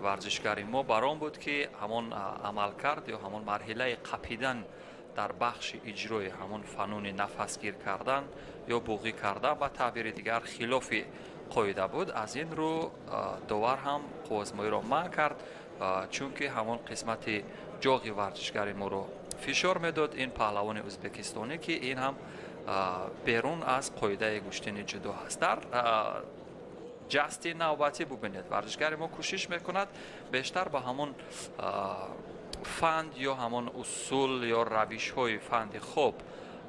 Варзишгари мо бар он буд, ки ҳамон амалкард ё ҳамон марҳилаи қапидан дар бахши иҷрои ҳамон фануни нафасгир кардан ё буғӣ кардан, ба таъбири дигар, хилофи қоида буд. Аз ин рӯ довар ҳам қувваозмоиро манъ кард, чунки ҳамон қисмати ҷоғи варзишгари моро фишор медод ин паҳлавони ӯзбекистонӣ, ки ин ҳам берун аз қоидаи гӯштини ҷудо ҳаст. Дар ҷасти навбатӣ, бубинед, варзишгари мо кӯшиш мекунад бештар ба ҳамон фанд ё ҳамон усул ё равишҳои фанди хоб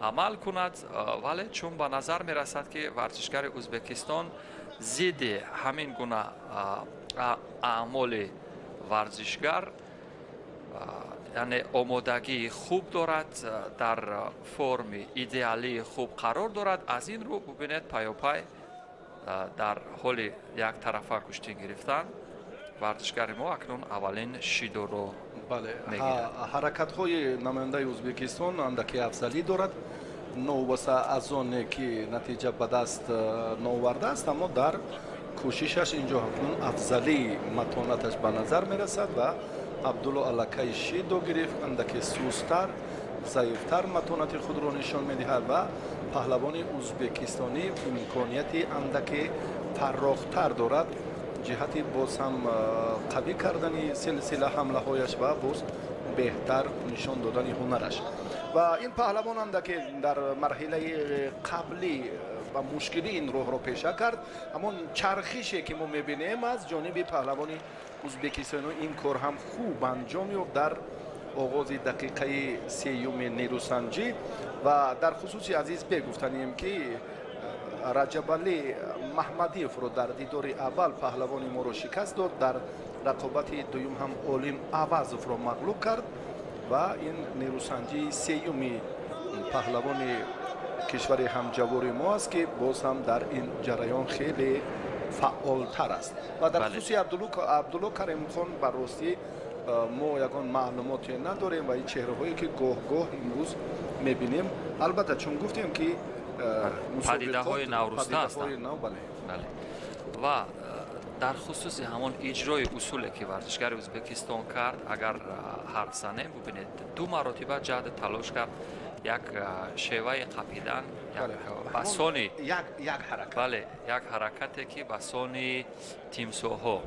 амал кунад, вале чун ба назар мерасад, ки варзишгари Ӯзбекистон зидди ҳамин гуна аъмоли варзишгар, яъне омодагии хуб дорад, дар форми идеалии хуб қарор дорад. Аз ин рӯ, бубинед, паёпай дар ҳоли яктарафа куштин гирифтан варзишгари мо акнун аввалин шидоро Бале. мегирад. Ҳаракатҳои намояндаи Ӯзбекистон андаке афзалӣ дорад, новобаста аз оне ки натиҷа ба даст наовардааст, аммо дар кӯшишаш инҷо акнун афзалии матонаташ ба назар мерасад. Ва Абдулло аллакай шидо гирифт, андаке сустар, заифтар матонати худро нишон медиҳад ва паҳлавони ӯзбекистонӣ имконияти андаке фаррохтар дорад ҷиҳати боз ҳам қавӣ кардани силсила ҳамлаҳояш ва боз беҳтар нишон додани ҳунараш. Ва ин паҳлавон андаке дар марҳилаи қаблӣ ба мушкилӣ ин роҳро пеша кард. Ҳамон чархише, ки мо мебинем аз ҷониби паҳлавони ӯзбекистоно, ин кор ҳам хуб анҷом ёфт дар оғози дақиқаи сеюми нерӯсанҷӣ. Ва дар хусуси Азизбек гуфтанем, ки Раҷабалӣ Маҳмадиевро дар дидори аввал паҳлавони моро шикаст дод, дар рақобати дуюм ҳам Олим Авазовро мағлуб кард. Ва ин нерӯсанҷии сеюми паҳлавони кишвари ҳамҷавори мо аст, ки боз ҳам дар ин ҷараён хеле фаъолтар аст. Ва дар хусуси Абдулло Каримхон, ба ростӣ, мо ягон маълумоте надорем ва ин чеҳраҳое, ки гоҳ-гоҳ имрӯз мебинем, албатта, чун гуфтем, ки падидаҳои навруста ҳастанд. Бале. Ва дар хусуси ҳамон иҷрои усуле, ки варзишгари Ӯзбекистон кард, агар ҳарф занем, бубинед, ду маротиба ҷаҳду талош кард, як шеваи қапидан басони як ҳаракат. Бале, як ҳаракате, ки басони тимсоҳҳо.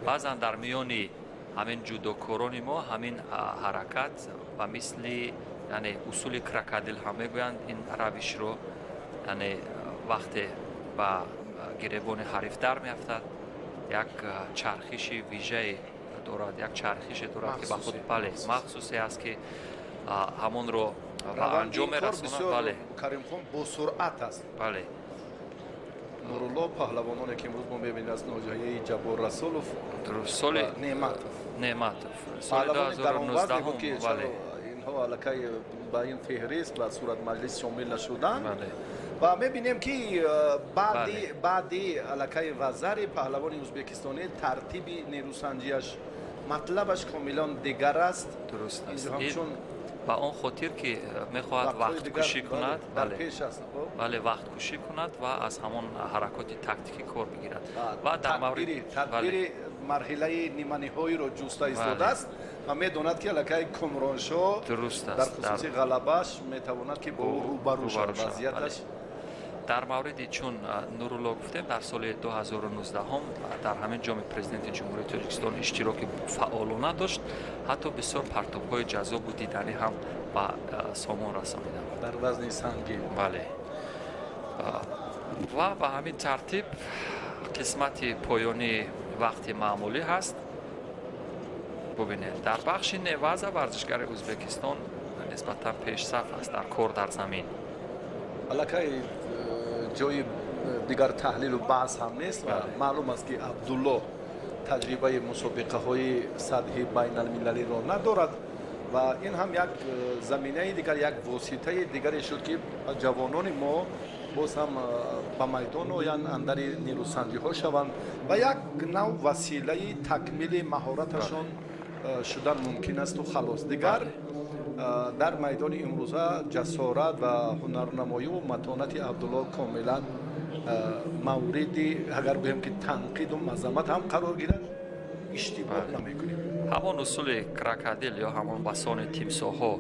Баъзан дар миёни ҳамин ҷудокорони мо ҳамин ҳаракат ба мисли, яъне, усули крокодил ҳам мегӯянд ин равишро, яъне вақте ба гиребони ҳариф дар меафтад, як чархиши вижае дорад, як чархише дорад, ки ба худ, бале, махсусе аст, ки ҳамонро ба анҷом мерасонад, бале. Каримхон бо суръат аст. Бале. Нурулло, паҳлавононе, ки имрӯз мо мебинем аз ноҳияи Ҷаббор Расулов. Дуруст, соли Неъматов. Неъматов, соли 2019, бале. Инҳо аллакай ба ин феҳрист ва суратмаҷлис шомил нашуданд. Ва мебинем, ки баъди аллакай вазари паҳлавони ӯзбекистонӣ тартиби нерӯсанҷиаш, матлабаш комилан дигар аст. Дуруст аст, ба он хотир, ки мехоҳад вақткушӣ кунад, бале, вақткушӣ кунад ва аз ҳамон ҳаракоти тактикӣ кор бигирад. Ва дар мавриди тадбири марҳилаи ниманиҳоиро ҷуста истодааст ва медонад, ки аллакай Кумроншо Дуруст дар хусуси ғалабаш метавонад, ки бо ӯ рӯбарӯ шавад, вазъияташ. Дар мавриди чун Нурулло гуфтем, дар соли 2019 дар ҳамин Ҷоми Президенти Ҷумҳурии Тоҷикистон иштироки фаъолона дошт, ҳатто бисёр партобҳои ҷаззобу диданӣ ҳам ба сомон расониданд. Дар вазни сангин. Бале, ва ба ҳамин тартиб қисмати поёнии вақти маъмулӣ ҳаст. Бубинед, дар бахши неваза варзишгари Ӯзбекистон нисбатан пешсаф аст дар кор дар замин. Аллакай ҷои дигар таҳлилу баҳс ҳам нест ва маълум аст, ки Абдулло таҷрибаи мусобиқаҳои сатҳи байналмилалиро надорад. Ва ин ҳам як заминаи дигар, як воситаи дигаре шуд, ки ҷавонони мо боз ҳам ба майдон оянд, андари нерӯсанҷиҳо шаванд ва як нав василаи такмили маҳораташон шудан мумкин асту халос. Дигар дар майдони имрӯза ҷасорат ва ҳунарнамоиву матонати Абдулло комилан мавриди, агар гӯем, ки танқиду мазаммат ҳам қарор гирад, иштибоҳ. Иштибоҳ намекунем. Ҳамон усули крокодил ё ҳамон басони тимсоҳҳо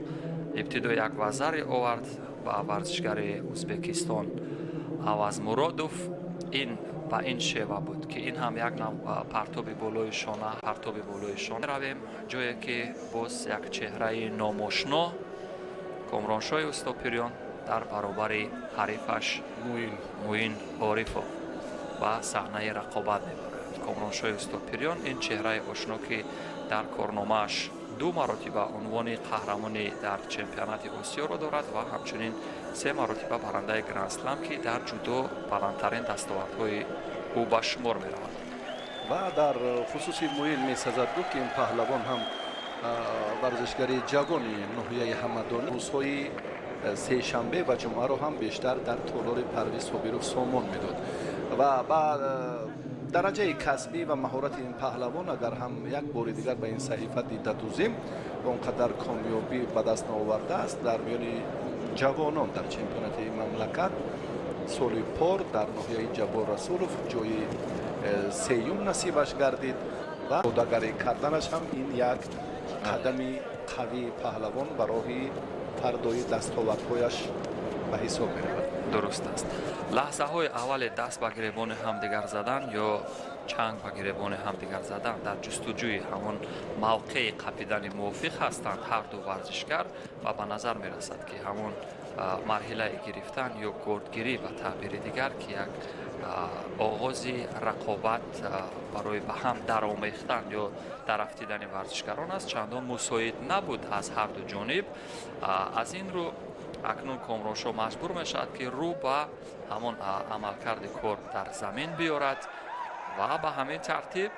ибтидо як вазаре овард ба варзишгари Ӯзбекистон Авазмуродов. Ин ба ин шева буд, ки ин ҳам як нав партоби болои шона, партоби болои шона. Равем ҷое, ки боз як чеҳраи номошно, Комроншоҳи Устопириён дар баробари ҳарифаш Муин Орифов ба саҳнаи рақобат мебарад. Комроншоҳи Устопириён ин чеҳраи ошно, ки дар корномааш ду маротиба унвони қаҳрамонӣ дар чемпионати Осиёро дорад ва ҳамчунин се маротиба барандаи Гранд-слам, ки дар ҷудо баландтарин дастовардҳои ӯ ба шумор меравад. Ва дар хусуси Муин месазад гуфт, ки ин паҳлавон ҳам варзишгари ҷавони ноҳияи Ҳамадонӣ, рӯзҳои сешанбе ва ҷумъаро ҳам бештар дар толори Парвиз Собиров сомон медод. Ва ба дараҷаи касбӣ ва маҳорати ин паҳлавон агар ҳам як бори дигар ба ин саҳифа дида дузем, он қадар комёбӣ ба даст наовардааст дар миёни ҷавонон дар чемпионати мамлакат. Соли пор дар ноҳияи Ҷаббор Расулов ҷои сеюм насибаш гардид ва одагарӣ карданаш ҳам ин як қадами қавии паҳлавон ба роҳи фардои дастовардҳояш ба ҳисоб меравад. Дуруст аст. Лаҳзаҳои аввале даст ба гиребони ҳамдигар задан ё чанг ба гиребони ҳамдигар задан дар ҷустуҷӯи ҳамон мавқеи қапидани мувофиқ ҳастанд ҳарду варзишгар ва ба назар мерасад, ки ҳамон марҳилаи гирифтан ё гордгирӣ, ба таъбири дигар, ки як оғози рақобат барои ба ҳам даромехтан ё дарафтидани варзишгарон аст, чандон мусоид набуд аз ҳарду ҷониб. Аз ин рӯ акнун Комроншоҳ маҷбур мешавад, ки рӯ ба ҳамон амалкарди кор дар замин биёрад ва ба ҳамин тартиб,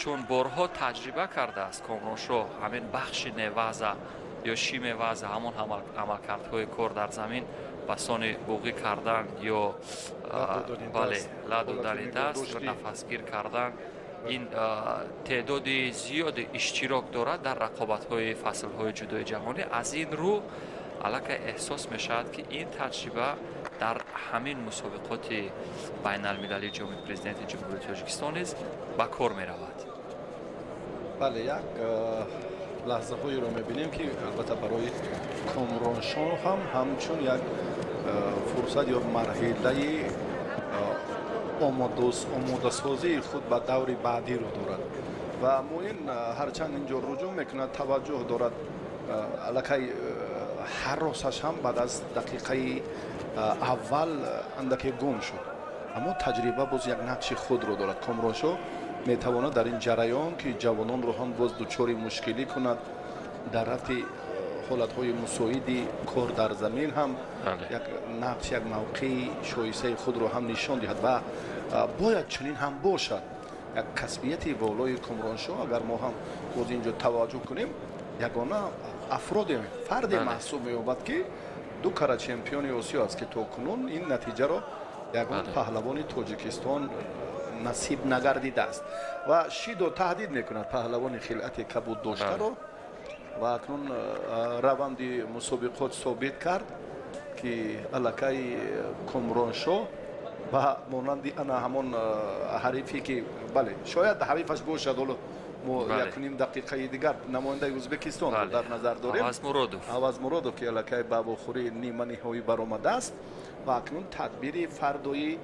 чун борҳо таҷриба кардааст Комроншоҳ ҳамин бахши неваза ё шимеваза, ҳамон амалкардҳои кор дар замин, басони буғӣ кардан ё, бале, ла додани даст ё нафасгир кардан, ин теъдоди зиёди иштирок дорад дар рақобатҳои фаслҳои ҷудои ҷаҳонӣ. Аз ин рӯ аллакай эҳсос мешавад, ки ин таҷриба дар ҳамин мусобиқоти байналмилалии Ҷоми Президенти Ҷумҳурии Тоҷикистон низ ба кор меравад. Бале, як лаҳзаҳоеро мебинем, ки албатта барои Комроншоҳ ҳам ҳамчун як фурсат ё марҳилаи омодасозии худ ба даври баъдиро дорад. Ва Муин ҳарчанд ин ҷо руҷӯъ мекунад, таваҷҷӯҳ дорад, аллакай ҳаросаш ҳам баъд аз дақиқаи аввал андаке гум шуд, аммо таҷриба боз як нақши худро дорад. Комроншоҳ метавонад дар ин ҷараён, ки ҷавононро ҳам боз дучори мушкилӣ кунад, дар рафти ҳолатҳои мусоиди кор дар замин ҳам як нақш, як мавқеи шоистаи худро ҳам нишон диҳад. Ва бояд чунин ҳам бошад. Як касбияти волои Комроншоҳ, агар мо ҳам боз ин ҷо таваҷҷӯҳ кунем, ягона афроде, фарде маҳсуб меёбад, ки ду кара чемпиони Осиё аст, ки то кунун ин натиҷаро ягон паҳлавони Тоҷикистон насиб нагардидааст. Ва шидо таҳдид мекунад паҳлавони хилъати кабуд доштаро. Ва акнун раванди мусобиқот собит кард, ки аллакай Комроншоҳ ба монанди ана ҳамон ҳарифе, ки, бале, шояд ҳарифаш бошад, ҳоло мо якуним дақиқаи дигар намояндаи Ӯзбекистонро дар назар дорем, Авазмуродов. Авазмуродов, ки аллакай ба вохӯрии нима ниҳоӣ баромадааст ва акнун тадбири фардои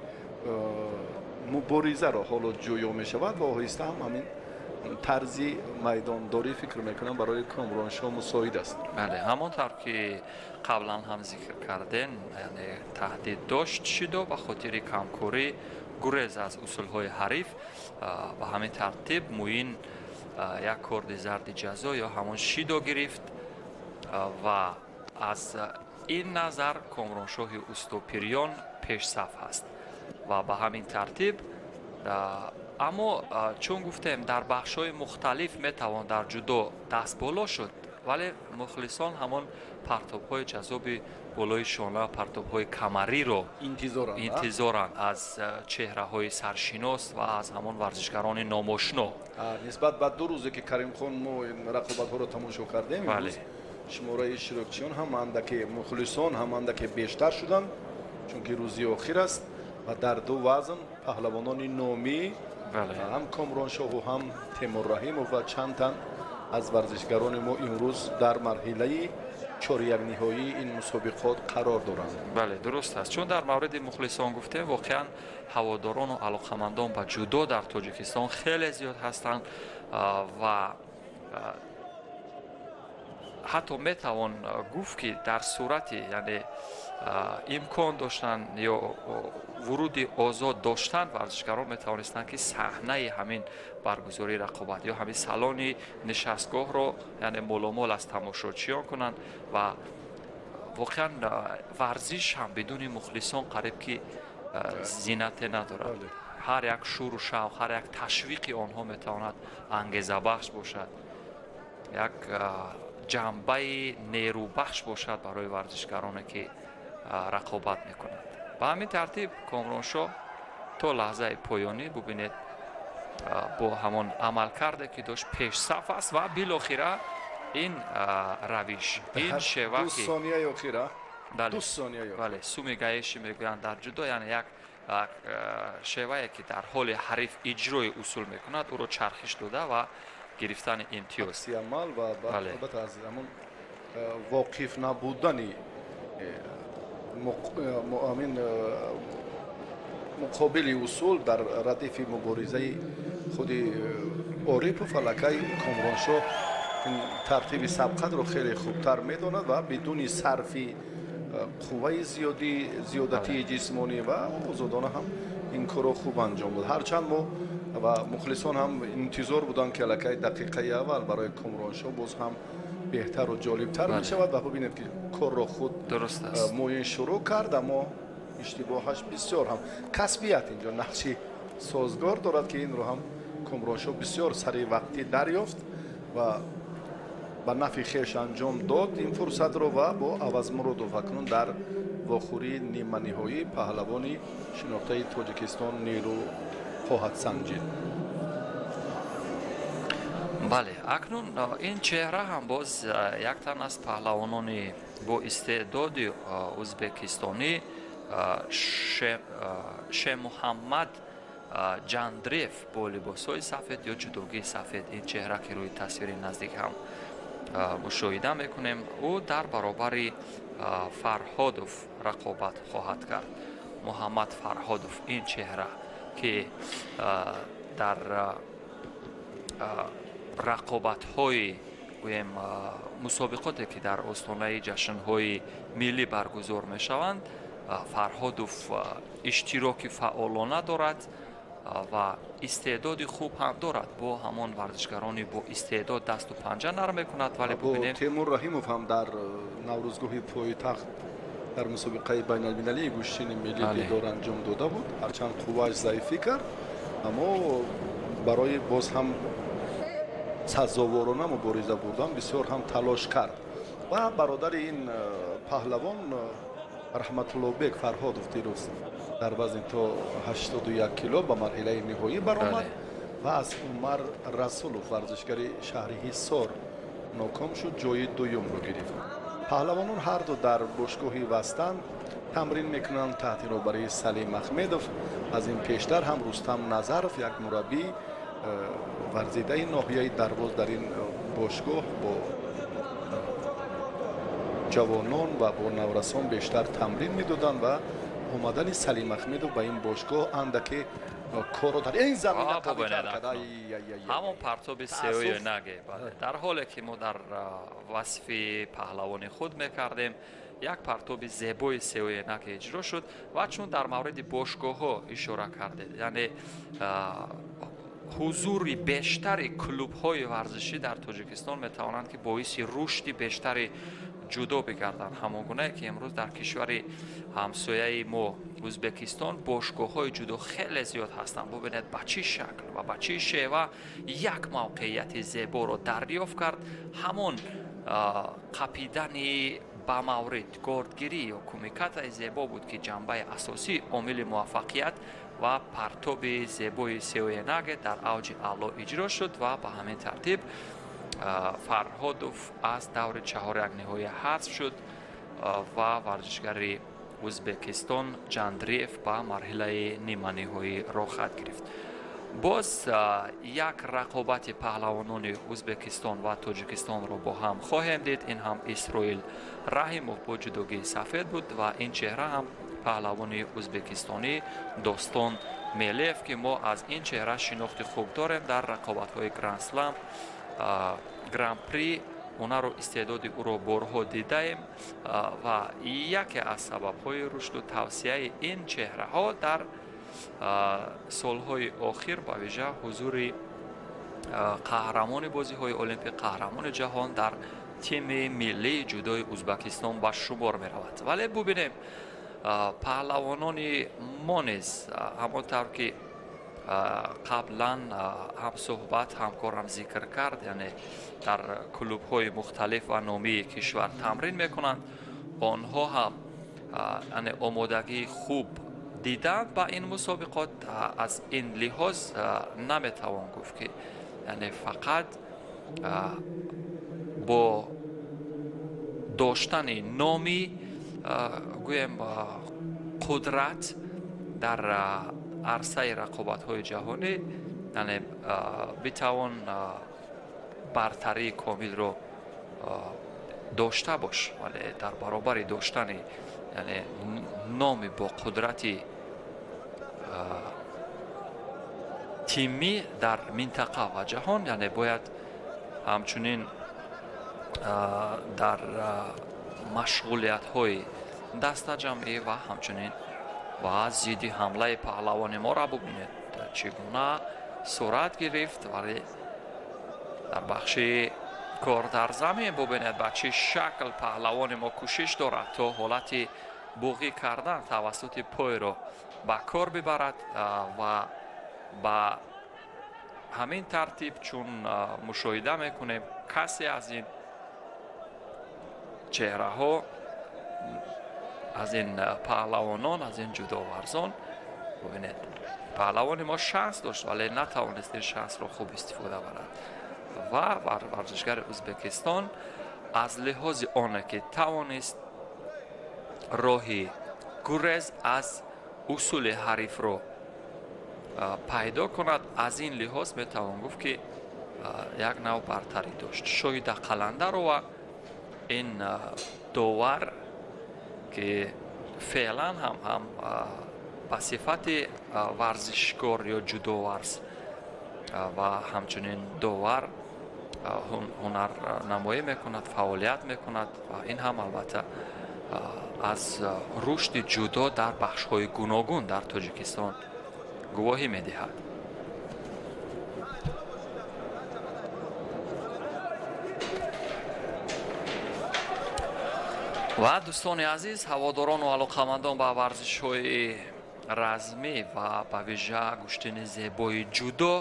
муборизаро ҳоло ҷӯё мешавад. Ва оҳиста ҳам ҳамин тарзи майдондорӣ, фикр мекунам, барои Комроншоҳ мусоид аст. Бале, ҳамон тавр ки қаблан ҳам зикр кардем, яъне таҳдид дошт шидо ба хотири камкорӣ, гурез аз усулҳои ҳариф. Ба ҳамин тартиб Муин як корди зарди ҷазо ё ҳамон шидо гирифт ва аз ин назар Комроншоҳи Устопириён пешсаф ҳаст. Ва ба ҳамин тартиб, аммо чун гуфтем, дар бахшҳои мухталиф метавон дар ҷудо дастболо шуд, вале мухлисон ҳамон партобҳои ҷазоби болои шона, партобҳои камариро интизоранд аз чеҳраҳои саршинос ва аз ҳамон варзишгарони номошно. Нисбат ба ду рӯзе, ки, Каримхон, мо ин рақобатҳоро тамошо кардем, имрӯз шумораи иштирокчиён ҳам андаке, мухлисон ҳам андаке бештар шуданд, чунки рӯзи охир аст ва дар ду вазн паҳлавонони номӣ. Ҳам Комроншоҳу ҳам Темур Раҳимов ва чанд тан аз варзишгарони мо имрӯз дар марҳилаи чорякниҳоии ин мусобиқот қарор доранд. Бале, дуруст аст. Чун дар мавриди мухлисон гуфтем, воқеан ҳаводорону алоқамандон ба ҷудо дар Тоҷикистон хеле зиёд ҳастанд ва ҳатто метавон гуфт, ки дар сурати, яъне, имкон доштан ё вуруди озод доштан, варзишгарон метавонистанд, ки саҳнаи ҳамин баргузории рақобат ё ҳамин салони нишастгоҳро, яъне, моломол аз тамошочиён кунанд. Ва воқеан варзиш ҳам бидуни мухлисон қариб ки зинате надорад. Ҳар як шуру шавқ, ҳар як ташвиқи онҳо метавонад ангезабахш бошад, як ҷанбаи нерӯбахш бошад барои варзишгароне, ки рақобат мекунанд. Ба ҳамин тартиб Комроншоҳ то лаҳзаи поёнӣ, бубинед, бо ҳамон амалкарде, ки дошт, пешсаф аст ва билохира ин равиш, ин шева бале, суми-гаэши мегӯянд дар ҷудо, яъне як шевае, ки дар ҳоли ҳариф иҷрои усул мекунад, ӯро чархиш дода ва гирифтани имтиёз. Амал ва албатта аз ҳамон воқиф набудани амин муқобили усул дар радифи муборизаи худи Орипов аллакай Комроншоҳ ин тартиби сабқатро хеле хубтар медонад ва бидуни сарфи қувваи зиёдӣ, зиёдатии ҷисмонӣ ва озодона ҳам ин корро хуб анҷом дод. Ҳарчанд мо ва мухлисон ҳам интизор буданд, ки аллакай дақиқаи аввал барои Комроншоҳ боз ҳам беҳтару ҷолибтар мешавад ва бубинед, ки корро худ Муин шурӯъ кард, аммо иштибоҳаш бисёр ҳам касбият инҷо нақши созгор дорад, ки инро ҳам Комроншоҳ бисёр саривақтӣ дарёфт ва ба нафъи хеш анҷом дод ин фурсатро ва бо Авазмуродов акнун дар вохӯрии ниманиҳоӣ паҳлавони шинохтаи Тоҷикистон нерӯ хоҳад санҷид. Бале, акнун ин чеҳра ҳам боз як тан аз паҳлавонони бо истеъдоди ӯзбекистонӣ, Шемуҳаммад Ҷандрев бо либосҳои сафед ё ҷудогии сафед. Ин чеҳра, ки рӯи тасвири наздик ҳам мушоҳида мекунем, ӯ дар баробари Фарҳодов рақобат хоҳад кард. Муҳаммад Фарҳодов, ин чеҳра, ки дар рақобатҳои, гӯем, мусобиқоте, ки дар остонаи ҷашнҳои миллӣ баргузор мешаванд, Фарҳодов иштироки фаъолона дорад ва истеъдоди хуб ҳам дорад. Бо ҳамон варзишгарони бо истеъдод дасту панҷа нарм мекунад, вале бубинем. Темур Раҳимов ҳам дар Наврӯзгоҳи пойтахт дар мусобиқаи байналмилалии гӯштини миллӣ дидор анҷом дода буд. Ҳарчанд қуввааш заифӣ кард, аммо барои боз ҳам сазоворона мубориза бурдан бисёр ҳам талош кард. Ва бародари ин паҳлавон, Раҳматуллобек Фарҳодов, дирӯз дар вазни то 81 кило ба марҳилаи ниҳоӣ баромад ва аз Умар Расулов, варзишгари шаҳри Ҳисор, ноком шуд, ҷои дуюмро гирифт. Паҳлавонон ҳарду дар бошгоҳи Вастан тамрин мекунанд таҳти роҳбарии Салим Ахмедов. Аз ин пештар ҳам Рустам Назаров, як мураббӣ варзидаи ноҳияи Дарвоз, дар ин бошгоҳ бо ҷавонон ва бо наврасон бештар тамрин медоданд ва омадани Салим Ахмедов ба ин бошгоҳ андаке корро дар ин замина қавитар кард. Ҳамон партоби сеоенаге, дар ҳоле ки мо дар васфи паҳлавони худ мекардем, як партоби зебои сеоенаге иҷро шуд. Ва чун дар мавриди бошгоҳҳо ишора кардед, яъне ҳузури бештари клубҳои варзишӣ дар Тоҷикистон метавонанд, ки боиси рушди бештари ҷудо бигарданд, ҳамон гунае ки имрӯз дар кишвари ҳамсояи мо Ӯзбекистон бошгоҳҳои ҷудо хеле зиёд ҳастанд. Бубинед, ба чӣ шакл ва ба чӣ шева як мавқеияти зеборо дарёфт кард. Ҳамон қапидани ба маврид, гордгирӣ ё кумикатаи зебо буд, ки ҷанбаи асосии омили муваффақият ва партоби зебои сеоенаге дар авҷи аъло иҷро шуд. Ва ба ҳамин тартиб Фарҳодов аз даври чаҳорякниҳоӣ ҳазф шуд ва варзишгари Ӯзбекистон Ҷандриев ба марҳилаи ниманиҳоӣ роҳхат гирифт. Боз як рақобати паҳлавонони Ӯзбекистон ва Тоҷикистонро бо ҳам хоҳем дид. Ин ҳам Исроил Раҳимов бо ҷудогии сафед буд ва ин чеҳра ҳам паҳлавони ӯзбекистонӣ Достон Мелиев, ки мо аз ин чеҳра шинохти хуб дорем дар рақобатҳои Гранд-слам, Гран-при. Ҳунару истеъдоди ӯро борҳо дидаем ва яке аз сабабҳои рушду тавсияи ин чеҳраҳо дар солҳои охир ба вижа ҳузури қаҳрамони бозиҳои олимпӣ, қаҳрамони ҷаҳон дар тими миллии ҷудои Ӯзбекистон ба шумор меравад. Вале бубинем, паҳлавонони мо низ ҳамон тавр ки қаблан ҳамсӯҳбат ҳамкорам зикр кард, яъне дар клубҳои мухталиф ва номии кишвар тамрин мекунанд, онҳо ҳам яъне омодагии хуб диданд ба ин мусобиқот. Аз ин лиҳоз наметавон гуфт ки яъне фақат бо доштани номи гӯем қудрат дар арсаи рақобатҳои ҷаҳонӣ яъне битавон бартарии комилро дошта бош, вале дар баробари доштани яъне номи бо қудрати тимӣ дар минтақа ва ҷаҳон, яъне бояд ҳамчунин дар машғулиятҳои дастаҷамъӣ ва ҳамчунин ва зидди ҳамлаи паҳлавони моро бубинед чӣ гуна сурат гирифт. Вале дар бахши кор дар замин бубинед ба чӣ шакл паҳлавони мо кӯшиш дорад то ҳолати буғӣ кардан тавассути пойро ба кор бибарад ва ба ҳамин тартиб чун мушоҳида мекунем касе аз ин чеҳраҳо, аз ин паҳлавонон, аз ин ҷудоварзон бубинед, паҳлавони мо шанс дошт, вале натавонист ин шансро хуб истифода барад ва варзишгари Ӯзбекистон аз лиҳози оне ки тавонист роҳи гурез аз усули ҳарифро пайдо кунад, аз ин лиҳоз метавон гуфт ки як нав бартарӣ дошт. Шоҳида Қаландарова ин довар ки феълан ҳам ба сифати варзишкор ё ҷудоварз ва ҳамчунин довар ҳунарнамоӣ мекунад, фаъолият мекунад ва ин ҳам албатта аз рушди ҷудо дар бахшҳои гуногун дар Тоҷикистон гувоҳӣ медиҳад. Ва дӯстони азиз, ҳаводорону алоқамандон ба варзишҳои размӣ ва ба вижа гӯштини зебои ҷудо,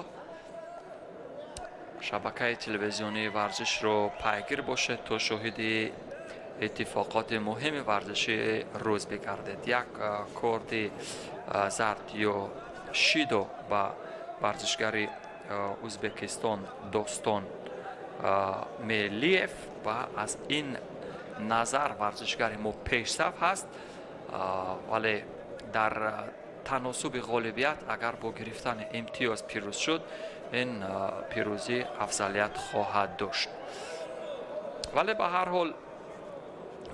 шабакаи телевизионии варзишро пайгир бошед то шоҳиди иттифоқоти муҳими варзиши рӯз бигардед. Як корди зард ё шидо ба варзишгари Ӯзбекистон Достон Мелиев ва аз ин назар варзишгари мо пешсаф ҳаст, вале дар таносуби ғолибият агар бо гирифтани имтиёз пирӯз шуд, ин пирӯзӣ афзалият хоҳад дошт. Вале ба ҳар ҳол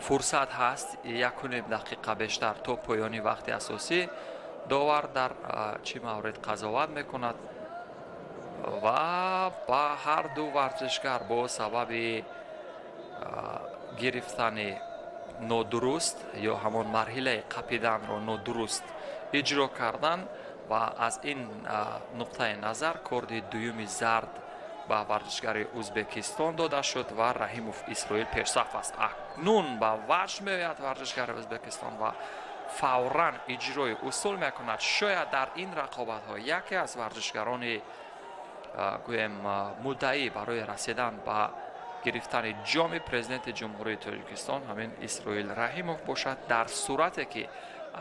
фурсат ҳаст 1.5 дақиқа бештар то поёни вақти асосӣ. Довар дар чӣ маврид қазоват мекунад ва ба ҳар ду варзишгар бо сабаби гирифтани нодуруст ё ҳамон марҳилаи қапиданро нодуруст иҷро кардан ва аз ин нуқтаи назар корди дуюми зард ба варзишгари Ӯзбекистон дода шуд ва Раҳимов Исроил пешсаф аст. Акнун ба ваҷд меояд варзишгари Ӯзбекистон ва фавран иҷрои усул мекунад. Шояд дар ин рақобатҳо яке аз варзишгарони гӯем муддаӣ барои расидан ба гирифтани ҷоми президенти Ҷумҳурии Тоҷикистон ҳамин Исроил Раҳимов бошад, дар сурате ки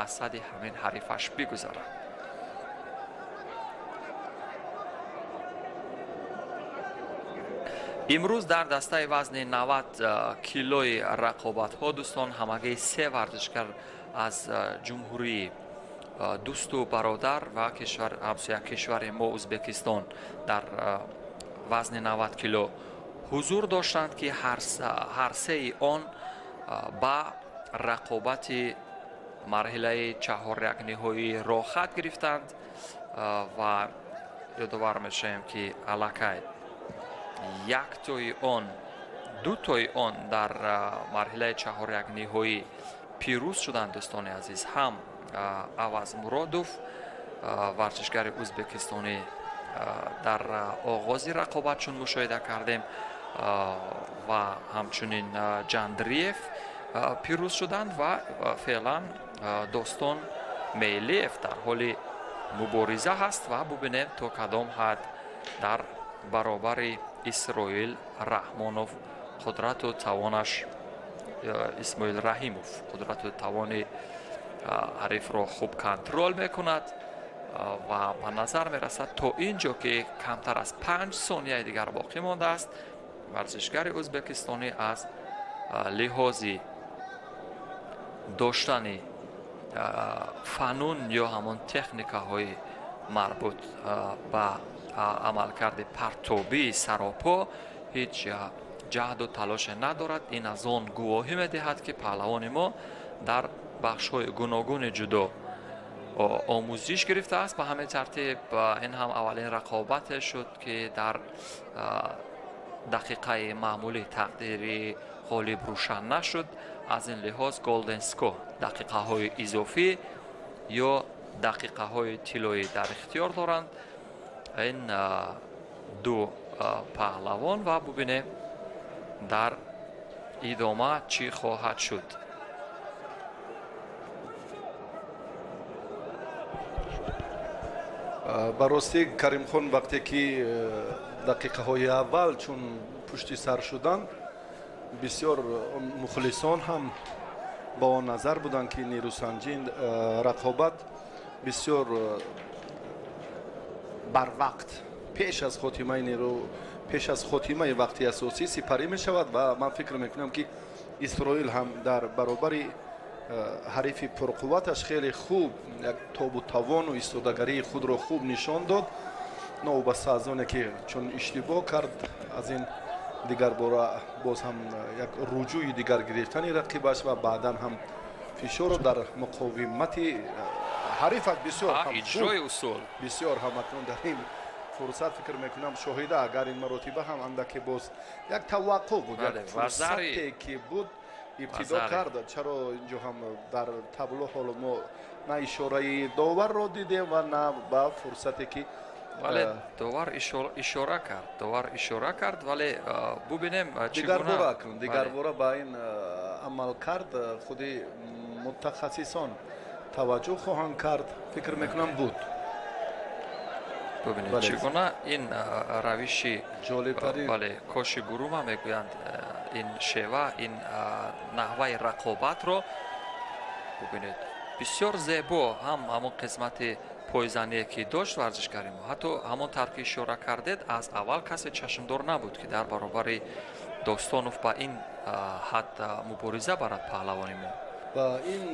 аз сади ҳамин ҳарифаш бигузарад. Имрӯз дар дастаи вазни 90 килои рақобатҳо дӯстон ҳамагӣ 3 варзишгар аз Ҷумҳурии Дӯсту бародар ва кишвар ҳамсоя кишвари мо Ӯзбекистон дар вазни 90 кило ҳузур доштанд, ки ҳар сеи он ба рақобати марҳилаи чаҳорякниҳоӣ роҳхат гирифтанд ва ёдовар мешавем, ки аллакай яктои он, дутои он дар марҳилаи чаҳорякниҳоӣ пирӯз шуданд. Дӯстони азиз, ҳам Аваз Муродов, варзишгари ӯзбекистонӣ, дар оғози рақобат чун мушоҳида кардем, ва ҳамчунин Ҷандриев пирӯз шуданд ва феълан Достон Мейлиев дар ҳоли мубориза ҳаст ва бубинем, то кадом ҳад дар баробари Исроил Раҳмонов қудрату тавонаш, Исмоил Раҳимов қудрату тавони ҳарифро хуб контрол мекунад ва ба назар мерасад, то ин ҷо ки камтар аз 5 сонияи дигар боқӣ мондааст, варзишгари ӯзбекистонӣ аз лиҳози доштани фанун ё ҳамон техникаҳои марбут ба амалкарди партобии саропо ҳеҷ ҷаҳду талоше надорад. Ин аз он гувоҳӣ медиҳад, ки паҳлавони мо дар бахшҳои гуногуни ҷудо омӯзиш гирифтааст. Ба ҳамин тартиб, ин ҳам аввалин рақобате шуд, ки дар дақиқаи маъмулӣ тақдири ғолиб рӯшан нашуд. Аз ин лиҳоз golden score, дақиқаҳои изофӣ ё дақиқаҳои тиллоӣ дар ихтиёр доранд ин ду паҳлавон ва бубинем, дар идома чӣ хоҳад шуд. Ба ростӣ, Каримхон, вақте ки дақиқаҳои аввал чун пушти сар шуданд, бисёр мухлисон ҳам ба он назар буданд, ки нерӯсанҷӣ рақобат бисёр барвақт, пеш аз хотимаи нерӯ, пеш аз хотимаи вақти асосӣ сипарӣ мешавад. Ва ман фикр мекунам, ки Исроил ҳам дар баробари ҳарифи пурқувваташ хеле хуб як тобу тавону истодагарии худро хуб нишон дод, новобаста аз оне ки чун иштибоҳ кард, аз ин дигар бора боз ҳам як руҷӯи дигар гирифтани рақибаш ва баъдан ҳам фишорро дар муқовимати ҳарифаш бисёр иҷрои усул. Бисёр ҳам акнун дар ин фурсат, фикр мекунам, шоҳида, агар ин маротиба ҳам андаке боз як таваққуф буд, як фурсате ки буд, ибтидо кард. Чаро инҷо ҳам дар табло ҳоло мо на ишораи доварро дидем ва на ба фурсате ки Вале довар ишора кард, довар ишора кард, вале бубинем. Дигарбора акнун, дигарбора ба ин амалкард худи мутахассисон таваҷҷӯҳ хоҳанд кард. Фикр мекунам, буд. Бубинед, чӣ гуна ин равиши бале, коши бурума мегӯянд, ин шева, ин наҳваи рақобатро бубинед, бисёр зебо. Ҳам ҳамон қисмати пойзание ки дошт варзишгари мо, ҳатто ҳамон тавр ки ишора кардед, аз аввал касе чашмдор набуд, ки дар баробари Достонов ба ин ҳад мубориза барад паҳлавони мо. Ва ин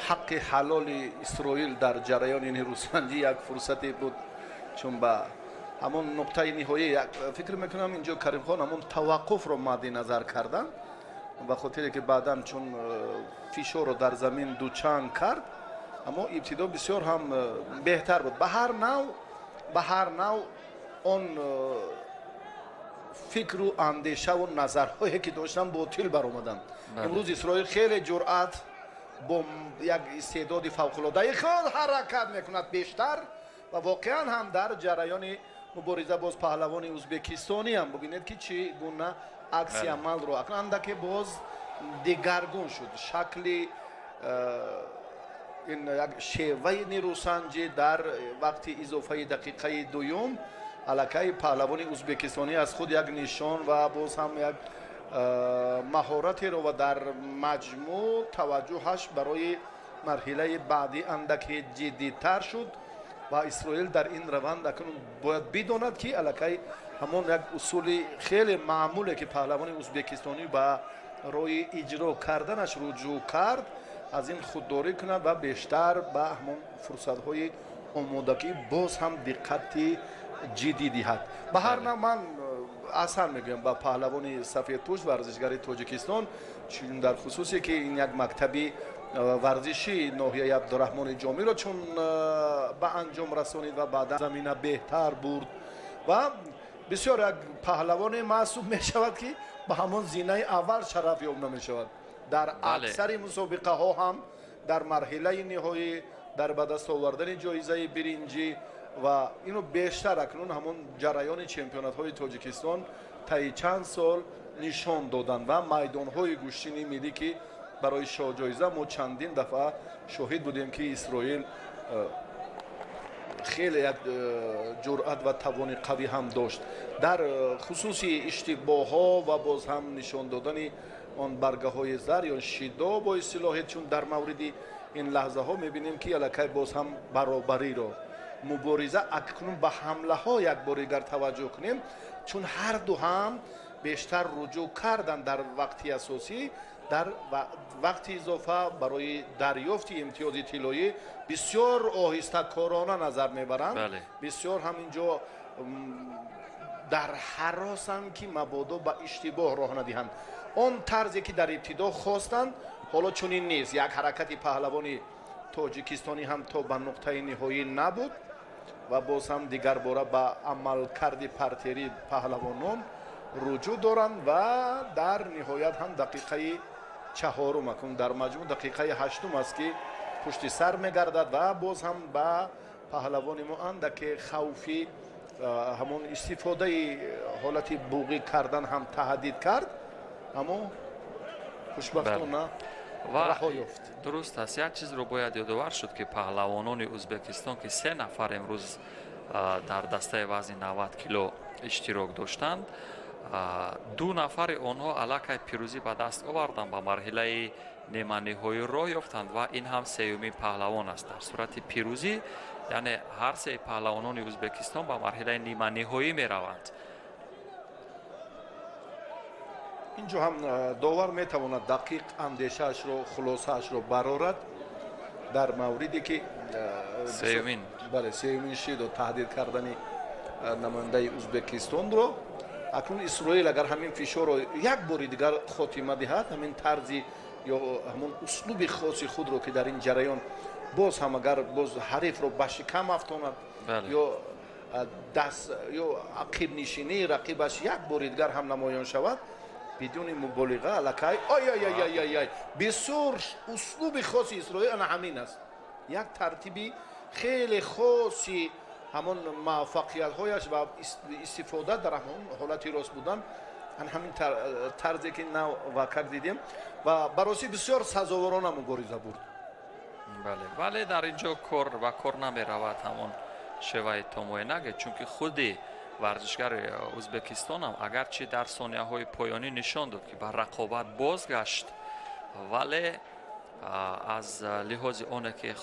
ҳаққи ҳалоли Исроил дар ҷараёни нерӯсанҷӣ як фурсате буд, чун ба ҳамон нуқтаи ниҳоӣ, фикр мекунам, инҷо Каримхон ҳамон таваққуфро мадди назар карданд, ба хотире ки баъдан чун фишорро дар замин дучанг кард. Аммо ибтидо бисёр ҳам беҳтар буд. Ба ҳар нав он фикру андешаву назарҳое ки доштанд, ботил баромаданд. Имрӯз Исроил хеле ҷуръат бо як истеъдоди фавқулодаи худ ҳаракат мекунад бештар ва воқеан ҳам дар ҷараёни мубориза боз паҳлавони ӯзбекистонӣ ҳам, бубинед, ки чӣ гуна акси амалро акнун андаке боз дигаргун шуд шакли ин як шеваи нерӯсанҷӣ. Дар вақти изофаи дақиқаи дуюм аллакай паҳлавони ӯзбекистонӣ аз худ як нишон ва боз ҳам як маҳоратеро ва дар маҷмӯъ таваҷҷӯҳаш барои марҳилаи баъдӣ андаке ҷиддитар шуд. Ва Исроил дар ин раванд акнун бояд бидонад, ки аллакай ҳамон як усули хеле маъмуле, ки паҳлавони ӯзбекистонӣ ба роҳи иҷро карданаш руҷӯъ кард, аз ин худдорӣ кунад ва бештар ба ҳамон фурсатҳои омодагӣ боз ҳам диққати ҷиддӣ диҳад. Ба ҳар нав ман аҳсан мегӯям ба паҳлавони сафедпӯш, варзишгари Тоҷикистон, чун дар хусусе ки ин як мактаби варзиши ноҳияи Абдураҳмони Ҷомиро чун ба анҷом расонид ва баъдан замина беҳтар бурд ва бисёр як паҳлавоне маҳсуб мешавад, ки ба ҳамон зинаи аввал шарафёб намешавад. Дар аксари мусобиқаҳо ҳам дар марҳилаи ниҳоӣ дар ба даст овардани ҷоизаи биринҷӣ ва ино бештар акнун ҳамон ҷараёни чемпионатҳои Тоҷикистон таи чанд сол нишон доданд ва майдонҳои гӯштини миллӣ, ки барои шоҳҷоиза мо чандин дафъа шоҳид будем, ки Исроил хеле як ҷуръат ва тавони қавӣ ҳам дошт. Дар хусуси иштибоҳҳо ва боз ҳам нишон додани он баргаҳои зар ё шидо бо истилоҳе, чун дар мавриди ин лаҳзаҳо мебинем, ки аллакай боз ҳам баробариро мубориза акнун ба ҳамлаҳо як бори дигар таваҷҷӯҳ кунем, чун ҳарду ҳам бештар руҷӯъ карданд дар вақти асосӣ, дар вақти изофа барои дарёфти имтиёзи тиллоӣ бисёр оҳистакорона назар мебаранд. Бисёр ҳам инҷо дар ҳаросанд, ки мабодо ба иштибоҳ роҳ надиҳанд. Он тарзе ки дар ибтидо хостанд, ҳоло чунин нест. Як ҳаракати паҳлавони тоҷикистонӣ ҳам то ба нуқтаи ниҳоӣ набуд ва боз ҳам дигарбора ба амалкарди партерии паҳлавонон руҷӯъ доранд ва дар ниҳоят ҳам дақиқаи чаҳорум, акнун дар маҷмӯъ дақиқаи ҳаштум аст, ки пушти сар мегардад ва боз ҳам ба паҳлавони мо андаке хавфи ҳамон истифодаи ҳолати буғӣ кардан ҳам таҳдид кард, аммо хушбахтона раҳо ёфт. Дуруст аст. Як чизро бояд ёдовар шуд, ки паҳлавонони Ӯзбекистон, ки се нафар имрӯз дар дастаи вазни 90 кило иштирок доштанд, ду нафари онҳо аллакай пирӯзӣ ба даст оварданд, ба марҳилаи ниманиҳоӣ роҳ ёфтанд ва ин ҳам сеюмин паҳлавон аст. Дар сурати пирӯзӣ, яъне ҳар сеи паҳлавонони Ӯзбекистон ба марҳилаи ниманиҳоӣ мераванд. Инҷо ҳам довар метавонад дақиқ андешаашро, хулосаашро барорад дар мавриде ки сеюмин, бале, сеюмин шидо таҳдид кардани намояндаи Ӯзбекистонро. Акнун Исроил агар ҳамин фишорро як бори дигар хотима диҳад, ҳамин тарзи ё ҳамон услуби хоси худро, ки дар ин ҷараён боз ҳам агар боз ҳарифро ба шикам афтонад ё даст ё ақибнишинии рақибаш як бори дигар ҳам намоён шавад, бидуни муболиға аллакай ай ай ай ай ай ай бисёр услуби хоси Исроил ана ҳамин аст. Як тартиби хеле хоси ҳамон муваффақиятҳояш ва истифода дар ҳамон ҳолати рост будан, ан ҳамин тарзе ки нав вакак дидем ва бароси бисёр сазоворона мубориза бурд. Бале, вале дар ин ҷо кор ба кор намеравад ҳамон шеваи томоенаге, чунки худи варзишгари Ӯзбекистонам агарчи дар сонияҳои поёнӣ нишон дод, ки ба рақобат бозгашт, вале аз лиҳози оне ки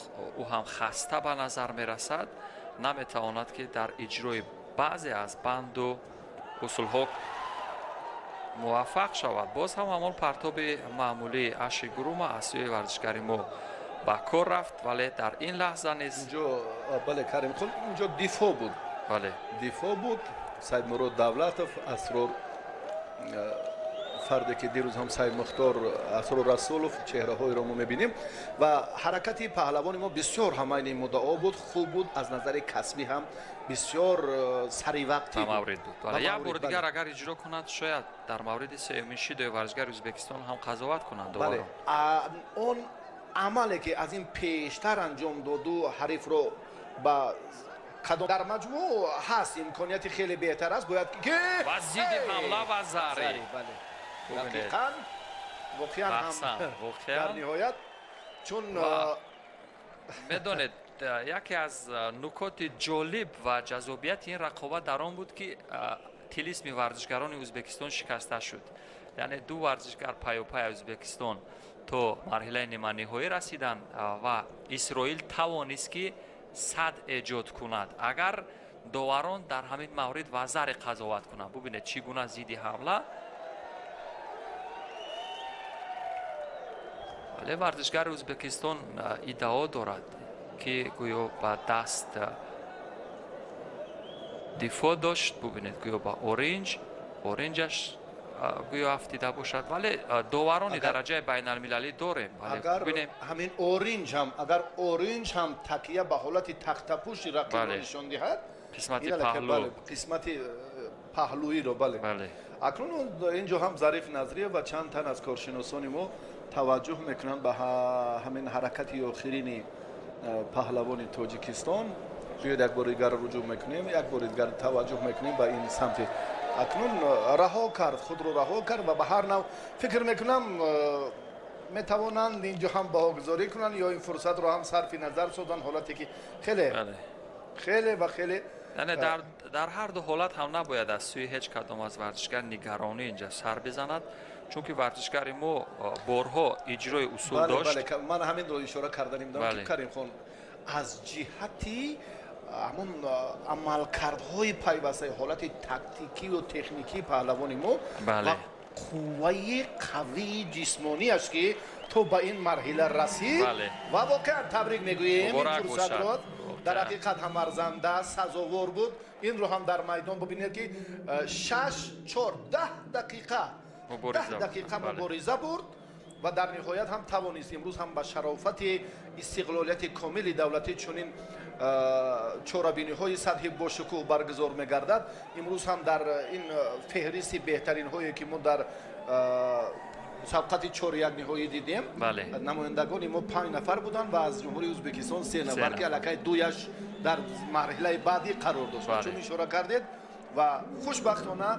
ӯ ҳам хаста ба назар мерасад, наметавонад, ки дар иҷрои баъзе аз банду усулҳо муваффақ шавад. Боз ҳам ҳамон партоби маъмулии аши гурума аз сӯи варзишгари мо ба кор рафт, вале дар ин лаҳза низ инҷо, бале, Каримқул, инҷо дифоъ буд. Бале, дифоъ буд. Саидмурод Давлатов, Асрор, фарде ки дирӯз ҳам Саидмухтор Асрор Расулов, чеҳраҳоеро мо мебинем ва ҳаракати паҳлавони мо бисёр ҳамайни муддао буд, хуб буд, аз назари касбӣ ҳам бисёр саривақтӣ ба маврид буд. Як бори дигар агар иҷро кунад, шояд дар мавриди сеюмин шидои варзишгари Ӯзбекистон ҳам қазоват кунанд. Бале, он амале ки аз ин пештар анҷом доду ҳарифро ба кадом дар маҷмӯъ ҳаст имконияти хеле беҳтар аст, бояд ки ва зидди ҳамла ва зари. Бале, дақиқан, воқеан ҳам дар ниҳоят чун медонед, яке аз нукоти ҷолиб ва ҷаззобияти ин рақобат дар он буд, ки тилисми варзишгарони Ӯзбекистон шикаста шуд. Яъне ду варзишгар пайопай Ӯзбекистон то марҳилаи ниманиҳоӣ расиданд ва Исроил тавонист, ки сад эҷод кунад. Агар доварон дар ҳамин маврид вазаре қазоват кунанд, бубинед чӣ гуна зидди ҳамла. Вале варзишгари Ӯзбекистон иддао дорад, ки гӯё ба даст дифоъ дошт. Бубинед, гӯё ба оринҷаш гӯё афтида бошад, вале доварони дараҷаи байналмилалӣ дорем. Агар ҳамин оринҷ ҳам, агар оринҷ ҳам такя ба ҳолати тахтапӯши рақибро нишон диҳад, қисмати паҳлӯ, қисмати паҳлӯиро, бале. Акнун инҷо ҳам Зариф Назриев ва чанд тан аз коршиносони мо таваҷҷӯҳ мекунанд ба ҳамин ҳаракати охирини паҳлавони Тоҷикистон. Биёед, як бори дигар руҷӯъ мекунем, як бори дигар таваҷҷӯҳ мекунем ба ин самти. Акнун раҳо кард, худро раҳо кард ва ба ҳар нав фикр мекунам, метавонанд инҷо ҳам баҳогузорӣ кунанд ё ин фурсатро ҳам сарфи назар созанд, ҳолате ки хеле хеле ва хеле. Яъне дар ҳар ду ҳолат ҳам набояд аз сӯи ҳеҷ кадом аз варзишгар нигаронӣ инҷа сар бизанад, чунки варзишгари мо борҳо иҷрои усул дошт. Ман ҳаминро ишора карданим будам, ки Каримхон аз ҷиҳати ҳамон амалкардҳои пайвастаи ҳолати тактикию техникии паҳлавони мо ва қувваи қавии ҷисмонияш, ки то ба ин марҳила расид, ва воқеан табрик мегӯем ин фурсатро. Дар ҳақиқат ҳам арзанда, сазовор буд. Инро ҳам дар майдон бубинед, ки 6-4, 10 дақиқа, 10 дақиқа мубориза бурд ва дар ниҳоят ҳам тавонист имрӯз ҳам ба шарофати истиқлолияти комили давлатӣ чунин чорабиниҳои сатҳи бошукӯҳ баргузор мегардад. Имрӯз ҳам дар ин феҳристи беҳтаринҳое, ки мо дар сабқати чоряк ниҳоӣ дидем, намояндагони мо панҷ нафар буданд ва аз Ҷумҳурии Ӯзбекистон се нафар, ки аллакай дуяш дар марҳилаи баъдӣ қарор дошт, чун ишора кардед. Ва хушбахтона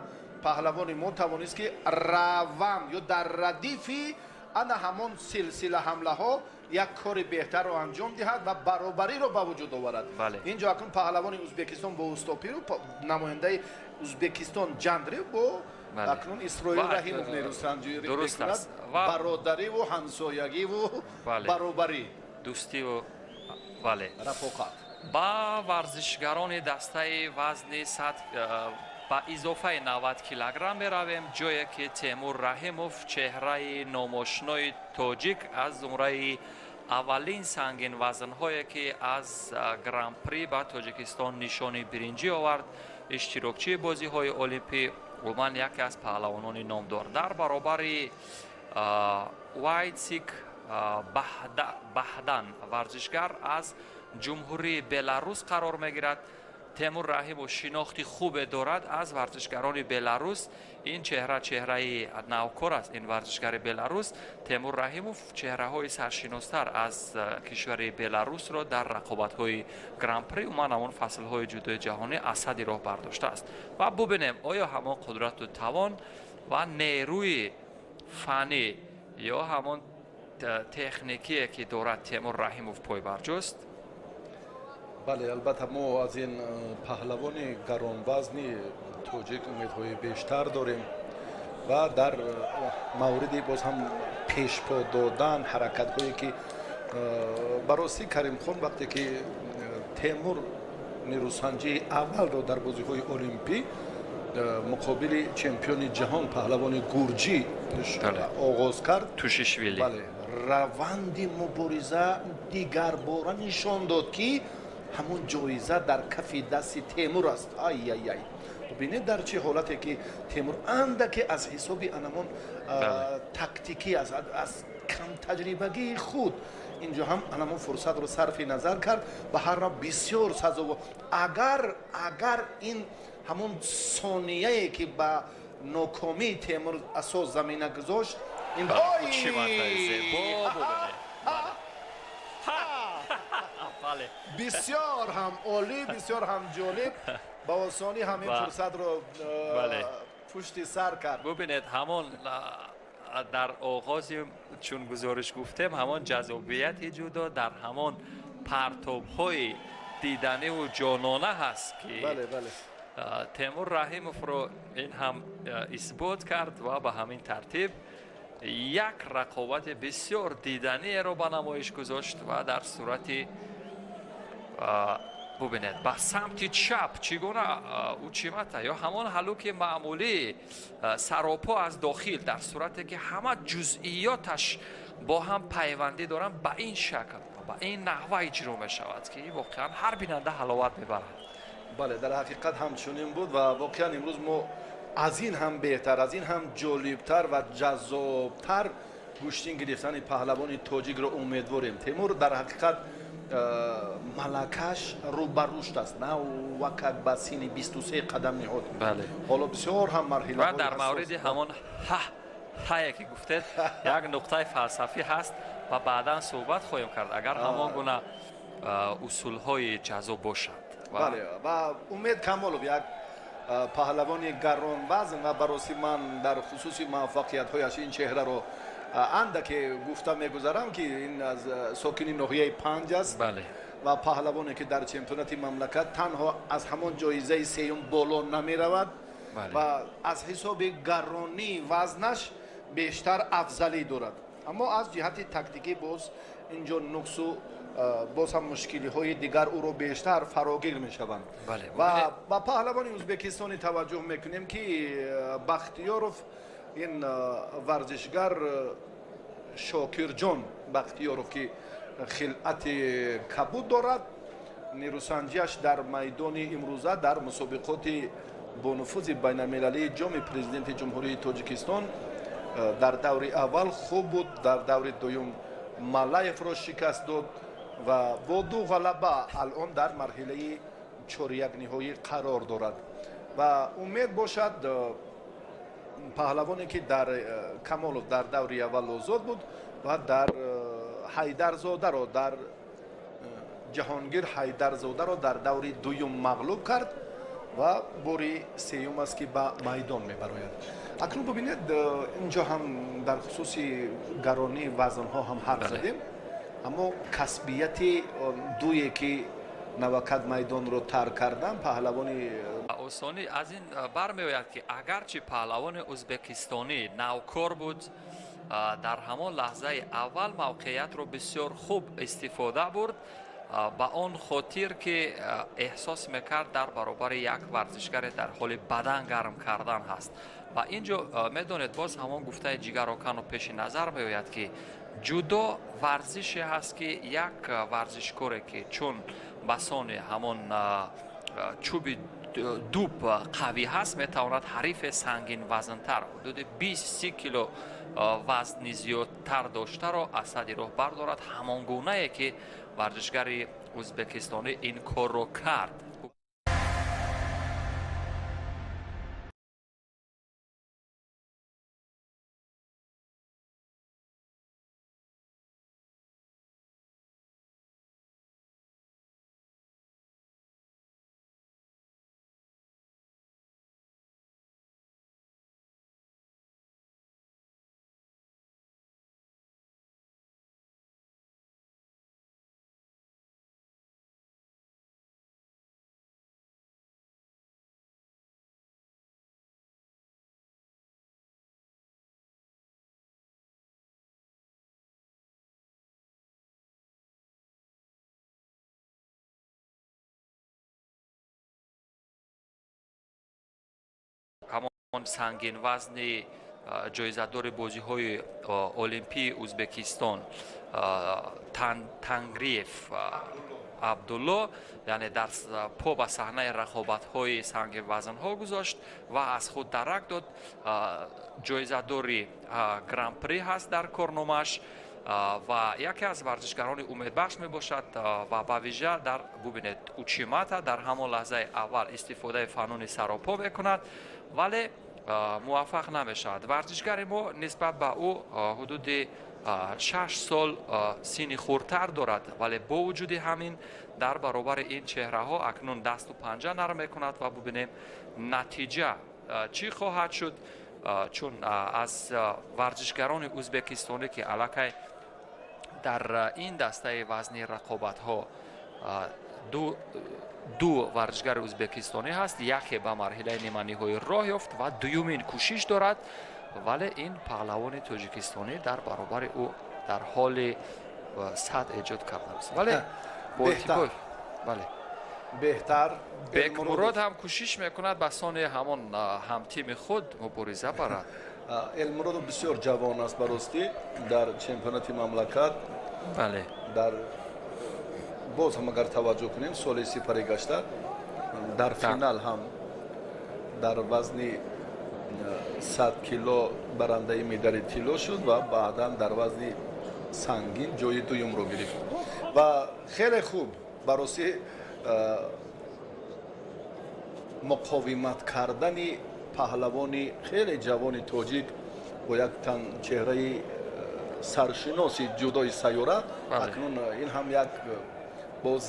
паҳлавони мо тавонист, ки раванд ё дар радифи ана ҳамон силсила ҳамлаҳо як кори беҳтарро анҷом диҳад ва баробариро ба вуҷуд оварад. Инҷо акнун паҳлавони Ӯзбекистон бо Устопиров, намояндаи Ӯзбекистон Ҷандрев бо акнун Исроил Раҳимов нерӯсанҷӣ мекунад. Бародариву ҳамсоягиву баробарӣ, дӯстиву, бале, рафоқат. Ба варзишгарони дастаи вазни сад ба изофаи 90 килограмм меравем, ҷое ки Темур Раҳимов, чеҳраи номошинои тоҷик, аз зумраи аввалин сангинвазнҳое, ки аз Гран-при ба Тоҷикистон нишони биринҷӣ овард, иштирокчии бозиҳои олимпӣ, умуман яке аз паҳлавонони номдор, дар баробари Вайтсик Баҳдан, варзишгар аз Ҷумҳурии Беларус қарор мегирад. Темур Раҳимов шинохти хубе дорад аз варзишгарони Беларус. Ин чеҳра чеҳраи навкор аст, ин варзишгари Беларус. Темур Раҳимов чеҳраҳои саршиностар аз кишвари Беларусро дар рақобатҳои Гран-при, умуман ҳамон фаслҳои ҷудои ҷаҳонӣ аз сади роҳ бардоштааст. Ва бубинем, оё ҳамон қудрату тавон ва нерӯи фаннӣ ё ҳамон техникие, ки дорад Темур Раҳимов, пойбарҷост. Бале, албатта, мо аз ин паҳлавони гаронвазни тоҷик умедҳои бештар дорем ва дар мавриди боз ҳам пешпо додан ҳаракатҳое, ки ба ростӣ, Каримхон, вақте ки Темур нерӯсанҷии аввалро дар бозиҳои олимпӣ муқобили чемпиони ҷаҳон, паҳлавони гурҷӣ оғоз кард, Тушишвили, бале, раванди мубориза дигарбора нишон дод, ки ҳамон ҷоиза дар кафи дасти Темур аст. Ай-ай-ай, бубинед, дар чӣ ҳолате ки Темур андаке аз ҳисоби анамон тактикӣ, аз камтаҷрибагии худ инҷо ҳам анамон фурсатро сарфи назар кард. Ба ҳар нав бисёр сазовор. Агар ин ҳамон сонияе, ки ба нокомии Темур асос замина гузошт, ин чӣ манзари зебо! Бубинед. Бале. Бисёр ҳам олӣ, бисёр ҳам ҷолиб, ба осонӣ ҳам ин фурсатро пушти сар кард. Бубинед, ҳамон дар оғози чун гузориш гуфтем, ҳамон ҷаззобияти ҷудо дар ҳамон партобҳои диданиву ҷонона ҳаст, ки Темур Раҳимовро ин ҳам исбот кард ва ба ҳамин тартиб як рақобати бисёр диданиеро ба намоиш гузошт ва дар сурати Бубинед, ба самти чап чӣ гуна учимата ё ҳамон ҳалуки маъмулӣ саропо аз дохил, дар сурате ки ҳама ҷузъиёташ бо ҳам пайвандӣ доранд, ба ин шакл ва ба ин наҳва иҷро мешавад, ки воқеан ҳар бинанда ҳаловат мебарад. Бале, дар ҳақиқат ҳамчунин буд ва воқеан имрӯз мо аз ин ҳам беҳтар, аз ин ҳам ҷолибтар ва ҷаззобтар гӯштин гирифтани паҳлавони тоҷикро умедворем. Темур дар ҳақиқат малакаш рӯ ба рушд аст, навакак ба синни 23 қадам ниҳод. Ҳоло бисёр ҳам марҳилаҳои ва дар мавриди ҳамон ҳа ҳае ки гуфтед, як нуқтаи фалсафӣ ҳаст ва баъдан суҳбат хоҳем кард, агар ҳамон гуна усулҳои ҷаззоб бошанд. Бале, ва Умед Камолов як паҳлавони гаронвазн ва бароси ман дар хусуси муваффақиятҳояш ин чеҳраро андаке гуфта мегузарам, ки ин аз сокини ноҳияи Панҷ аст ва паҳлавоне ки дар чемпионати мамлакат танҳо аз ҳамон ҷоизаи сеюм боло намеравад ва аз ҳисоби гаронии вазнаш бештар афзалӣ дорад, аммо аз ҷиҳати тактикӣ боз инҷо нуқсу боз ҳам мушкилиҳои дигар ӯро бештар фарогир мешаванд. Ва ба паҳлавони ӯзбекистонӣ таваҷҷӯҳ мекунем, ки Бахтиёров, ин варзишгар Шокирҷон Бахтиёров, ки хилъати кабуд дорад, нерӯсанҷиаш дар майдони имрӯза дар мусобиқоти бонуфузи байналмилалии ҷоми президенти Ҷумҳурии Тоҷикистон дар даври аввал хуб буд, дар даври дуюм Малаевро шикаст дод ва бо ду ғалаба алон дар марҳилаи чорякниҳоӣ қарор дорад. Ва умед бошад паҳлавоне ки дар Камолов дар даври аввал озод буд ва дар Ҳайдарзодаро, дар Ҷаҳонгир Ҳайдарзодаро дар даври дуюм мағлуб кард ва бори сеюм аст, ки ба майдон мебарояд. Акнун бубинед, инҷо ҳам дар хусуси гаронии вазнҳо ҳам ҳарф задем, аммо касбияти дуе ки навакат майдонро тарк кардан паҳлавони осонӣ аз ин бармеояд, ки агарчи паҳлавони ӯзбекистонӣ навкор буд, дар ҳамон лаҳзаи аввал мавқеиятро бисёр хуб истифода бурд, ба он хотир ки эҳсос мекард дар баробари як варзишгаре дар ҳоли бадан гарм кардан ҳаст. Ва ин ҷо медонед, боз ҳамон гуфтаи ҷигарокану пеши назар меояд, ки ҷудо варзише ҳаст, ки як варзишкоре ки чун басони ҳамон чӯби дуб қавӣ ҳаст, метавонад ҳарифе сангин вазнтар, ҳудуди 20-30 кило вазни зиёдтар доштаро аз сади роҳ бардорад, ҳамон гунае ки варзишгари ӯзбекистонӣ ин корро кард. Ҳамон сангин вазни ҷоизадори бозиҳои олимпии Ӯзбекистон Тангриев Абдулло, яъне дар по ба саҳнаи рақобатҳои сангинвазнҳо гузошт ва аз худ дарак дод. Ҷоизадори гран-при ҳаст дар корномааш ва яке аз варзишгарони умедбахш мебошад ва ба вижа дар бубинед учимата дар ҳамон лаҳзаи аввал истифодаи фануни саропо мекунад, вале муваффақ намешавад. Варзишгари мо нисбат ба ӯ ҳудуди 6 сол синни хурдтар дорад, вале бо вуҷуди ҳамин дар баробари ин чеҳраҳо акнун дасту панҷа нарм мекунад ва бубинем натиҷа чӣ хоҳад шуд, чун аз варзишгарони ӯзбекистонӣ ки аллакай дар ин дастаи вазни рақобатҳо ду варзишгари ӯзбекистонӣ ҳаст, яке ба марҳилаи ниманиҳоӣ роҳ ёфт ва дуюмин кӯшиш дорад, вале ин паҳлавони тоҷикистонӣ дар баробари ӯ дар ҳоли сад эҷод кардааст. Вале бо бале Беҳтар. Бекмурод ҳам кӯшиш мекунад ба сони ҳамон ҳамтими худ мубориза барад. Элмуродов бисёр ҷавон аст, ба ростӣ, дар чемпионати мамлакат. Бале. Дар боз ҳам агар таваҷҷӯҳ кунем, соли сипарӣ гашта дар финал ҳам дар вазни 100 кило барандаи медали тилло шуд ва баъдан дар вазни сангин ҷои дуюмро гирифт. Ва хеле хуб, ба ростӣ, муқовимат кардани паҳлавони хеле ҷавони тоҷик бо як тан чеҳраи саршиноси ҷудои сайёра. Акнун ин ҳам як боз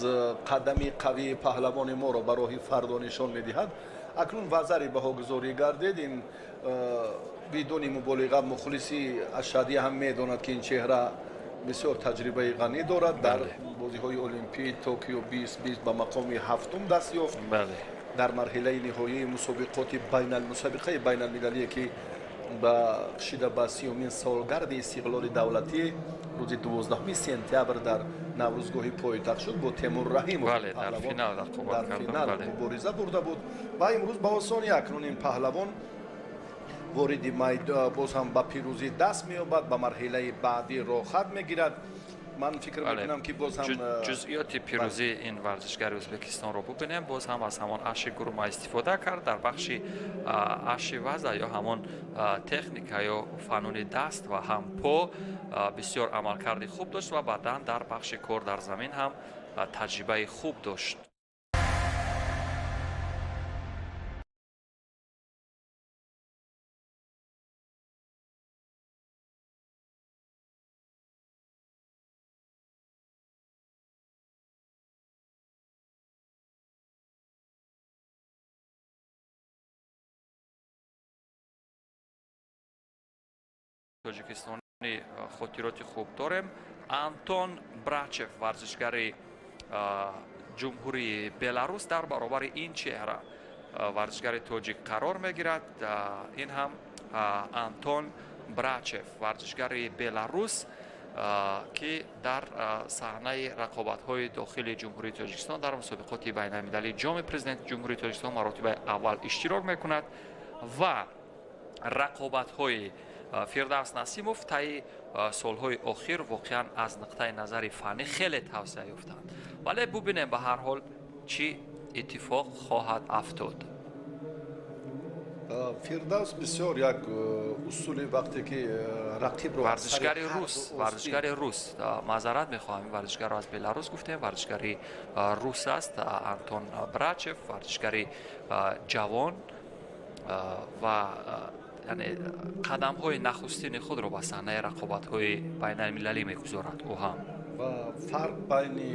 қадами қавии паҳлавони моро ба роҳи фардо нишон медиҳад. Акнун вазари баҳогузорӣ гардид. Ин бидуни муболиға мухлиси ашадӣ ҳам медонад, ки ин чеҳра бисёр таҷрибаи ғанӣ дорад. Дар бозиҳои олимпӣ Токио 2020 ба мақоми ҳафтум даст ёфт. Дар марҳилаи ниҳоии мусобиқоти мусобиқаи байналмилалие, ки бахшида ба 30-умин солгарди истиқлоли давлатӣ рӯзи 12 сентябр дар Наврӯзгоҳи пойтахт шуд, бо Темур Раҳимов дар финал мубориза бурда буд ва имрӯз ба осонӣ акнун ин паҳлавон вориди боз ҳам ба пирӯзӣ даст меёбад, ба марҳилаи баъдӣ роҳхат мегирад. Ман фикр мекунам, ки боз ҳам ҷузъиёти пирӯзии ин варзишгари Ӯзбекистонро бубинем. Боз ҳам аз ҳамон аши гурма истифода кард дар бахши аши ваза ё ҳамон техника ё фануни даст ва ҳам по бисёр амалкарди хуб дошт ва баъдан дар бахши кор дар замин ҳам таҷрибаи хуб дошт. Тоҷикистони хотироти хуб дорем. Антон Брачев, варзишгари ҷумҳурии Беларус, дар баробари ин чеҳра варзишгари тоҷик қарор мегирад. Ин ҳам Антон Брачев, варзишгари Беларус, ки дар саҳнаи рақобатҳои дохили ҷумҳурии Тоҷикистон дар мусобиқоти байналмилалии ҷоми президенти ҷумҳурии Тоҷикистон маротибаи аввал иштирок мекунад ва рақобатҳои Фирдавс Насимов таи солҳои охир воқеан аз нуқтаи назари фаннӣ хеле тавсеа ёфтанд. Вале бубинем, ба ҳар ҳол чӣ иттифоқ хоҳад афтод. Фирдавс бисёр як усули вақте ки рақибро варзишгари рус, маъзарат мехоҳам, ин варзишгарро аз Беларус гуфтем, варзишгари рус аст Антон Брачев, варзишгари ҷавон ва яъне қадамҳои нахустини худро ба саҳнаи рақобатҳои байналмилалӣ мегузорад ӯ ҳам. Ва фарқ байни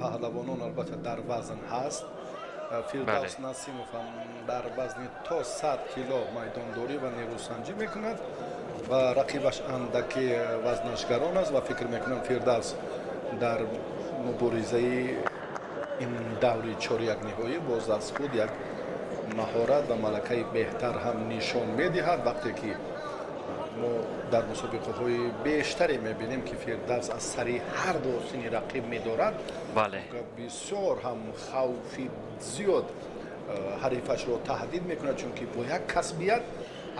паҳлавонон албатта дар вазн ҳаст. Фирдавс Насимов ҳам дар вазни то 100 кило майдондорӣ ва нерӯсанҷӣ мекунад ва рақибаш андаки вазнаш гарон аст ва фикр мекунам, Фирдавс дар муборизаи ин даври чорякниҳоӣ боз аз худ як маҳорат ва малакаи беҳтар ҳам нишон медиҳад. Вақте ки мо дар мусобиқаҳои бештаре мебинем, ки Фирдавс аз сари ҳар ду сини рақиб медорад, бисёр ҳам хавфи зиёд ҳарифашро таҳдид мекунад, чунки бо як касбият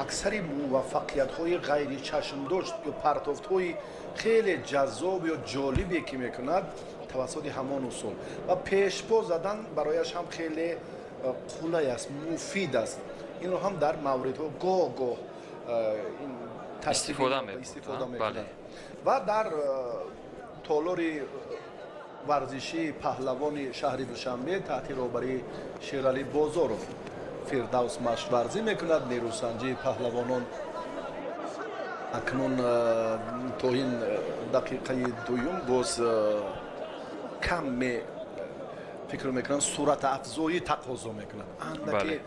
аксари муваффақиятҳои ғайричашмдошт ё партофтҳои хеле ҷаззоб ё ҷолибе ки мекунад, тавассути ҳамон усул ва пешпо задан барояш ҳам хеле қулай аст, муфид аст. Инро ҳам дар мавридҳо гоҳ гоҳ истифода мекунад. Ва дар толори варзишии паҳлавони шаҳри Душанбе таҳти роҳбарии Шералӣ Бозоров Фирдавс машқварзӣ мекунад. Нерӯсанҷии паҳлавонон акнун то ин дақиқаи дуюм боз кам фикр мекунам, суръатафзоӣ тақозо мекунад, андаке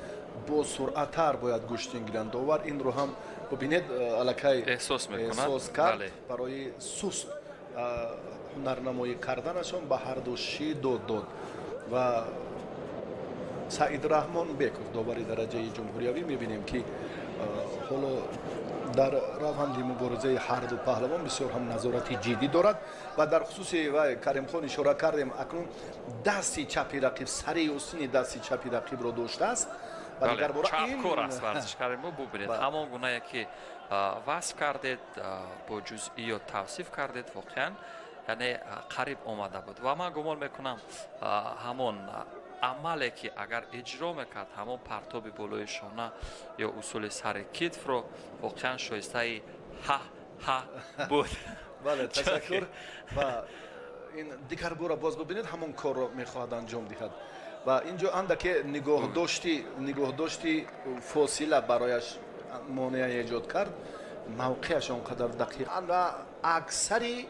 бо суръаттар бояд гӯштин гиранд. Довар инро ҳам, бубинед, аллакай эҳсос кард, барои суст ҳунарнамоӣ карданашон ба ҳарду шиддот дод ва Саид Раҳмон Беков, довари дараҷаи ҷумҳуриявӣ. Мебинем, ки ҳоло дар раванди муборизаи ҳарду паҳлавон бисёр ҳам назорати ҷиддӣ дорад. Ва дар хусуси вай Каримхон ишора кардем, акнун дасти чапи рақиб, сари устини дасти чапи рақибро доштааст. Ва дигарбора чапкор аст варзишгари мо. Бубинед, ҳамон гунае ки васф кардед, бо ҷузъиёт тавсиф кардед, воқеан, яъне қариб омада буд. Ва ман гумон мекунам, ҳамон амале ки агар иҷро мекард, ҳамон партоби болои шона ё усули сари китфро, воқеан шоистаи ҳа ҳа буд. Бале, ташаккур. Ва ин дигар бора боз бубинед, ҳамон корро мехоҳад анҷом диҳад ва инҷо андаке нигоҳдошти фосила барояш монеа эҷод кард, мавқеаш он қадар дақиқ ва аксари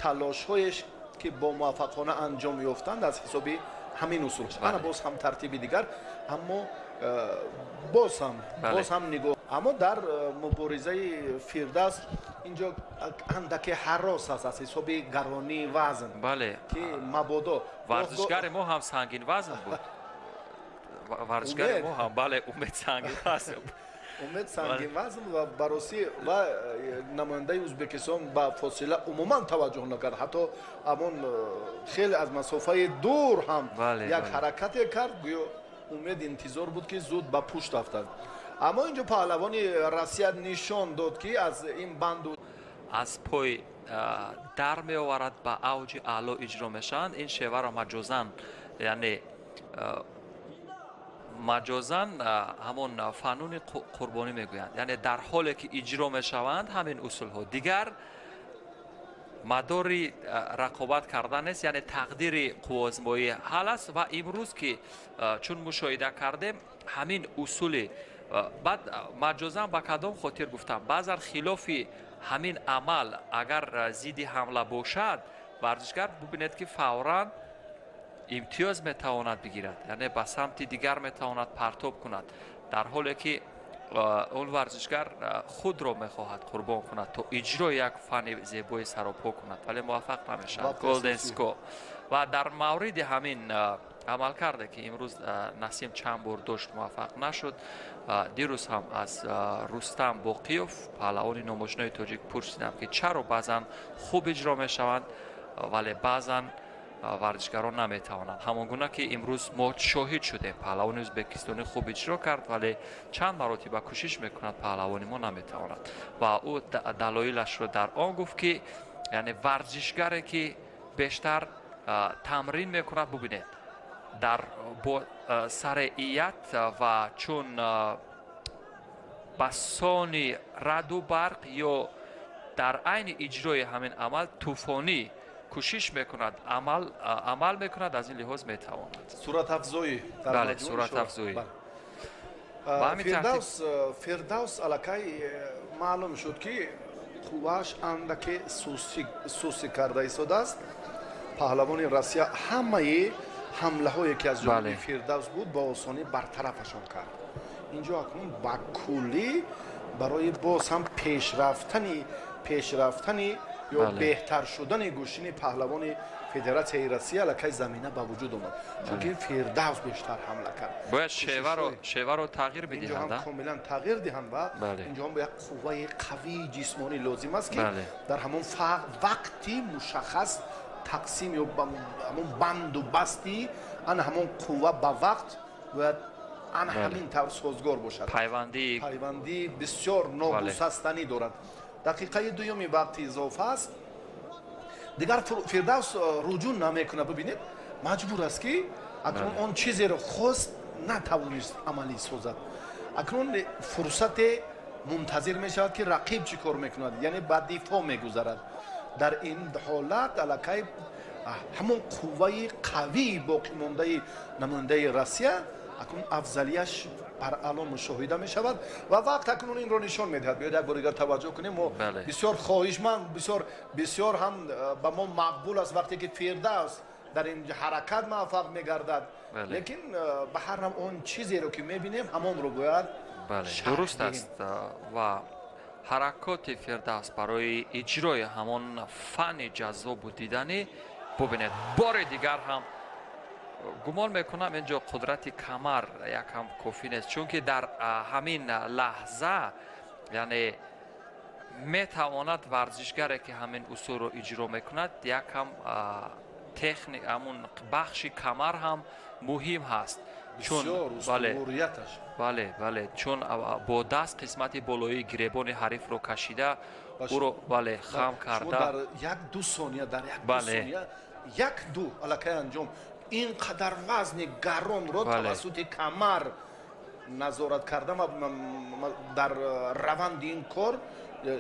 талошҳоеш, ки бо муваффақона анҷом ёфтанд, аз ҳисоби ҳамин усул. Ана боз ҳам тартиби дигар, аммо боз ҳам нигоҳ. Аммо дар муборизаи Фирдавс инҷо андаке ҳарос аст аз ҳисоби гаронии вазн, ки мабодо Варзишгари мо ҳам сангин вазн буд, варзишгари мо ҳам, бале, Умед сангин вазн. Умед сангин вазн ва баросӣ ва намояндаи Ӯзбекистон ба фосила умуман таваҷҷӯҳ накард, ҳатто ҳамон хеле аз масофаи дур ҳам як ҳаракате кард, гӯё Умед интизор буд, ки зуд ба пушт афтад. Аммо инҷо паҳлавони Россия нишон дод, ки аз ин банду аз пой дар меоварад, ба авҷи аъло иҷро мешаванд. Ин шеваро маҷозан, яъне маҷозан ҳамон фануни қурбонӣ мегӯянд. Яъне дар ҳоле ки иҷро мешаванд ҳамин усулҳо, дигар мадори рақобат кардан нест, яъне тақдири қувваозмоӣ ҳал аст. Ва имрӯз ки чун мушоҳида кардем ҳамин усули, баъд маҷозан ба кадом хотир гуфтам, баъзан хилофи ҳамин амал агар зидди ҳамла бошад варзишгар, бубинед, ки фавран имтиёз метавонад бигирад, яъне ба самти дигар метавонад партоб кунад, дар ҳоле ки он варзишгар худро мехоҳад қурбон кунад, то иҷрои як фани зебои саропо кунад, вале муваффақ намешавад. Golden score. Ва дар мавриди ҳамин амалкарде, ки имрӯз Насим чанд бор дошт, муваффақ нашуд, дирӯз ҳам аз Рустам Боқиёв, паҳлавони номошинои тоҷик, пурсидам, ки чаро баъзан хуб иҷро мешаванд, вале баъзан варзишгарон наметавонанд. Ҳамон гуна ки имрӯз мо шоҳид шудем, паҳлавони ӯзбекистонӣ хуб иҷро кард, вале чанд маротиба кӯшиш мекунад, паҳлавони мо наметавонад. Ва ӯ далоилашро дар он гуфт, ки яъне варзишгаре ки бештар тамрин мекунад, бубинед, дар бо сареият ва чун ба сони раъду барқ ё дар айни иҷрои ҳамин амал тӯфонӣ кӯшиш мекунад, амал мекунад, аз ин лиҳоз метавонад. Суръатафзоӣ. Бале, суръатафзоӣ. Фирдавс аллакай маълум шуд, ки қуввааш андаке сустӣ карда истодааст. Паҳлавони Россия ҳамаи ҳамлаҳое, ки аз ҷониби Фирдавс буд, ба осонӣ бартарафашон кард. Инҷо акнун ба куллӣ барои боз ҳам пешрафтани ё беҳтар шудани гӯштини паҳлавони Федератсияи Россия аллакай замина ба вуҷуд омад, чунки Фирдавс бештар ҳамла кард. Бояд шеваро тағйир бидиҳанд, комилан тағйир диҳанд. Ва инҷо ҳам як қувваи қавии ҷисмонӣ лозим аст, ки дар ҳамон вақти мушаххас тақсим ё ҳамон банду басти ана ҳамон қувва ба вақт бояд ана ҳамин тавр созгор бошад. Пайвандӣ. Пайвандӣ бисёр ногусастанӣ дорад. Дақиқаи дуюми вақти изофа аст. Дигар Фирдавс руҷӯъ намекунад. Бибинед, маҷбур аст, ки акнун он чизеро хост, натавонист амалӣ созад. Акнун фурсате мунтазир мешавад, ки рақиб чӣ кор мекунад, яъне ба дифоъ мегузарад. Дар ин ҳолат аллакай ҳамон қувваи қавии боқимондаи намояндаи Россия акнун афзалияш баръало мушоҳида мешавад ва вақт акнун инро нишон медиҳад. Биёед, як бор дигар таваҷҷӯҳ кунем. Мо бисёр хоҳишманд, бисёр бисёр ҳам ба мо мақбул аст, вақте ки Фирдавс дар ин ҳаракат муваффақ мегардад, лекин ба ҳар ҳам он чизеро, ки мебинем, ҳамонро бояд Дуруст аст. Ва ҳаракоти Фирдавс барои иҷрои ҳамон фанни ҷаззобу диданӣ, бубинед, бори дигар ҳам. Гумон мекунам, инҷо қудрати камар якам кофӣ нест, чунки дар ҳамин лаҳза, яъне, метавонад варзишгаре, ки ҳамин усулро иҷро мекунад, якам техник, ҳамун бахши камар ҳам муҳим ҳаст, чун бале, чун бо даст қисмати болоии гиребони ҳарифро кашида, ӯро, бале, хам карда. Дар як ду сония, дар як сония, як ду аллакай анҷом, ин қадар вазни гаронро тавассути камар назорат кардан ва дар раванди ин кор,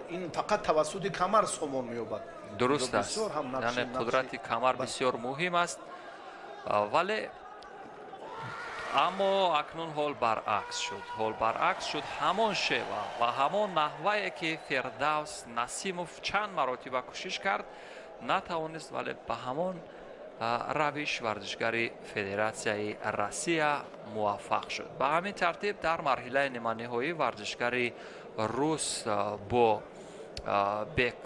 ин фақат тавассути камар сомон меёбад. Дуруст аст, яъне қудрати камар бисёр муҳим аст, вале аммо акнун ҳол баръакс шуд, ҳол баръакс шуд. Ҳамон шева ва ҳамон наҳвае, ки Фирдавс Насимов чанд маротиба кӯшиш кард, натавонист, вале ба ҳамон равиш варзишгари Федератсияи Россия муваффақ шуд. Ба ҳамин тартиб дар марҳилаи ниманиҳоӣ варзишгари рус бо Бек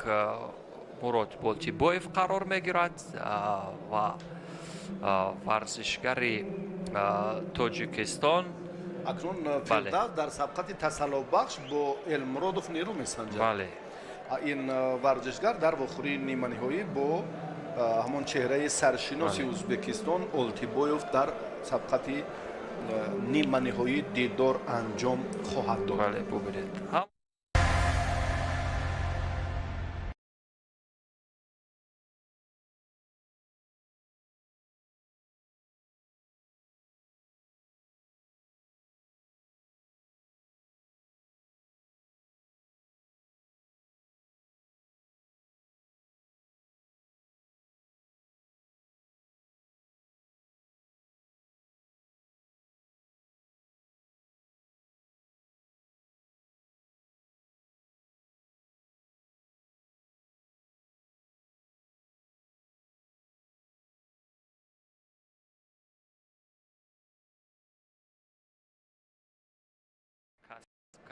Мурод Болтибоев қарор мегирад ва варзишгари Тоҷикистон. Акнун Фирдавс дар сабқати тасаллобахш бо Элмуродов нерӯ месанҷад. Ин варзишгар дар вохӯрии ниманиҳоӣ бо ҳамон чеҳраи саршиноси Ӯзбекистон Олтибоев дар сабқати ниманиҳоӣ дидор анҷом хоҳад дод. Бале, бубинед.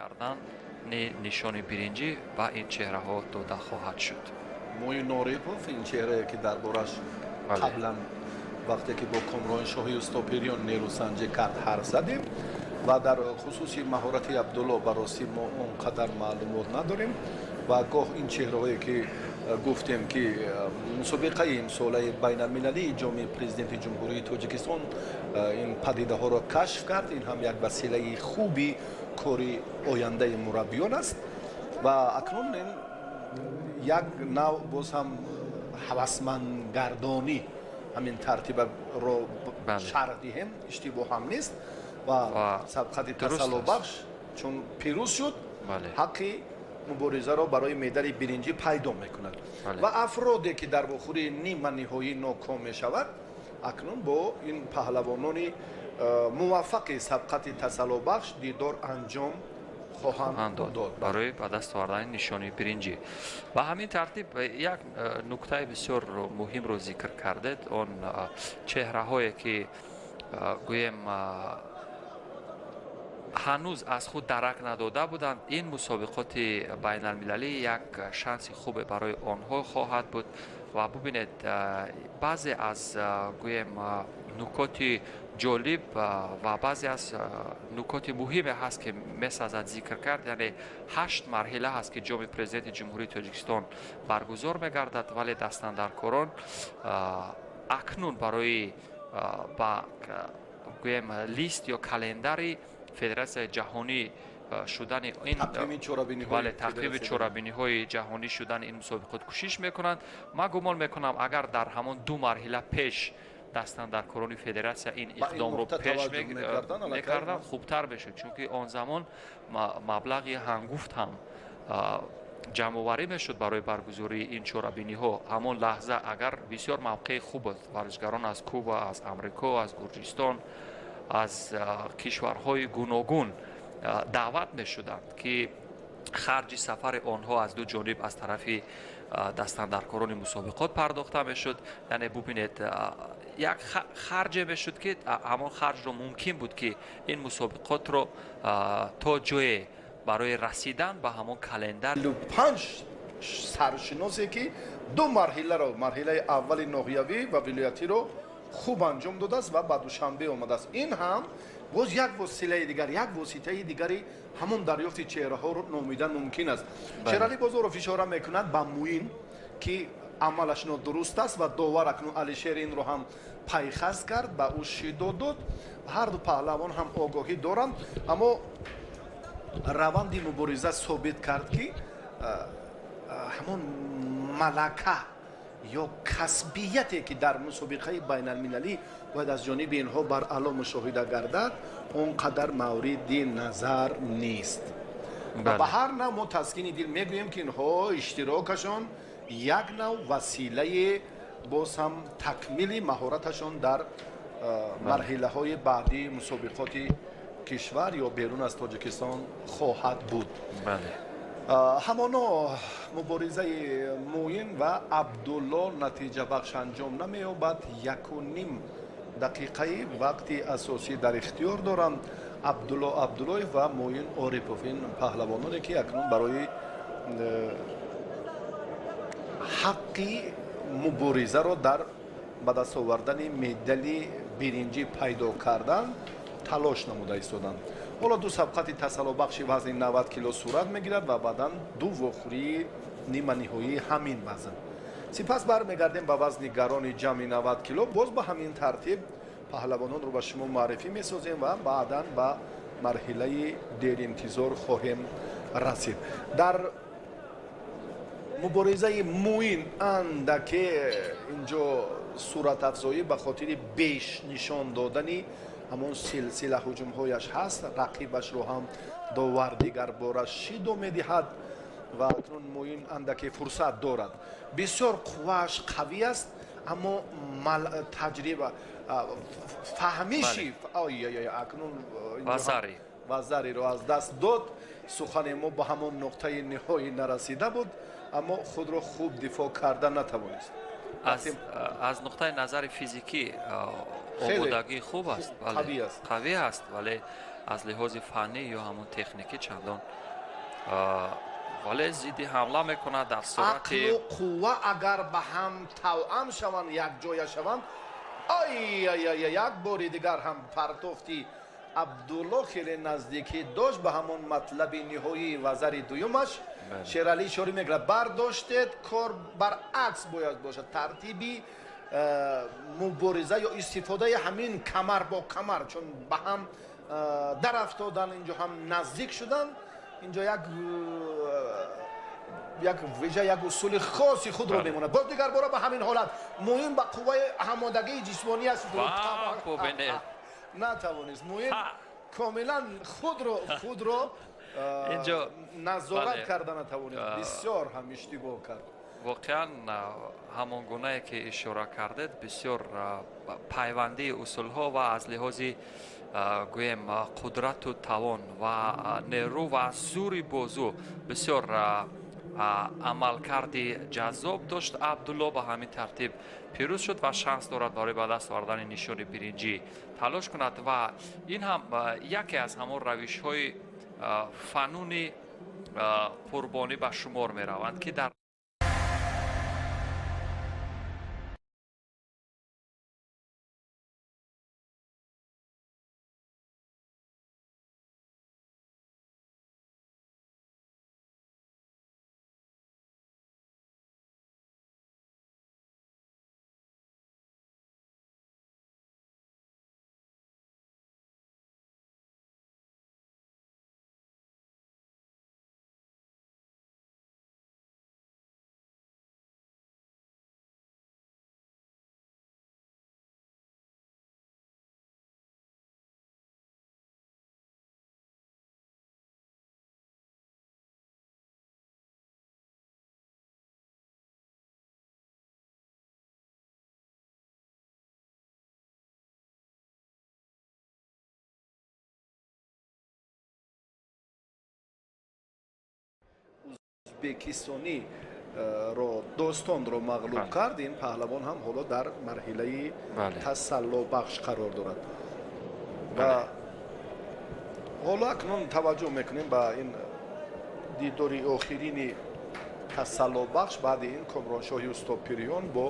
Кардан нишони биринҷӣ ба ин чеҳраҳо дода хоҳад шуд. Муин Норипов, ин чеҳрае, ки дар бораш қаблан вақте ки бо Комрон Шоҳи Устопириён нерӯсанҷӣ кард, ҳарф задем, ва дар хусуси маҳорати Абдулло ба ростӣ мо он қадар маълумот надорем. Ва гоҳ ин чеҳраҳое, ки гуфтем, ки мусобиқаи имсолаи байналмилалии Ҷоми Президенти Ҷумҳурии Тоҷикистон ин падидаҳоро кашф кард, ин ҳам як василаи хуби кори ояндаи мураббиён аст. Ва акнун ин як нав боз ҳам ҳавасмандгардонӣ, ҳамин тартибро шарҳ диҳем, иштибоҳ ҳам нест. Ва сабқати тасаллобахш чун пирӯз шуд, ҳаққи муборизаро барои медали биринҷӣ пайдо мекунад. Ва афроде, ки дар вохӯрии ниманиҳоӣ ноком мешавад, акнун бо ин паҳлавонони муваффақи сабқати тасаллобахш дидор анҷом хоҳанд дод барои ба даст овардани нишони биринҷӣ. Ба ҳамин тартиб як нуктаи бисёр муҳимро зикр кардед. Он чеҳраҳое, ки, гӯем, ҳанӯз аз худ дарак надода буданд, ин мусобиқоти байналмилалӣ як шанси хубе барои онҳо хоҳад буд. Ва бубинед, баъзе аз, гӯем, нукоти ҷолиб ва баъзе аз нукоти муҳиме ҳаст, ки месазад зикр кард. Яъне ҳашт марҳила ҳаст, ки Ҷоми Президенти Ҷумҳурии Тоҷикистон баргузор мегардад, вале дастандаркорон акнун барои ба, гӯем, лист ё календари федератсияи ҷаҳонӣ шудани ин, бале, тақвими чорабиниҳои ҷаҳонӣ шудани ин мусобиқот кӯшиш мекунанд. Ман гумон мекунам, агар дар ҳамон ду марҳила пеш дастандаркорони федератсия ин иқдомро пеш мекарданд, хубтар мешуд, чунки он замон маблағи ҳангуфт ҳам ҷамъоварӣ мешуд барои баргузории ин чорабиниҳо. Ҳамон лаҳза агар бисёр мавқеи хуб буд, варзишгарон аз Куба, аз Амрико, аз Гурҷистон, аз кишварҳои гуногун даъват мешуданд, ки харҷи сафари онҳо аз ду ҷониб аз тарафи дастандаркорони мусобиқот пардохта мешуд. Яъне бубинед, як харҷе мешуд, ки ҳамон харҷро мумкин буд, ки ин мусобиқотро то ҷое барои расидан ба ҳамон календар. Панҷ саршиносе, ки ду марҳиларо, марҳилаи аввали ноҳиявӣ ва вилоятиро хуб анҷом додааст ва ба Душанбе омадааст. Ин ҳам боз як восилаи дигар, як воситаи дигари ҳамон дарёфти чеҳраҳоро номидан мумкин аст. Шералӣ Бозоров ишора мекунад ба Муин, ки амалаш нодуруст аст ва довар акнун Алишер инро ҳам пайхас кард, ба ӯ шидо дод. Ҳарду паҳлавон ҳам огоҳӣ доранд, аммо раванди мубориза собит кард, ки ҳамон малака ё касбияте, ки дар мусобиқаи байналмилалӣ бояд аз ҷониби инҳо баръало мушоҳида гардад, он қадар мавриди назар нест. Ва ба ҳар нав мо таскини дил мегӯем, ки инҳо иштирокашон як нав василаи боз ҳам такмили маҳораташон дар марҳилаҳои баъдии мусобиқоти кишвар ё берун аз Тоҷикистон хоҳад буд. Ҳамоно муборизаи Муин ва Абдулло натиҷабахш анҷом намеёбад. 1.5 дақиқаи вақти асосӣ дар ихтиёр доранд Абдулло Абдуллоев ва Муин Орипов, ин паҳлавононе, ки акнун барои ҳаққи муборизаро дар ба даст овардани медали биринҷӣ пайдо кардан талош намуда истоданд. Ҳоло ду сабқати тасаллобахши вазни 90 кило сурат мегирад ва баъдан ду вохӯрии ниманиҳоии ҳамин вазн. Сипас бармегардем ба вазни гарони ҷамъи 90 кило. Боз ба ҳамин тартиб паҳлавононро ба шумо муаррифӣ месозем ва баъдан ба марҳилаи деринтизор хоҳем расид. Дар муборизаи Муин андаке инҷо суратафзоӣ ба хотири беш нишон додани ҳамон силсила ҳуҷумҳояш ҳаст, рақибашро ҳам довар дигарбора шидо медиҳад ва акнун Муин андаке фурсат дорад. Бисёр қуввааш қавӣ аст, аммо таҷриба фаҳмиши акнун вазариро аз даст дод. Сухани мо ба ҳамон нуқтаи ниҳоӣ нарасида буд, аммо худро хуб дифоъ карда натавонист. Аз нуқтаи назари физикӣ омодагӣ хуб аст, қавӣ аст, вале аз лиҳози фаннӣ ё ҳамон техникӣ чандон, вале зидди ҳамла мекунад дар сурати ақлу қувва агар ба ҳам тавъам шаванд, якҷоя шаванд. Ай як бори дигар ҳам партофти Абдулло хеле наздикӣ дошт ба ҳамон матлаби ниҳоии вазари дуюмаш. Шералӣ ишора мекард, бардоштед, кор баръакс бояд бошад. Тартиби мубориза ё истифодаи ҳамин камар бо камар, чун ба ҳам дарафтодан, инҷо ҳам наздик шудан, инҷо як вижа, як усули хоси худро мемонад. Боз дигар бора ба ҳамин ҳолат Муин ба қувваи ҳамодагии ҷисмониаш натавонист. Муин комилан худро назорат карда натавонист, бисёр ҳам иштибоҳ кард. Воқеан ҳамон гунае ки ишора кардед, бисёр пайвандии усулҳо ва аз лиҳози гӯем қудрату тавон ва нерӯ ва зури бозу бисёр амалкарди ҷаззоб дошт. Абдулло ба ҳамин тартиб пирӯз шуд ва шанс дорад барои ба даст овардани нишони биринҷӣ талош кунад ва ин ҳам яке аз ҳамон равишҳои фануни қурбонӣ ба шумор мераванд, ки дар ӯзбекистонӣ ро Достонро мағлуб кард. Ин паҳлавон ҳам ҳоло дар марҳилаи тасаллобахш қарор дорад ва ҳоло акнун таваҷҷӯҳ мекунем ба ин дидори охирини тасаллобахш. Баъди ин Комроншоҳи Устодпириён бо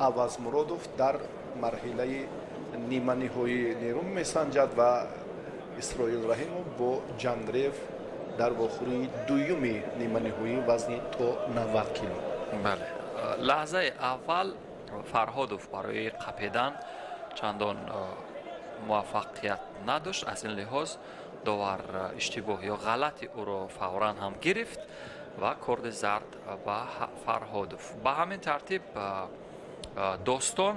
Авазмуродов дар марҳилаи ниманиҳоӣ нерӯ месанҷад ва Исроил Раҳимов бо Ҷандрев дар вохӯрии дуюми ниманиҳоӣ вазни то 90 кило. Бале, лаҳзаи аввал Фарҳодов барои қапидан чандон муваффақият надошт. Аз ин лиҳоз довар иштибоҳ ё ғалати ӯро фавран ҳам гирифт ва корди зард ба Фарҳодов. Ба ҳамин тартиб Достон,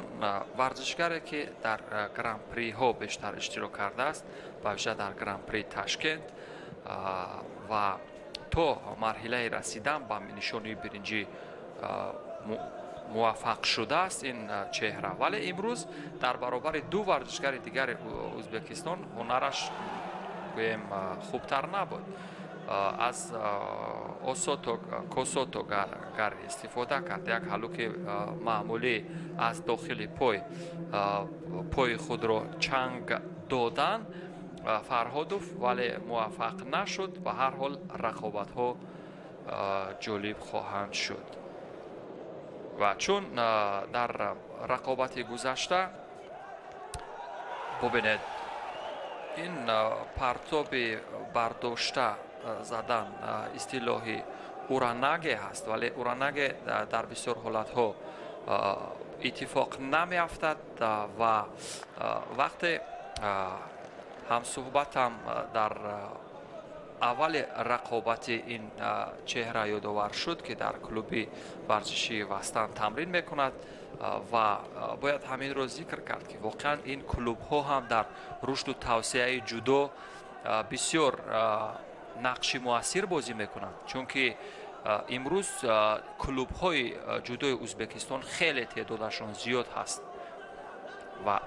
варзишгаре ки дар гран-приҳо бештар иштирок кардааст, ба вижа дар гран-при Ташкент, ва то марҳилаи расидан ба нишони биринҷӣ муваффақ шудааст ин чеҳра, вале имрӯз дар баробари ду варзишгари дигари Ӯзбекистон ҳунараш, гӯем, хубтар набуд. Аз косото гар истифода кард, як ҳалуки маъмулӣ аз дохили пой пои худро чанг додан Фарҳодов, вале муваффақ нашуд. Ба ҳар ҳол рақобатҳо ҷолиб хоҳанд шуд ва чун дар рақобати гузашта бубинед, ин партоби бардошта задан истилоҳи уранаге ҳаст, вале уранаге дар бисёр ҳолатҳо иттифоқ намеафтад. Ва вақте ҳамсуҳбатам дар аввали рақобати ин чеҳра ёдовар шуд, ки дар клуби варзишии Вастан тамрин мекунад, ва бояд ҳаминро зикр кард, ки воқеан ин клубҳо ҳам дар рушду тавсеаи ҷудо бисёр нақши муассир бозӣ мекунанд, чунки имрӯз клубҳои ҷудои Ӯзбекистон хеле теъдодашон зиёд ҳаст ва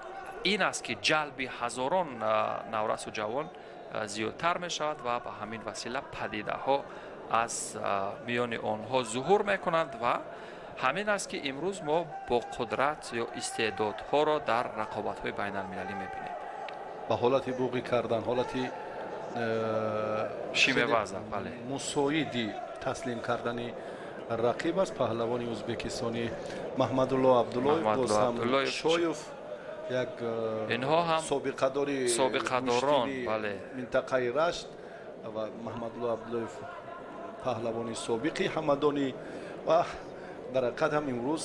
ин аст, ки ҷалби ҳазорон наврасу ҷавон зиёдтар мешавад ва ба ҳамин васила падидаҳо аз миёни онҳо зуҳур мекунанд. Ва ҳамин аст, ки имрӯз мо бо қудрат ё истеъдодҳоро дар рақобатҳои байналмилалӣ мебинем. Ба ҳолати буғӣ кардан, ҳолати шимеваза, бале, мусоиди таслим кардани рақиб аст паҳлавони ӯзбекистонӣ Маҳмадулло Абдуллоев. Боз ҳам Шоев, як инҳо ҳам собиқадори собиқадорон, бале, минтақаи Рашт ва Маҳмадулло Абдуллоев паҳлавони собиқи Ҳамадонӣ. Ва дар ҳақиқат ҳам имрӯз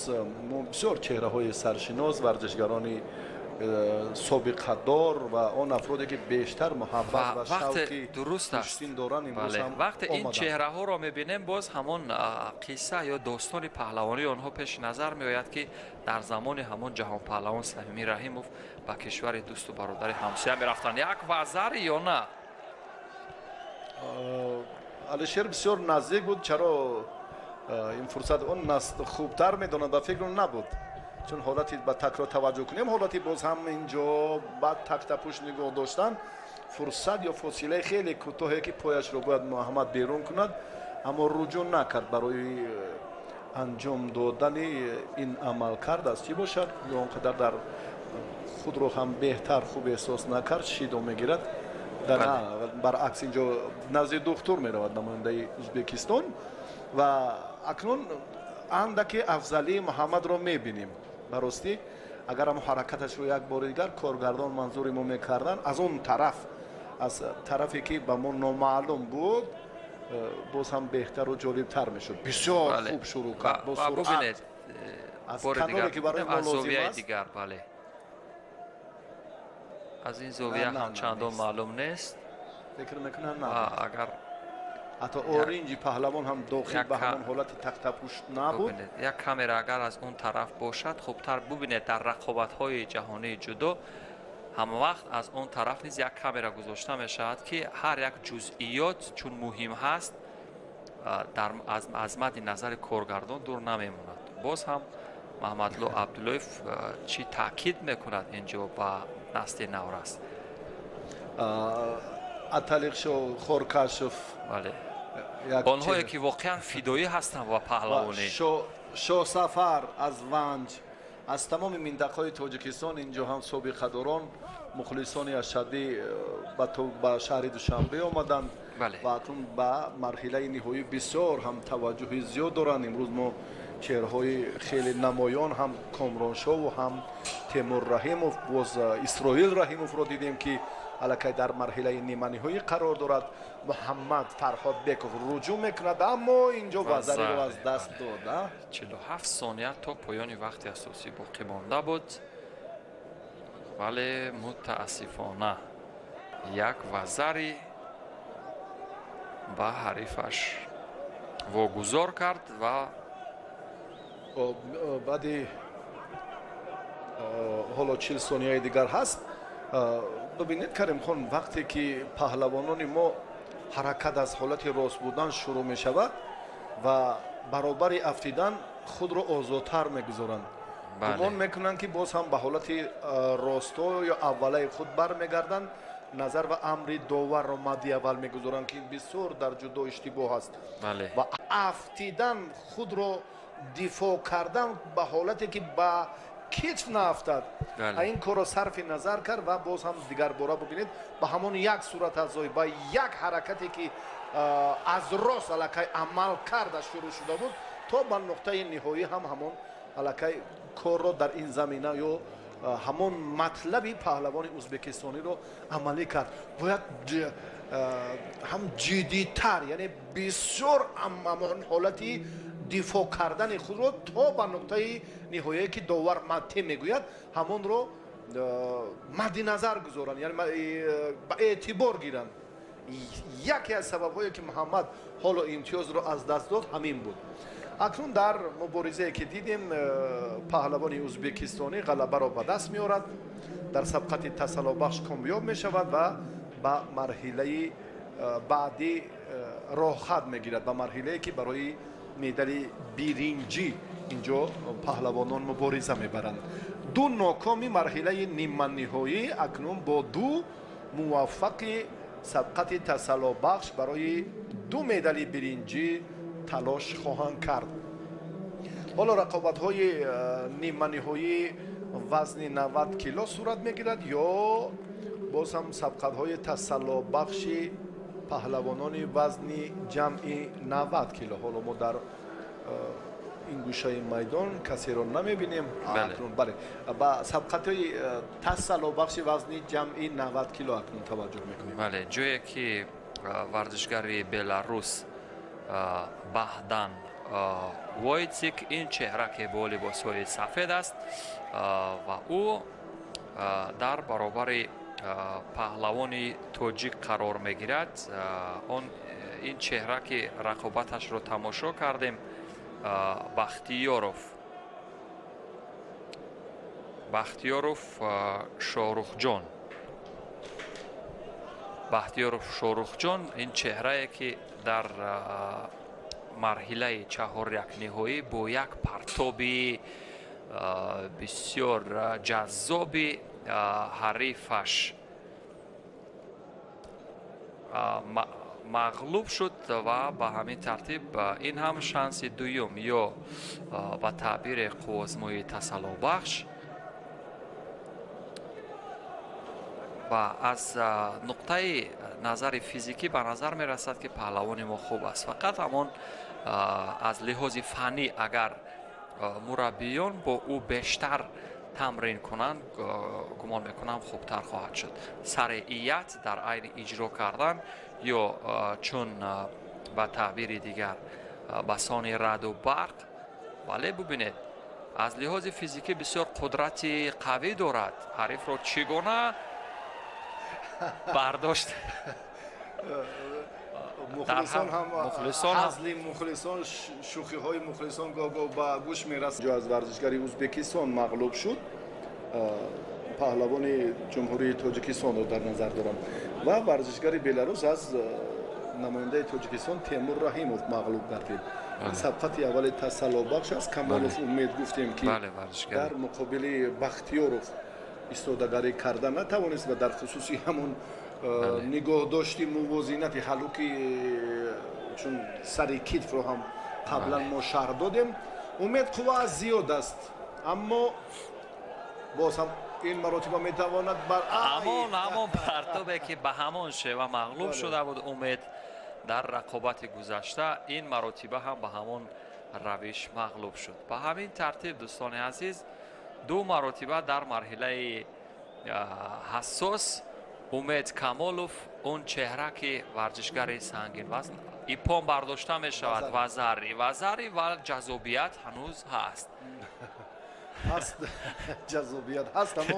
мо бисёр чеҳраҳои саршинос, варзишгарони собиқадор ва он афроде ки бештар муҳаббат ва шавқи гӯштин доранд, имрӯз ҳам вақте ин чеҳраҳоро мебинем, боз ҳамон қисса ё достони паҳлавонии онҳо пеши назар меояд, ки дар замони ҳамон ҷаҳонпаҳлавон Самимӣ Раҳимов ба кишвари дӯсту бародари ҳамсоя мерафтанд. Як вазари ё на? Алишер бисёр наздик буд. Чаро ин фурсат он хубтар медонад, ба фикру набуд, чун ҳолати ба такрор таваҷҷӯҳ кунем, ҳолати боз ҳам инҷо ба тактапӯш нигоҳ доштан, фурсат ё фосилаи хеле кӯтоҳе, ки пояшро бояд Муҳаммад берун кунад, аммо руҷӯъ накард барои анҷом додани ин амалкард. Аз чӣ бошад, ё он қадар дар худро ҳам беҳтар хуб эҳсос накард, шидо мегирад. Баръакс, инҷо назди духтур меравад намояндаи Ӯзбекистон ва акнун андаке афзалии Муҳаммадро мебинем. Ба ростӣ, агар ҳамо ҳаракаташро як бори дигар коргардон манзури мо мекарданд аз он тараф, аз тарафе ки ба мо номаълум буд, боз ҳам беҳтару ҷолибтар мешуд. Бисёр хуб шурӯъ кард бо суръат аз каноре, ки барои мо лозим аст. Дигар, бале, аз ин зовия ҳам чандон маълум нест. Фикр мекунам, на, агар ҳатто оринҷи паҳлавон ҳам дохил ба ҳамон ҳолати тахтапӯш набуд. Як камера агар аз он тараф бошад, хубтар. Бубинед, дар рақобатҳои ҷаҳонии ҷудо ҳамавақт аз он тараф низ як камера гузошта мешавад, ки ҳар як ҷузъиёт, чун муҳим ҳаст, аз мадди назари коргардон дур намемонад. Боз ҳам Маҳмадло Абдуллоев чӣ таъкид мекунад инҷо ба насли наврас? Аталиқшо Хоркашов. Бале, онҳое ки воқеан фидоӣ ҳастанд ва паҳлавонӣ. Шоҳсафар аз Ванҷ, аз тамоми минтақаҳои Тоҷикистон инҷо ҳам собиқадорон, мухлисони ашаддӣ ба шаҳри Душанбе омаданд ва акнун ба марҳилаи ниҳоӣ бисёр ҳам таваҷҷӯҳи зиёд доранд. Имрӯз мо чеҳраҳои хеле намоён, ҳам Комроншову ҳам Темур Раҳимов, боз Исроил Раҳимовро дидем, ки аллакай дар марҳилаи ниманиҳоӣ қарор дорад. Муҳаммад Фарҳодбеков руҷӯъ мекунад, аммо инҷо вазариро аз даст дод. 47 сония то поёни вақти асосӣ боқӣ монда буд, вале мутаассифона як вазари ба ҳарифаш вогузор кард ва баъди ҳоло 40 сонияи дигар ҳаст. Бибинед, Каримхон, вақте ки паҳлавонони мо ҳаракат аз ҳолати рост будан шурӯъ мешавад ва баробари афтидан худро озодтар мегузоранд, гумон мекунанд, ки боз ҳам ба ҳолати росто ё аввалаи худ бармегарданд, назар ва амри доварро мадди аввал мегузоранд, ки бисёр дар ҷудо иштибоҳ аст, ва афтидан худро дифоъ кардан ба ҳолате ки ба китф наафтад, ин корро сарфи назар кард ва боз ҳам дигарбора бубинед, ба ҳамон як сурат афзоӣ, ба як ҳаракате ки аз рост аллакай амал карда шурӯъ шуда буд, то ба нуқтаи ниҳоӣ ҳам ҳамон аллакай корро дар ин замина ё ҳамон матлаби паҳлавони ӯзбекистониро амалӣ кард. Бояд ҳам ҷиддитар, яъне бисёр ҳамон ҳолати дифоъ кардани худро то ба нуқтаи ниҳоие, ки довар матте мегӯяд, ҳамонро мадди назар гузоранд, яъне ба эътибор гиранд. Яке аз сабабҳое, ки Муҳаммад ҳоло имтиёзро аз даст дод, ҳамин буд. Акнун дар муборизае, ки дидем, паҳлавони ӯзбекистонӣ ғалабаро ба даст меорад, дар сабқати тасаллобахш комёб мешавад ва ба марҳилаи баъдӣ роҳхат мегирад, ба марҳилае, ки барои медали биринҷӣ инҷо паҳлавонон мубориза мебаранд. Ду нокоми марҳилаи ниманиҳоӣ акнун бо ду муваффақи сабқати тасаллобахш барои ду медали биринҷӣ талош хоҳанд кард. Ҳоло рақобатҳои ниманиҳоии вазни 90 кило сурат мегирад ё боз ҳам сабқатҳои тасаллобахши паҳлавонони вазни ҷамъи 90 кило. Ҳоло мо дар ин гӯшаи майдон касеро намебинем. Бале, ба сабқатҳои тасаллобахши вазни ҷамъи 90 кило акнун таваҷҷӯҳ мекунем. Бале, ҷое ки варзишгари Беларус Баҳдан Войтсик, ин чеҳра, ки бо либосҳои сафед аст, ва ӯ дар баробари паҳлавони тоҷик қарор мегирад. Он ин чеҳра, ки рақобаташро тамошо кардем, Бахтиёров Шоҳрухҷон, Бахтиёров Шоҳрухҷон, ин чеҳрае, ки дар марҳилаи чаҳорякниҳоӣ бо як партоби бисёр ҷаззоби ҳарифаш мағлуб шуд ва ба ҳамин тартиб ин ҳам шанси дуюм ё ба таъбири қуввозмои тасаллобахш ва аз нуқтаи назари физикӣ ба назар мерасад, ки паҳлавони мо хуб аст. Фақат ҳамон аз лиҳози фаннӣ агар мураббиён бо ӯ бештар тамрин кунанд, гумон мекунам, хубтар хоҳад шуд. Сареият дар айни иҷро кардан ё чун ба таъбири дигар ба сони раъду барқ. Вале бубинед, аз лиҳози физикӣ бисёр қудрати қавӣ дорад. Ҳарифро чӣ гуна бардошт. Мухлисон ҳам, ҳазли мухлисон, шӯхиҳои мухлисон гоҳ-гоҳ ба гӯш мерасад. Ҷо аз варзишгари Ӯзбекистон мағлуб шуд, паҳлавони Ҷумҳурии Тоҷикистонро дар назар дорам, ва варзишгари Беларус аз намояндаи Тоҷикистон Темур Раҳимов мағлуб гардид. Сабқати аввали тасаллобахш аст. Камолов Умед, гуфтем, ки дар муқобили Бахтиёров истодагарӣ карда натавонист ва дар хусуси ҳамон нигоҳдошти мувозинати ҳалуки, чун сари китфро ҳам қаблан мо шарҳ додем, Умед қувва зиёд аст, аммо боз ҳам ин маротиба метавонад бар ҳамон партобе, ки ба ҳамон шева мағлуб шуда буд Умед дар рақобати гузашта, ин маротиба ҳам ба ҳамон равиш мағлуб шуд. Ба ҳамин тартиб, дӯстони азиз, Ду маротиба дар марҳилаи ҳассос Умед Камолов, он чеҳра ки варзишгари сангинвазн, иппон бардошта мешавад, вазари ва ҷаззобият ҳанӯз ҳаст. Ҳаст, ҷаззобият ҳаст, аммо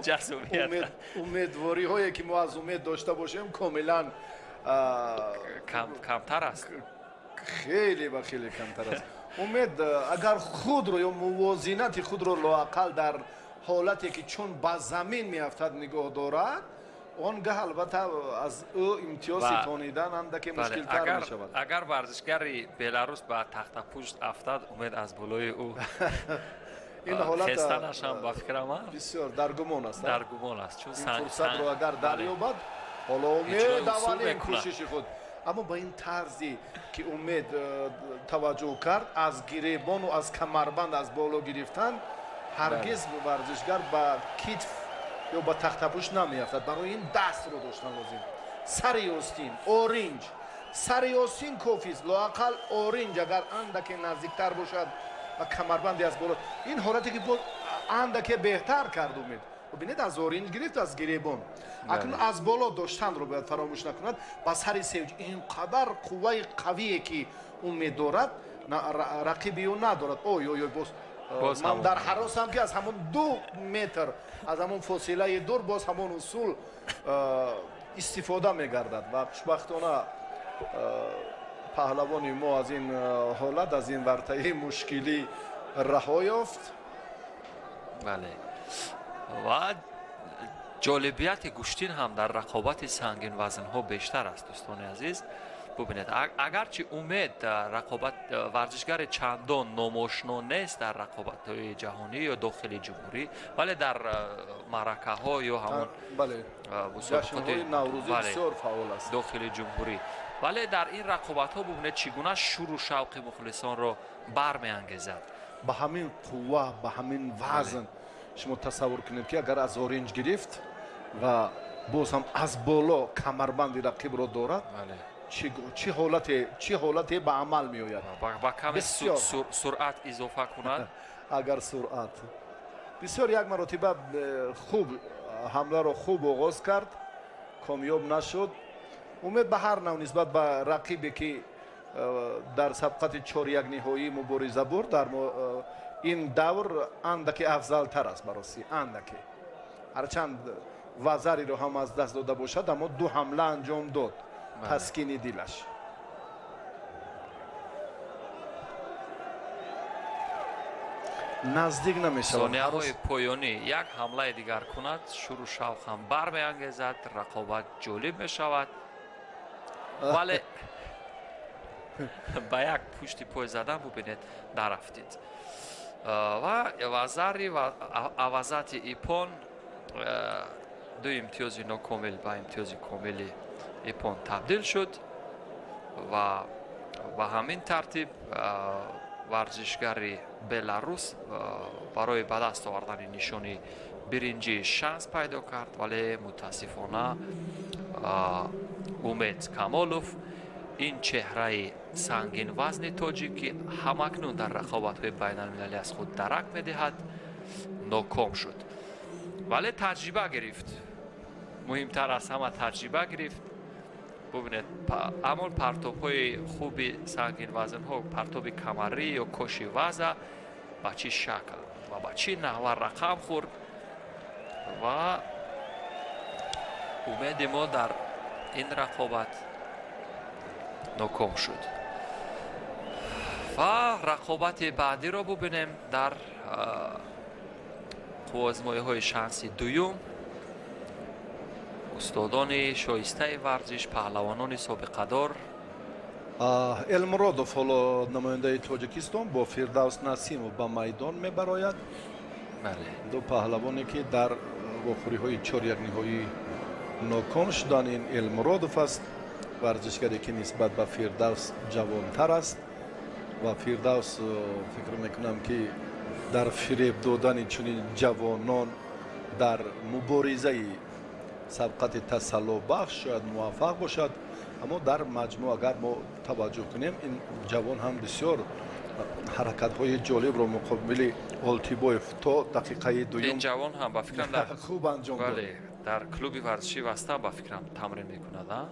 умедвориҳое ки мо аз Умед дошта бошем комилан камтар аст, хеле ва хеле камтар аст. Умед агар худро ё мувозинати худро лоақал дар ҳолате ки чун ба замин меафтад нигоҳ дорад, он гаҳ албатта аз ӯ имтиёз ситонидан андаке мушкилтар мешавад. Агар варзишгари Беларус ба тахтапушт афтад, Умед аз болои ӯ ин ҳолат хестанаш ҳам ба фикрам бисёр дар гумон аст, дар гумон аст, чун фурсатро агар дарёбад, ҳоло Умед аввалин кӯшиши худ, аммо ба ин тарзе ки Умед таваҷҷӯҳ кард, аз гиребону аз камарбанд аз боло гирифтан, ҳаргиз варзишгар ба китф ё ба тахтапӯш намеафтад. Барои ин дастро доштан лозим. Сари остин, оринҷ, сари остин кофист, лоақал оринҷ агар андаке наздиктар бошад ва камарбанди аз боло, ин ҳолате ки боз андаке беҳтар кард Умед. Бубинед, аз оринҷ гирифт, аз гиребон, акнун аз боло доштанро бояд фаромӯш накунад. Ба сари севҷ ин қадар қувваи қавие ки Умед дорад, рақиби ӯ надорад. Ой ой ой, боз ман дар ҳаросам ки аз ҳамон 2 метр, аз ҳамон фосилаи дур боз ҳамон усул истифода мегардад ва хушбахтона паҳлавони мо аз ин ҳолат, аз ин вартаи мушкилӣ раҳо ёфт. Бале, ва ҷолибияти гӯштин ҳам дар рақобати сангинвазнҳо бештар аст, дӯстони азиз. Бубинед, агарчи Умед рақобат варзишгари чандон номошно нест дар рақобатҳои ҷаҳонӣ ё дохили ҷумҳурӣ, вале дар маъракаҳо ё ҳамон ҷашнҳои наврӯзӣ бисёр фаъол аст дохили ҷумҳурӣ, вале дар ин рақобатҳо бубинед чӣ гуна шуру шавқи мухлисонро бармеангезад. Ба ҳамин қувва, ба ҳамин вазн шумо тасаввур кунед ки агар аз оринҷ гирифт ва боз ҳам аз боло камарбанди рақибро дорад, чӣ ҳолате ба амал меояд? Ба каме суръат изофа кунад, агар суръат бисёр як маротиба хуб ҳамларо хуб оғоз кард, комёб нашуд. Умед ба ҳар нав нисбат ба рақибе ки дар сабқати 4-1 ниҳоӣ мубориза бурд, дар ин давр андаке афзалтар аст, баросӣ андаке, ҳарчанд вазариро ҳам аз даст дода бошад, аммо 2 ҳамла анҷом дод таскини дилаш. Наздик намешавад. Сонияҳои поёнӣ як ҳамлаи дигар кунад, шуру шавқ ҳам бармеангезад, рақобат ҷолиб мешавад, вале ба як пушти пой задан бубинед нарафтид. Ва вазари ва авазати иппон 2 имтиёзи нокомил ба имтиёзи комили иппон табдил шуд ва ба ҳамин тартиб варзишгари Беларус барои ба даст овардани нишони биринҷӣ шанс пайдо кард, вале мутаассифона Умед Камолов, ин чеҳраи сангинвазни тоҷик ки ҳамакнун дар рақобатҳои байналмилалӣ аз худ дарак медиҳад, ноком шуд, вале таҷриба гирифт. Муҳимтар аз ҳама таҷриба гирифт. Бубинед, ҳамон партобҳои хуби сангинвазнҳо, партоби камарӣ ё коши ваза ба чӣ шакл ва ба чӣ наҳва рақам хӯрд ва умеди мо дар ин рақобат ноком шуд. Ва рақобати баъдиро бубинем дар қувваозмоиҳои шанси дуюм. Устодони шоистаи варзиш, паҳлавонони собиқадор. Элмуродов ҳоло намояндаи Тоҷикистон бо Фирдавс Насимов ба майдон мебарояд. Ду паҳлавоне ки дар вохӯриҳои 4-1 ниҳоӣ ноком шуданд. Ин Элмуродов аст, варзишгаре ки нисбат ба Фирдавс ҷавонтар аст ва Фирдавс фикр мекунам ки дар фиреб додани чунин ҷавонон дар муборизаи сабқати тасаллобахш шояд муваффақ бошад, аммо дар маҷмӯъ агар мо таваҷҷӯҳ кунем, ин ҷавон ҳам бисёр Ҳаракатҳои ҷолибро муқобили Олтибоев то дақиқаи дуюм ин ҷавон ҳам, ба фикрам, дар хуб анҷом дод. Бале, дар клуби варзишӣ васта, ба фикрам, тамрин мекунад, а?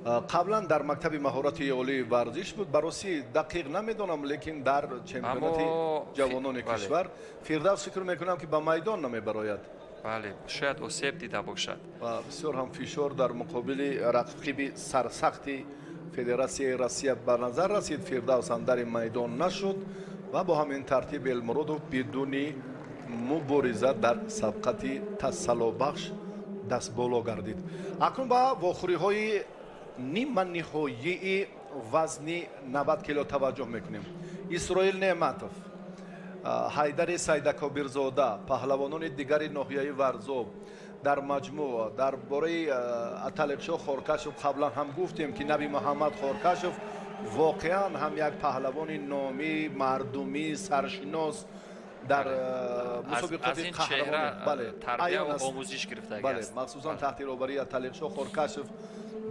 Қаблан дар мактаби маҳорати олии варзиш буд. Ба ростӣ, дақиқ намедонам, лекин дар чемпионати ҷавонони кишвар Фирдавс, фикр мекунам, ки ба майдон намебарояд. Бале, шояд осеб дида бошад. Ва бисёр ҳам фишор дар муқобили рақиби сарсахти Федератсияи Россия ба назар расид. Фирдавс андари майдон нашуд ва бо ҳамин тартиб Элмуродов бидуни мубориза дар сабқати тасаллобахш дастболо гардид. Акнун ба вохӯриҳои ниманиҳоии вазни 90 кило таваҷҷӯҳ мекунем. Исроил Неъматов, Ҳайдари Сайдакобирзода, паҳлавонони дигари ноҳияи Варзоб. Дар маҷмӯъ дар бораи Аталиқшоҳ Хоркашов қаблан ҳам гуфтем, ки Наби Муҳаммад Хоркашов воқеан ҳам як паҳлавони номӣ, мардумӣ, саршинос дар мусобиқоти қаҳрамонӣ. Бале, махсусан таҳти роҳбарии Аталиқшоҳ Хоркашов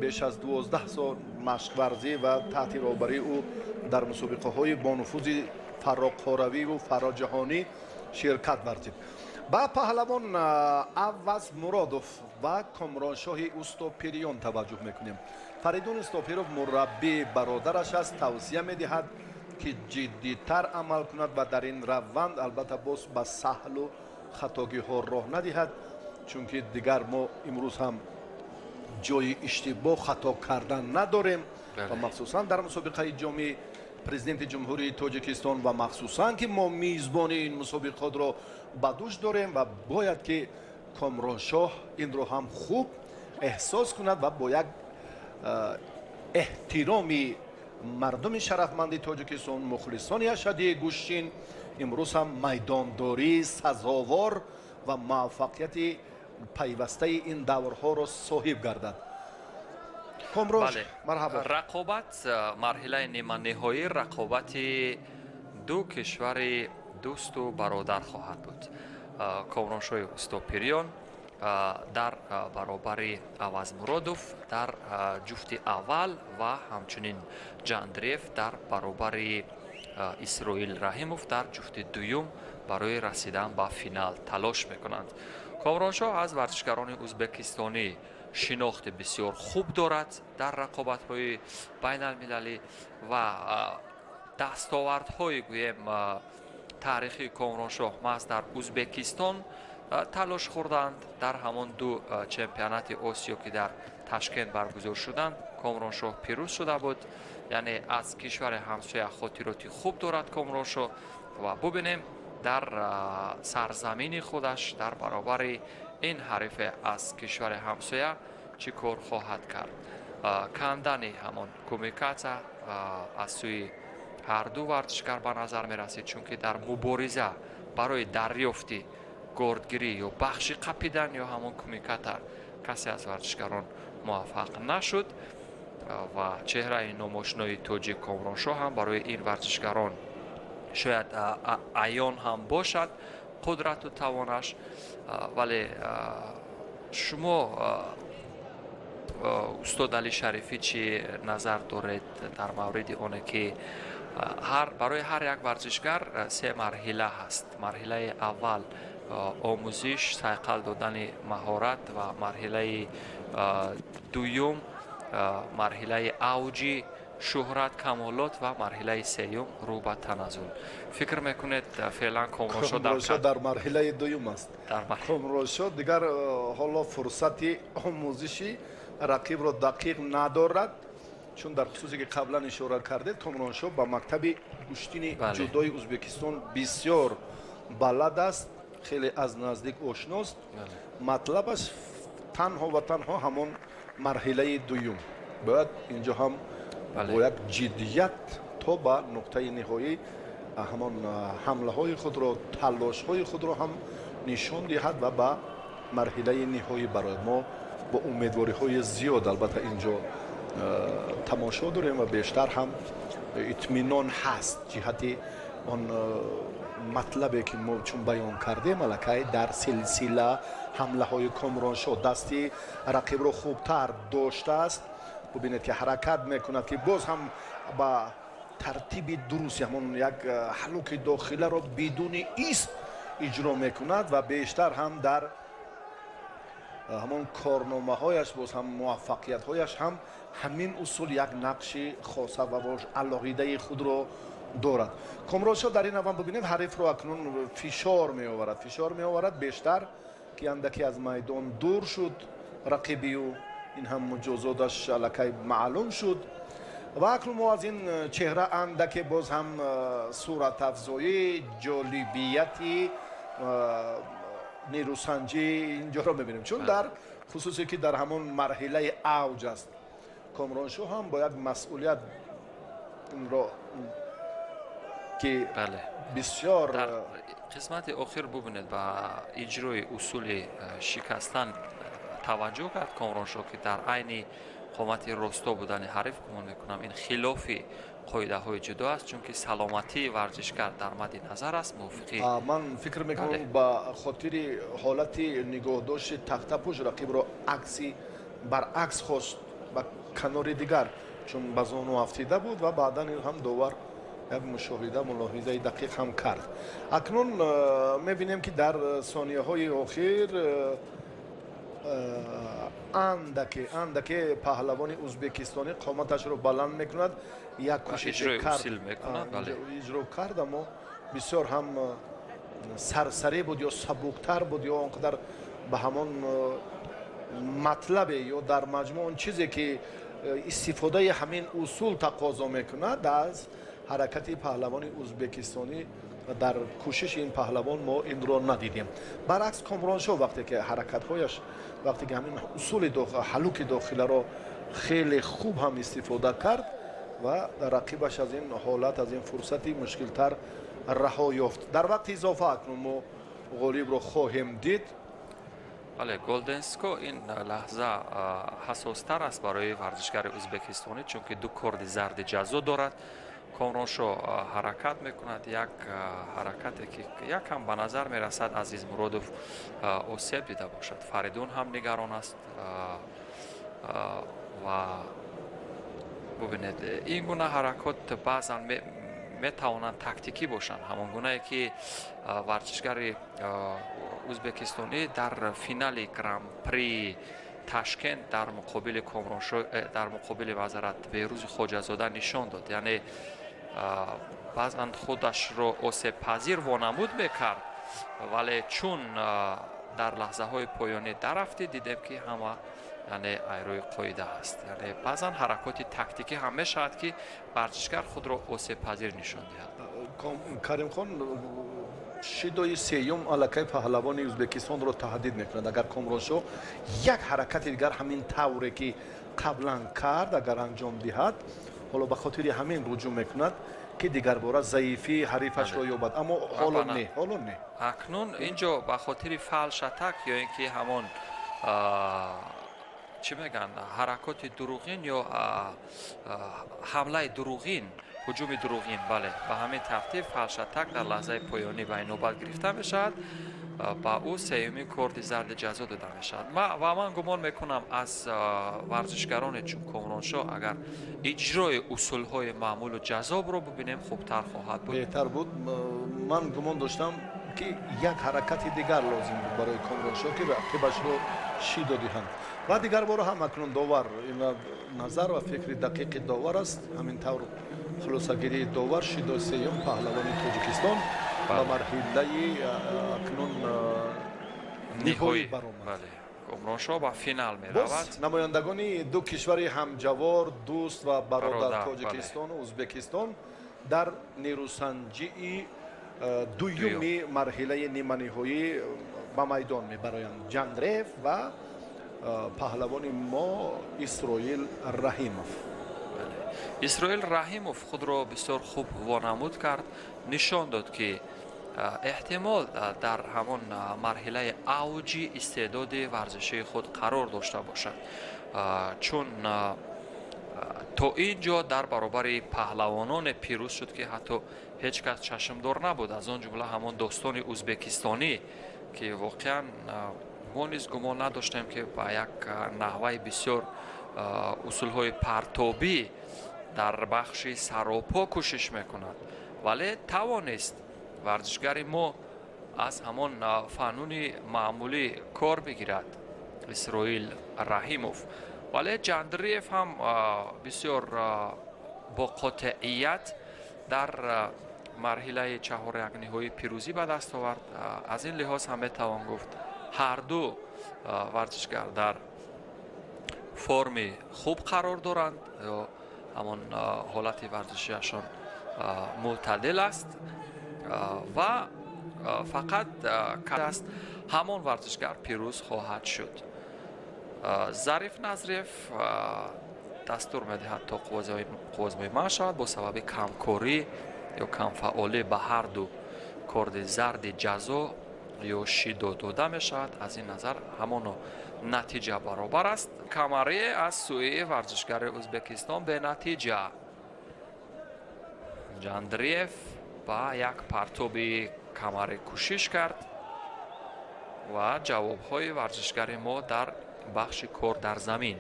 беш аз 12 сол машқварзӣ ва таҳти роҳбарии ӯ дар мусобиқаҳои бонуфузи фароқоравиву фароҷаҳонӣ ширкат варзид. Ба паҳлавон Аваз Муродов ва Комроншоҳи Устопириён таваҷҷӯҳ мекунем. Фаридун Устопиров мураббии бародараш аст, тавсия медиҳад, ки ҷиддитар амал кунад ва дар ин раванд, албатта, боз ба саҳлу хатогиҳо роҳ надиҳад, чунки дигар мо имрӯз ҳам ҷои иштибоҳ, хато кардан надорем ва махсусан дар мусобиқаи ҷоми Президенти Ҷумҳурии Тоҷикистон ва махсусан ки мо мизбони ин мусобиқотро ба дӯш дорем ва бояд ки Комроншоҳ инро ҳам хуб эҳсос кунад ва бо як эҳтироми мардуми шарафманди Тоҷикистон, мухлисони ашаддии гӯштин, имрӯз ҳам майдондории сазовор ва муваффақияти пайвастаи ин даврҳоро соҳиб гардад. Комрон, марҳабо. Рақобат, марҳилаи ниманиҳоӣ, рақобати ду кишвари дӯсту бародар хоҳад буд. Комроншоҳи Устопириён дар баробари Авазмуродов дар ҷуфти аввал ва ҳамчунин Ҷандриев дар баробари Исроил Раҳимов дар ҷуфти дуюм барои расидан ба финал талош мекунанд. Комроншоҳ аз варзишгарони узбекистонӣ шинохти бисёр хуб дорад дар рақобатҳои байналмилалӣ ва дастовардҳои, гӯем, таърихии Комроншоҳ маҳз дар Узбекистон талош хӯрданд. Дар ҳамон ду чемпионати Осиё, ки дар Ташкент баргузор шуданд, Комроншоҳ пирӯз шуда буд. Яъне аз кишвари ҳамсоя хотироти хуб дорад Комроншоҳ ва бубинем, дар сарзамини худаш дар баробари ин ҳарифе аз кишвари ҳамсоя чӣ кор хоҳад кард. Кандани ҳамон кумиката аз сӯи ҳарду варзишгар ба назар мерасид, чунки дар мубориза барои дарёфти гордгирӣ ё бахши қапидан ё ҳамон кумиката касе аз варзишгарон муваффақ нашуд. Ва чеҳраи номошинои тоҷик Комроншоҳ ҳам барои ин варзишгарон шояд аён ҳам бошад, қудрату тавонаш. Вале шумо, устод Али Шарифӣ, чӣ назар доред дар мавриди оне ки барои ҳар як варзишгар се марҳила ҳаст? Марҳилаи аввал омӯзиш, сайқал додани маҳорат ва марҳилаи дуюм марҳилаи авҷи шӯҳрат, камолот ва марҳилаи сеюм рӯ ба таназзул. Фикр мекунед, феълан Комроншо дар марҳилаи дуюм аст? Комроншо дигар ҳоло фурсати омӯзиши рақибро дақиқ надорад, чун дар хусусе ки қаблан ишора кардед, Комроншо ба мактаби гӯштини ҷудои Ӯзбекистон бисёр балад аст, хеле аз наздик ошност. Матлабаш танҳо ва танҳо ҳамон марҳилаи дуюм. Бояд инҷо ҳам бо як ҷиддият то ба нуқтаи ниҳоӣ ҳамон ҳамлаҳои худро, талошҳои худро ҳам нишон диҳад ва ба марҳилаи ниҳоӣ барояд. Мо бо умедвориҳои зиёд, албатта, инҷо тамошо дорем ва бештар ҳам итминон ҳаст ҷиҳати он матлабе ки мо чун баён кардем. Аллакай дар силсила ҳамлаҳои Комроншо дасти рақибро хубтар доштааст. Бубинед, ки ҳаракат мекунад, ки боз ҳам ба Тартиби дуруст, ҳамон як ҳалуки дохиларо бидуни ист иҷро мекунад ва бештар ҳам дар ҳамон корномаҳояш, боз ҳам муваффақиятҳояш ҳам ҳамин усул як нақши хоса ва алоҳидаи худро дорад. Комроншо дар ин аввал, бибинед, ҳарифро акнун фишор меоварад, фишор меоварад бештар, ки андаке аз майдон дур шуд рақиби ӯ. Ин ҳам муҷозоташ аллакай маълум шуд ва акнун мо аз ин чеҳра андаке боз ҳам суратафзоӣ, ҷолибияти нерӯсанҷӣ инҷоро мебинем, чун дар хусусе ки дар ҳамон марҳилаи авҷ аст, Комроншо ҳам бо як масъулият инро ки бисёр Дар қисмати охир, бубинед, ба иҷрои усули шикастан таваҷҷӯҳ кард Комроншо, ки дар айни қомати росто будани ҳариф. Гумон мекунам, ин хилофи қоидаҳои ҷудо аст, чунки саломатии варзишгар дар мадди назар аст мувофиқи Ман фикр мекунам, ба хотири ҳолати нигоҳдошти тахтапӯш рақибро акси баръакс хост, ба канори дигар, чун ба зону афтида буд ва баъдан ин ҳам довар як мушоҳида, мулоҳизаи дақиқ ҳам кард. Акнун мебинем, ки дар сонияҳои охир андаке андаке паҳлавони узбекистонӣ қоматашро баланд мекунад, як кӯшише иҷро кард, аммо бисёр ҳам сарсарӣ буд ё сабуктар буд ё он қадар ба ҳамон матлабе ё дар маҷмӯъ он чизе ки истифодаи ҳамин усул тақозо мекунад, аз ҳаракати паҳлавони узбекистонӣ, дар кӯшиши ин паҳлавон мо инро надидем. Баръакс, Комроншо вақте ки ҳаракатҳояш, вақте ки ҳамин усули ҳалуки дохиларо хеле хуб ҳам истифода кард ва рақибаш аз ин ҳолат, аз ин фурсати мушкилтар раҳо ёфт. Дар вақти изофа акнун мо ғолибро хоҳем дид. Бале, golden score ин лаҳза ҳассостар аст барои варзишгари узбекистонӣ, чунки ду корди зарди ҷазо дорад. Комроншо ҳаракат мекунад, як ҳаракате ки якам ба назар мерасад, Азиз Муродов осеб дида бошад. Фаридун ҳам нигарон аст ва бубинед, ин гуна ҳаракот баъзан метавонанд тактикӣ бошанд, ҳамон гунае ки варзишгари узбекистонӣ дар финали Гран-при Ташкент дар муқобили Комроншо, дар муқобили, маъзарат, Беҳрӯзи Хоҷазода нишон дод. Яъне баъзан худашро осебпазир вонамуд мекард, вале чун дар лаҳзаҳои поёнӣ дарафтид, дидем, ки ҳама, яъне, айрӯи қоида аст. Яъне баъзан ҳаракоти тактикӣ ҳам мешавад, ки варзишгар худро осебпазир нишон диҳад. Каримхон, шидои сеюм аллакай паҳлавони Ӯзбекистонро таҳдид мекунад. Агар Комроншо як ҳаракати дигар ҳамин тавре ки қаблан кард, агар анҷом диҳад, ҳоло ба хотири ҳамин ҳуҷум мекунад, ки дигарбора заифии ҳарифашро ёбад, аммо ҳоло не, ҳоло не. Акнун инҷо ба хотири false attack ё ин ки ҳамон чӣ мегӯянд, ҳаракоти дурӯғин ё ҳамлаи дурӯғин, ҳуҷуми дурӯғин, бале, ба ҳамин тартиб false attack дар лаҳзаи поёнӣ ба инобат гирифта мешавад, ба ӯ сеюмин корди зарди ҷазо дода мешавад. Ва ман гумон мекунам, аз варзишгароне чун Комроншо агар иҷрои усулҳои маъмулу ҷазобро бубинем, хубтар хоҳад буд. Беҳтар буд. Ман гумон доштам, ки як ҳаракати дигар лозим буд барои Комроншо, ки рақибашро шидо диҳанд. Ва дигарбора ҳам акнун довар, назар ва фикри дақиқи довар аст, ҳамин тавр хулосагирии довар, шидои сеюм паҳлавони Тоҷикистон ба марҳилаи акнун ниҳоӣ баромад. Комроншо ба финал меравад. Намояндагони ду кишвари ҳамҷавор, дӯст ва бародар, Тоҷикистону Ӯзбекистон, дар нерӯсанҷии дуюми марҳилаи ниманиҳоӣ ба майдон мебароянд: Ҷандрев ва паҳлавони мо Исроил Раҳимов. Исроил Раҳимов худро бисёр хуб вонамуд кард, нишон дод, ки эҳтимол дар ҳамон марҳилаи авҷи истеъдоди варзишии худ қарор дошта бошад, чун то ин ҷо дар баробари паҳлавононе пирӯз шуд, ки ҳатто ҳеҷ кас чашмдор набуд, аз он ҷумла ҳамон достони узбекистонӣ, ки воқеан мо низ гумон надоштем, ки ба як наҳваи бисёр усулҳои партобӣ. Дар бахши саропо кӯшиш мекунад, вале тавонист варзишгари мо аз ҳамон фануни маъмулӣ кор бигирад, Исроил Раҳимов. Вале Ҷандриев ҳам бисёр бо қотеият дар марҳилаи чаҳорякниҳоӣ пирӯзӣ ба даст овард. Аз ин лиҳоз ҳам метавон гуфт, ҳарду варзишгар дар форми хуб қарор доранд ё ҳамон ҳолати варзишиашон мӯътадил аст ва фақат аст ҳамон варзишгар пирӯз хоҳад шуд. Зариф Назриев дастур медиҳад, то қуввазмоӣ манъ шавад бо сабаби камкорӣ ё камфаъолӣ. Ба ҳарду корди зарди ҷазо ё шидо дода мешавад. Аз ин назар ҳамоно натиҷа баробар аст. Камарӣ аз сӯи варзишгари Ӯзбекистон бенатиҷа. Ҷандриев ба як партоби камарӣ кӯшиш кард ва ҷавобҳои варзишгари мо дар бахши кор дар замин.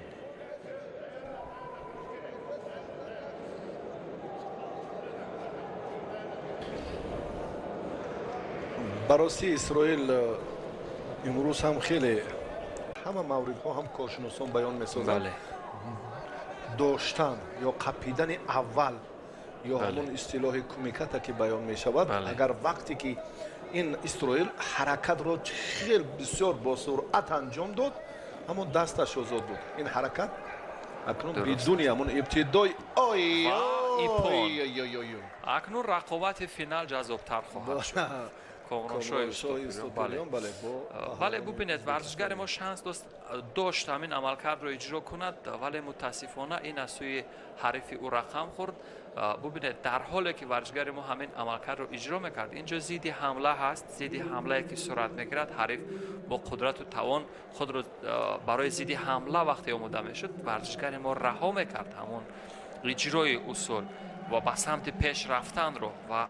Ба ростӣ, Исроил имрӯз ҳам хеле ҳама мавридҳо ҳам коршиносон баён месозанд, доштан ё қапидани аввал ё ҳамон истилоҳи кумиката, ки баён мешавад, агар вақте ки ин Исроил ҳаракатро хел бисёр бо суръат анҷом дод, аммо дасташ озод буд. Ин ҳаракат акнун бидуни ҳамон ибтидои ой. Акнун рақобати финал ҷаззобтар хоҳад шуд. Бале, бубинед, варзишгари мо шанс дошт ҳамин амалкардро иҷро кунад, вале мутаассифона ин аз сӯи ҳарифи ӯ рақам хӯрд. Бубинед, дар ҳоле ки варзишгари мо ҳамин амалкардро иҷро мекард, инҷо зидди ҳамла ҳаст, зидди ҳамлае ки сурат мегирад. Ҳариф бо қудрату тавон худро барои зидди ҳамла вақте омода мешуд, варзишгари мо раҳо мекард ҳамон иҷрои усул ва ба самти пеш рафтанро ва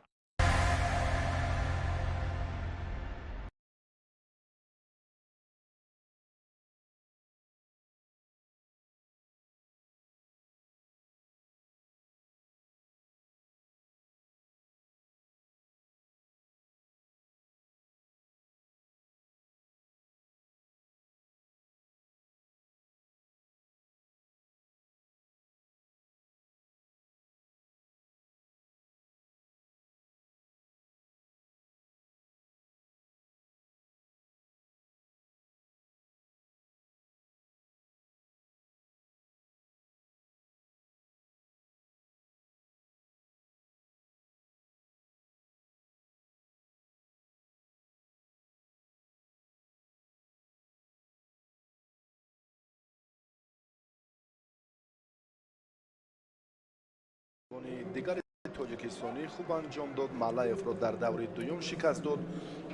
дигари тоҷикистонӣ хуб анҷом дод. Малаевро дар даври дуюм шикаст дод,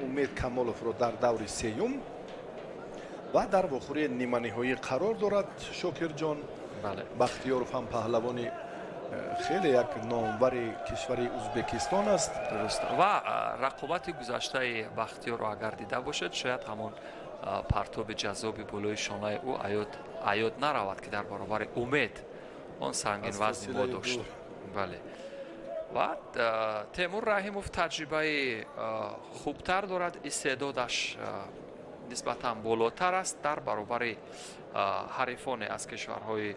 Умед Камоловро дар даври сеюм ва дар вохӯрии ниманиҳоӣ қарор дорад. Шокирҷон Бахтиёров ҳам паҳлавони хеле як номвари кишвари Ӯзбекистон аст. Дуруст. Ва рақобати гузаштаи Бахтиёрро агар дида бошед, шояд ҳамон партоби ҷаззоби болои шонаи ӯ аёд наравад, ки дар баробари Умед он сангинвазни мо дошт. Бале, ва Темур Раҳимов таҷрибаи хубтар дорад, истеъдодаш нисбатан болотар аст. Дар баробари ҳарифоне аз кишварҳои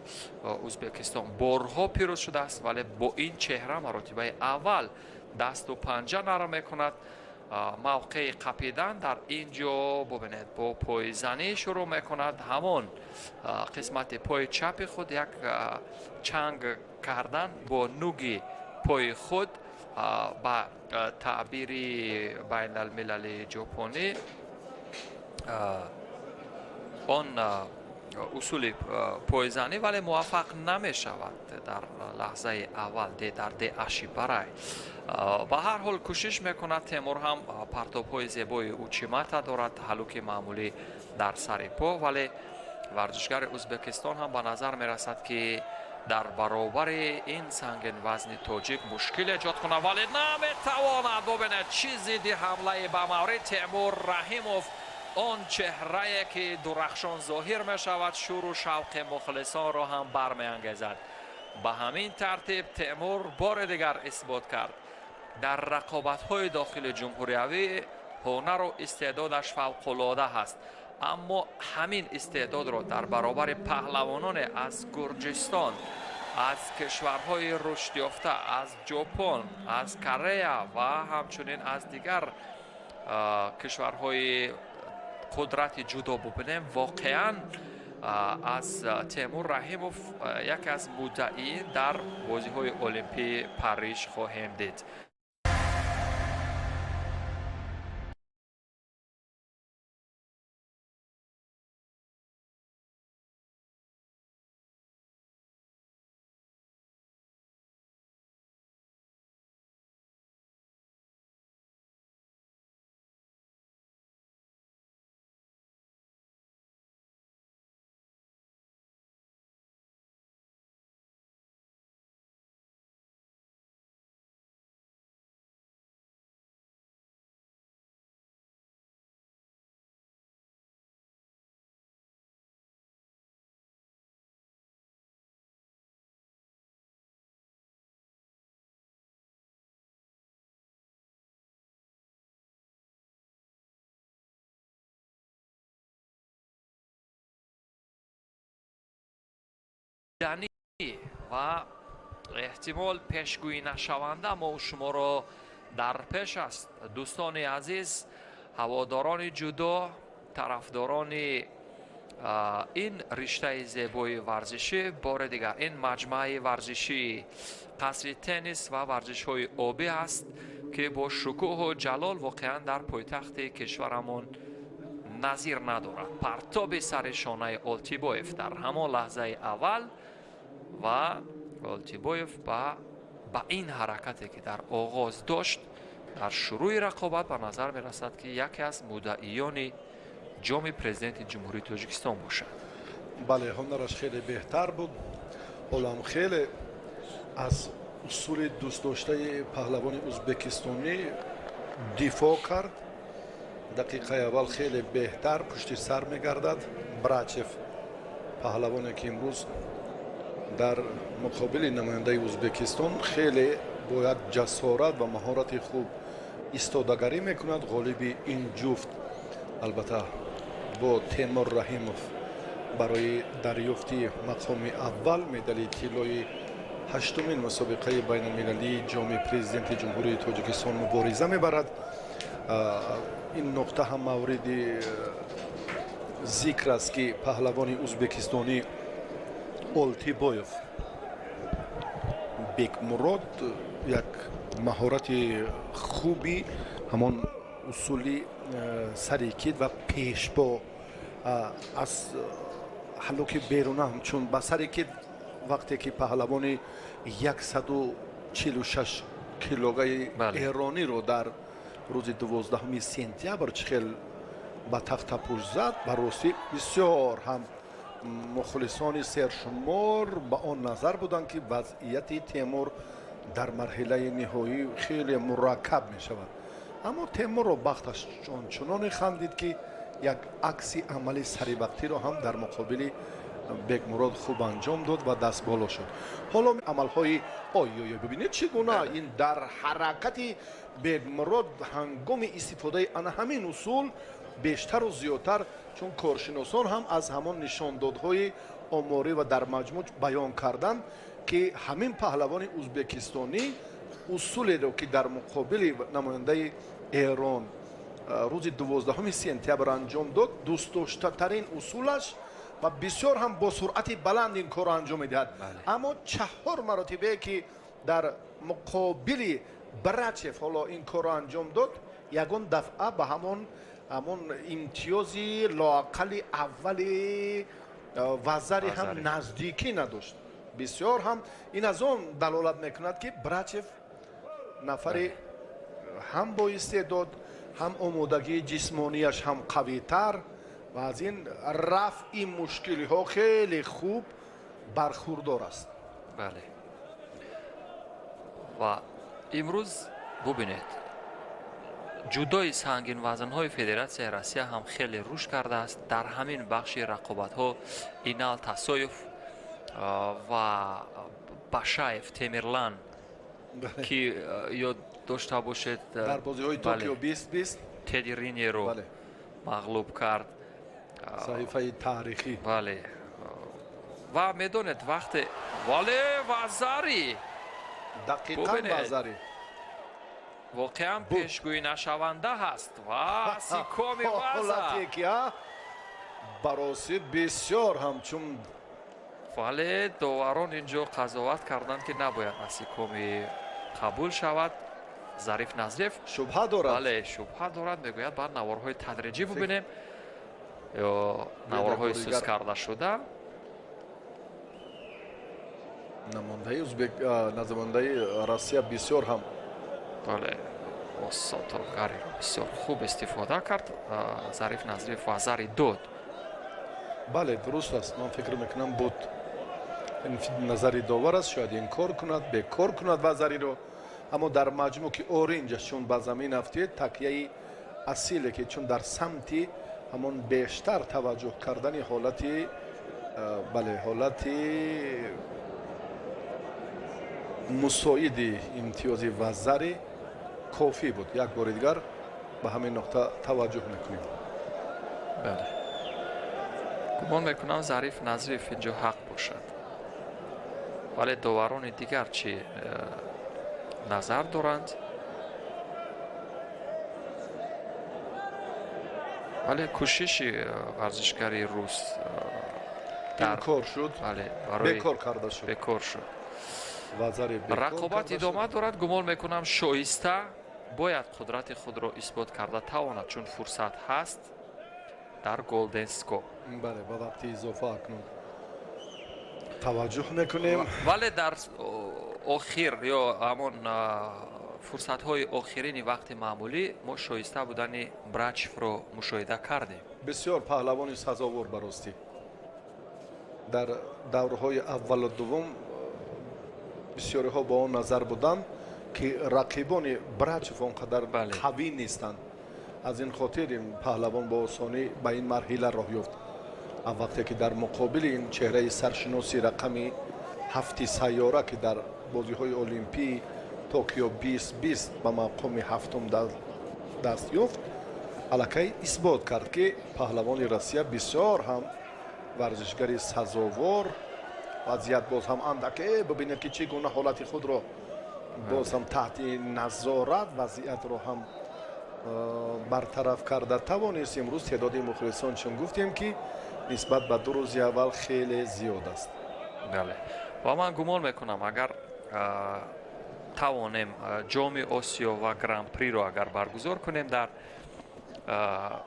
Ӯзбекистон борҳо пирӯз шудааст, вале бо ин чеҳра маротибаи аввал дасту панҷа нарм мекунад. Мавқеи қапидан дар ин ҷо бубинед, бо пойзанӣ шурӯъ мекунад. Ҳамон қисмати пои чапи худ як чанг кардан бо нуги пои худ, ба таъбири байналмилалии ҷопонӣ он усули пойзанӣ, вале муваффақ намешавад дар лаҳзаи аввал дар деаши барай. Ба ҳар ҳол кӯшиш мекунад Темур ҳам, партобҳои зебои учимата дорад, ҳалуки маъмулӣ дар сари по, вале варзишгари Ӯзбекистон ҳам ба назар мерасад, ки дар баробари ин сангинвазни тоҷик мушкил эҷод кунад, вале наметавонад. Бубинед, чӣ зидди ҳамлаи ба маврид Темур Раҳимов, он чеҳрае ки дурахшон зоҳир мешавад, шӯру шавқи мухлисонро ҳам бармеангезад. Ба ҳамин тартиб Темур бори дигар исбот кард, дар рақобатҳои дохили ҷумҳуриявӣ ҳунару истеъдодаш фавқулода ҳаст, аммо ҳамин истеъдодро дар баробари паҳлавононе аз Гурҷистон, аз кишварҳои рушдёфта, аз Ҷопон, аз Корея ва ҳамчунин аз дигар кишварҳои қудрати ҷудо бубинем, воқеан аз Темур Раҳимов яке аз муддаиин дар бозиҳои Олимпии Париж хоҳем дид. Ва эҳтимол пешгӯӣ нашаванда мо шуморо дар пеш аст. Дӯстони азиз, ҳаводорони ҷудо, тарафдорони ин риштаи зебои варзишӣ, бори дигар ин маҷмӯаи варзишии қасри теннис ва варзишҳои обӣ аст, ки бо шукӯҳу ҷалол воқеан дар пойтахти кишварамон назир надорад. Партоби сари шонаи Олтибоев дар ҳамон лаҳзаи аввал ва Олтибоев ба ин ҳаракате, ки дар оғоз дошт, дар шурӯи рақобат ба назар мерасад, ки яке аз муддаиёни ҷоми президенти Ҷумҳурии Тоҷикистон бошад. Бале, ҳунараш хеле беҳтар буд. Ҳолам хеле аз усули дӯстдоштаи паҳлавони ӯзбекистонӣ дифоъ кард. Дақиқаи аввал хеле беҳтар пушти сар мегардад. Брачев, паҳлавоне ки имрӯз дар муқобили намояндаи Ӯзбекистон хеле бо як ҷасорат ва маҳорати хуб истодагарӣ мекунад. Ғолиби ин ҷуфт албатта бо Темур Раҳимов барои дарёфти мақоми аввал медали тиллои ҳаштумин мусобиқаи байналмилалии ҷоми президенти Ҷумҳурии Тоҷикистон мубориза мебарад. Ин нуқта ҳам мавриди зикр аст, ки паҳлавони ӯзбекистонӣ Олтибоев Бекмурод як маҳорати хуби ҳамон усули сари кит ва пешпо аз ҳаллоки беруна, ҳамчун ба сари кит вақте ки паҳлавони 146 килогаи эрониро дар рӯзи 12 сентябр чӣ хел ба тахтапӯш зад, ба ростӣ бисёр ҳам мухлисони сершумор ба он назар буданд, ки вазъияти Темур дар марҳилаи ниҳоӣ хеле мураккаб мешавад. Аммо Темурро бахташ ончуноне хандид, ки як акси амали саривақтиро ҳам дар муқобили Бекмурод хуб анҷом дод ва даст боло шуд. Ҳоло амалҳои ой-ой, бибинед чӣ гуна ин дар ҳаракати Бекмурод ҳангоми истифодаи ана ҳамин усул бештару зиёдтар, чун коршиносон ҳам аз ҳамон нишондодҳои оморӣ ва дар маҷмӯъ баён карданд, ки ҳамин паҳлавони ӯзбекистонӣ усулеро, ки дар муқобили намояндаи Эрон рӯзи 12 сентябр анҷом дод, дӯстдоштатарин усулаш ва бисёр ҳам бо суръати баланд ин корро анҷом медиҳад. Аммо чаҳор маротибае, ки дар муқобили Брачев ҳоло ин корро анҷом дод, ягон дафъа ба ҳамон имтиёзи лоаққали аввали вазари ҳам наздикӣ надошт. Бисёр ҳам ин аз он далолат мекунад, ки Брачев нафари ҳам бо истеъдод, ҳам омодагии ҷисмонияш ҳам қавитар ва аз ин рафъи мушкилиҳо хеле хуб бархурдор аст. Бале, ва имрӯз бубинед, ҷудои сангинвазнҳои Федератсияи Россия ҳам хеле рушд кардааст. Дар ҳамин бахши рақобатҳо Инал Тасоев ва Башаев Темирлан, ки ёд дошта бошед, дар бозиҳои Токио 2020 Теди Ринеро мағлуб кард. Саҳифаи таърихӣ. Бале, ва медонед, вақте вале вазари дақиқан вазари воқеан пешгӯӣ нашаванда ҳаст ва сикоми ваза бароси бисёр ҳамчун, вале доварон инҷо қазоват карданд, ки набояд асикоми қабул шавад. Зариф Назриев шубҳа дорад. Бале, шубҳа дорад, мегӯяд баъд наворҳои тадриҷӣ бубинем ё наворҳои сус карда шуда. Намояндаи узбек, намояндаи Россия бисёр ҳам бале, осотогариро бисёр хуб истифода кард Зариф Назриев ва зари дод. Бале, дуруст аст, ман фикр мекунам, буд назари довар аст, шояд инкор кунад, бекор кунад вазариро, аммо дар маҷмӯъ ки оринҷаш чун ба замин афтид, такяи асиле ки чун дар самти ҳамон бештар таваҷҷӯҳ кардани ҳолати, бале, ҳолати мусоиди имтиёзи вазари кофӣ буд. Як бори дигар ба ҳамин нуқта таваҷҷӯҳ мекунем. Бале, гумон мекунам, Зариф Назриев инҷо ҳақ бошад, вале доварони дигар чӣ назар доранд? Вале кӯшиши варзишгари рус бекор шуд, бекор карда шуд, бекор шуд. Рақобат идома дорад. Гумон мекунам, Шоиста бояд қудрати худро исбот карда тавонад, чун фурсат ҳаст дар голден скор. Бале, ба вақти изофа акнун таваҷҷӯҳ мекунем. Вале дар охир ё ҳамон фурсатҳои охирини вақти маъмулӣ мо шоиста будани Брачевро мушоҳида кардем. Бисёр паҳлавони сазовор баростӣ. Дар даврҳои аввалу дуввум бисёриҳо ба он назар буданд, ки рақибони Брачев он қадар қавӣ нестанд. Аз ин хотир ин паҳлавон бо осонӣ ба ин марҳила роҳ ёфт. Вақте ки дар муқобили ин чеҳраи саршиноси рақами ҳафти сайёра, ки дар бозиҳои олимпии Токио 2020 ба мақоми ҳафтум даст ёфт, аллакай исбот кард, ки паҳлавони Россия бисёр ҳам варзишгари сазовор. Вазъият боз ҳам андаке, бибинед, ки чӣ гуна ҳолати худро боз ҳам таҳти назорат вазъиятро ҳам бартараф карда тавонист. Имрӯз теъдоди мухлисон, чун гуфтем, ки нисбат ба ду рӯзи аввал хеле зиёд аст. Бале, ва ман гумон мекунам, агар тавонем Ҷоми Осиё ва Гран-приро агар баргузор кунем дар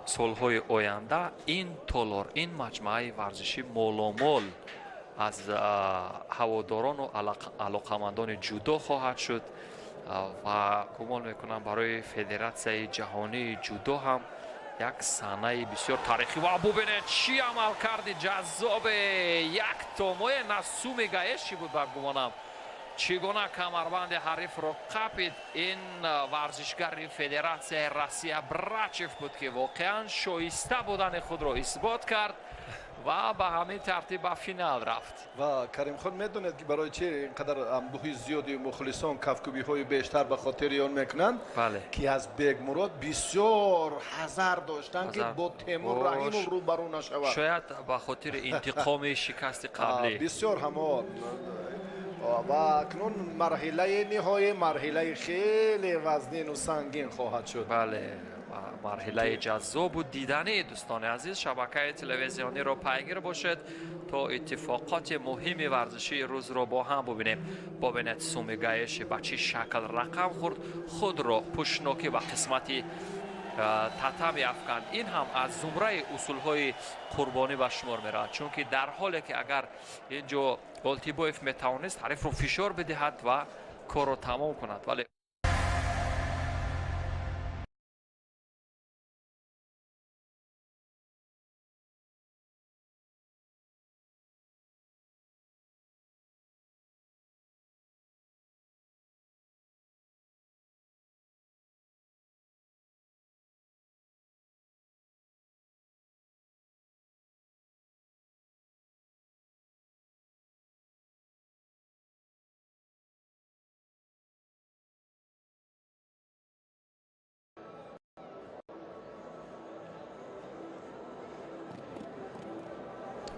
солҳои оянда, ин толор, ин маҷмӯаи варзишӣ моломол аз ҳаводорону алоқамандони ҷудо хоҳад шуд ва гумон мекунам, барои Федератсияи ҷаҳонии ҷудо ҳам як саҳнаи бисёр таърихӣ. Ва бубинед, чӣ амалкарди ҷаззобе! Як томое насуми гаеши буд, бар гумонам. Чӣ гуна камарбанди ҳарифро қапид! Ин варзишгари Федератсияи Россия Брачев буд, ки воқеан шоиста будани худро исбот кард ва ба ҳамин тартиб ба финал рафт. Ва Каримхон, медонед, ки барои чи ин қадар анбӯҳи зиёди мухлисон кафкӯбиҳои бештар ба хотири он мекунанд, ки аз Бегмурод бисёр ҳазар доштанд, ки бо Темур Раҳимов рӯбарӯ нашавад. Шояд ба хотири интиқоми шикасти қаблӣ. Бисёр ҳамо. Ва акнун марҳилаи ниҳоӣ, марҳилаи хеле вазнину сангин хоҳад шуд. Бале, марҳилаи ҷаззобу диданӣ. Дӯстони азиз, шабакаи телевизиониро пайгир бошед, то иттифоқоти муҳими варзишии рӯзро бо ҳам бубинем. Бобинед, сумигаеши ба чӣ шакл рақам хӯрд, худро пӯшнокӣ ба қисмати татами афканд. Ин ҳам аз зумраи усулҳои қурбонӣ ба шумор меравад, чунки дар ҳоле ки агар ин ҷо Олтибоев метавонист ҳарифро фишор бидиҳад ва корро тамом кунад, вале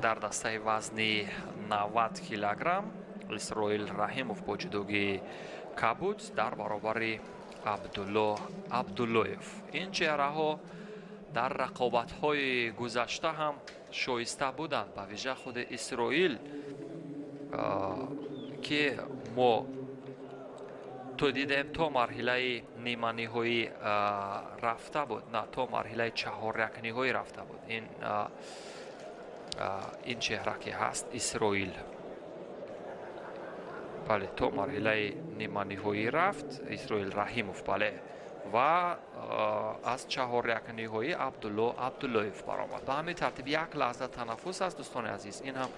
Дар дастаи вазни 90 килограмм Исроил Раҳимов бо ҷудогии кабуд дар баробари Абдулло Абдуллоев. Ин чеҳраҳо дар рақобатҳои гузашта ҳам шоиста буданд, ба вижа худи Исроил, ки мо то дидем то марҳилаи ниманиҳоӣ рафта буд, на то марҳилаи чаҳорякниҳоӣ рафта буд. Ин чеҳра ки ҳаст Исроил, бале, то марҳилаи ниманиҳоӣ рафт Исроил Раҳимов, бале, ва аз чаҳорякниҳоӣ Абдулло Абдуллоев баромад. Ба ҳамин тартиб як лаҳза танаффус аст, дӯстони азиз. Ин ҳам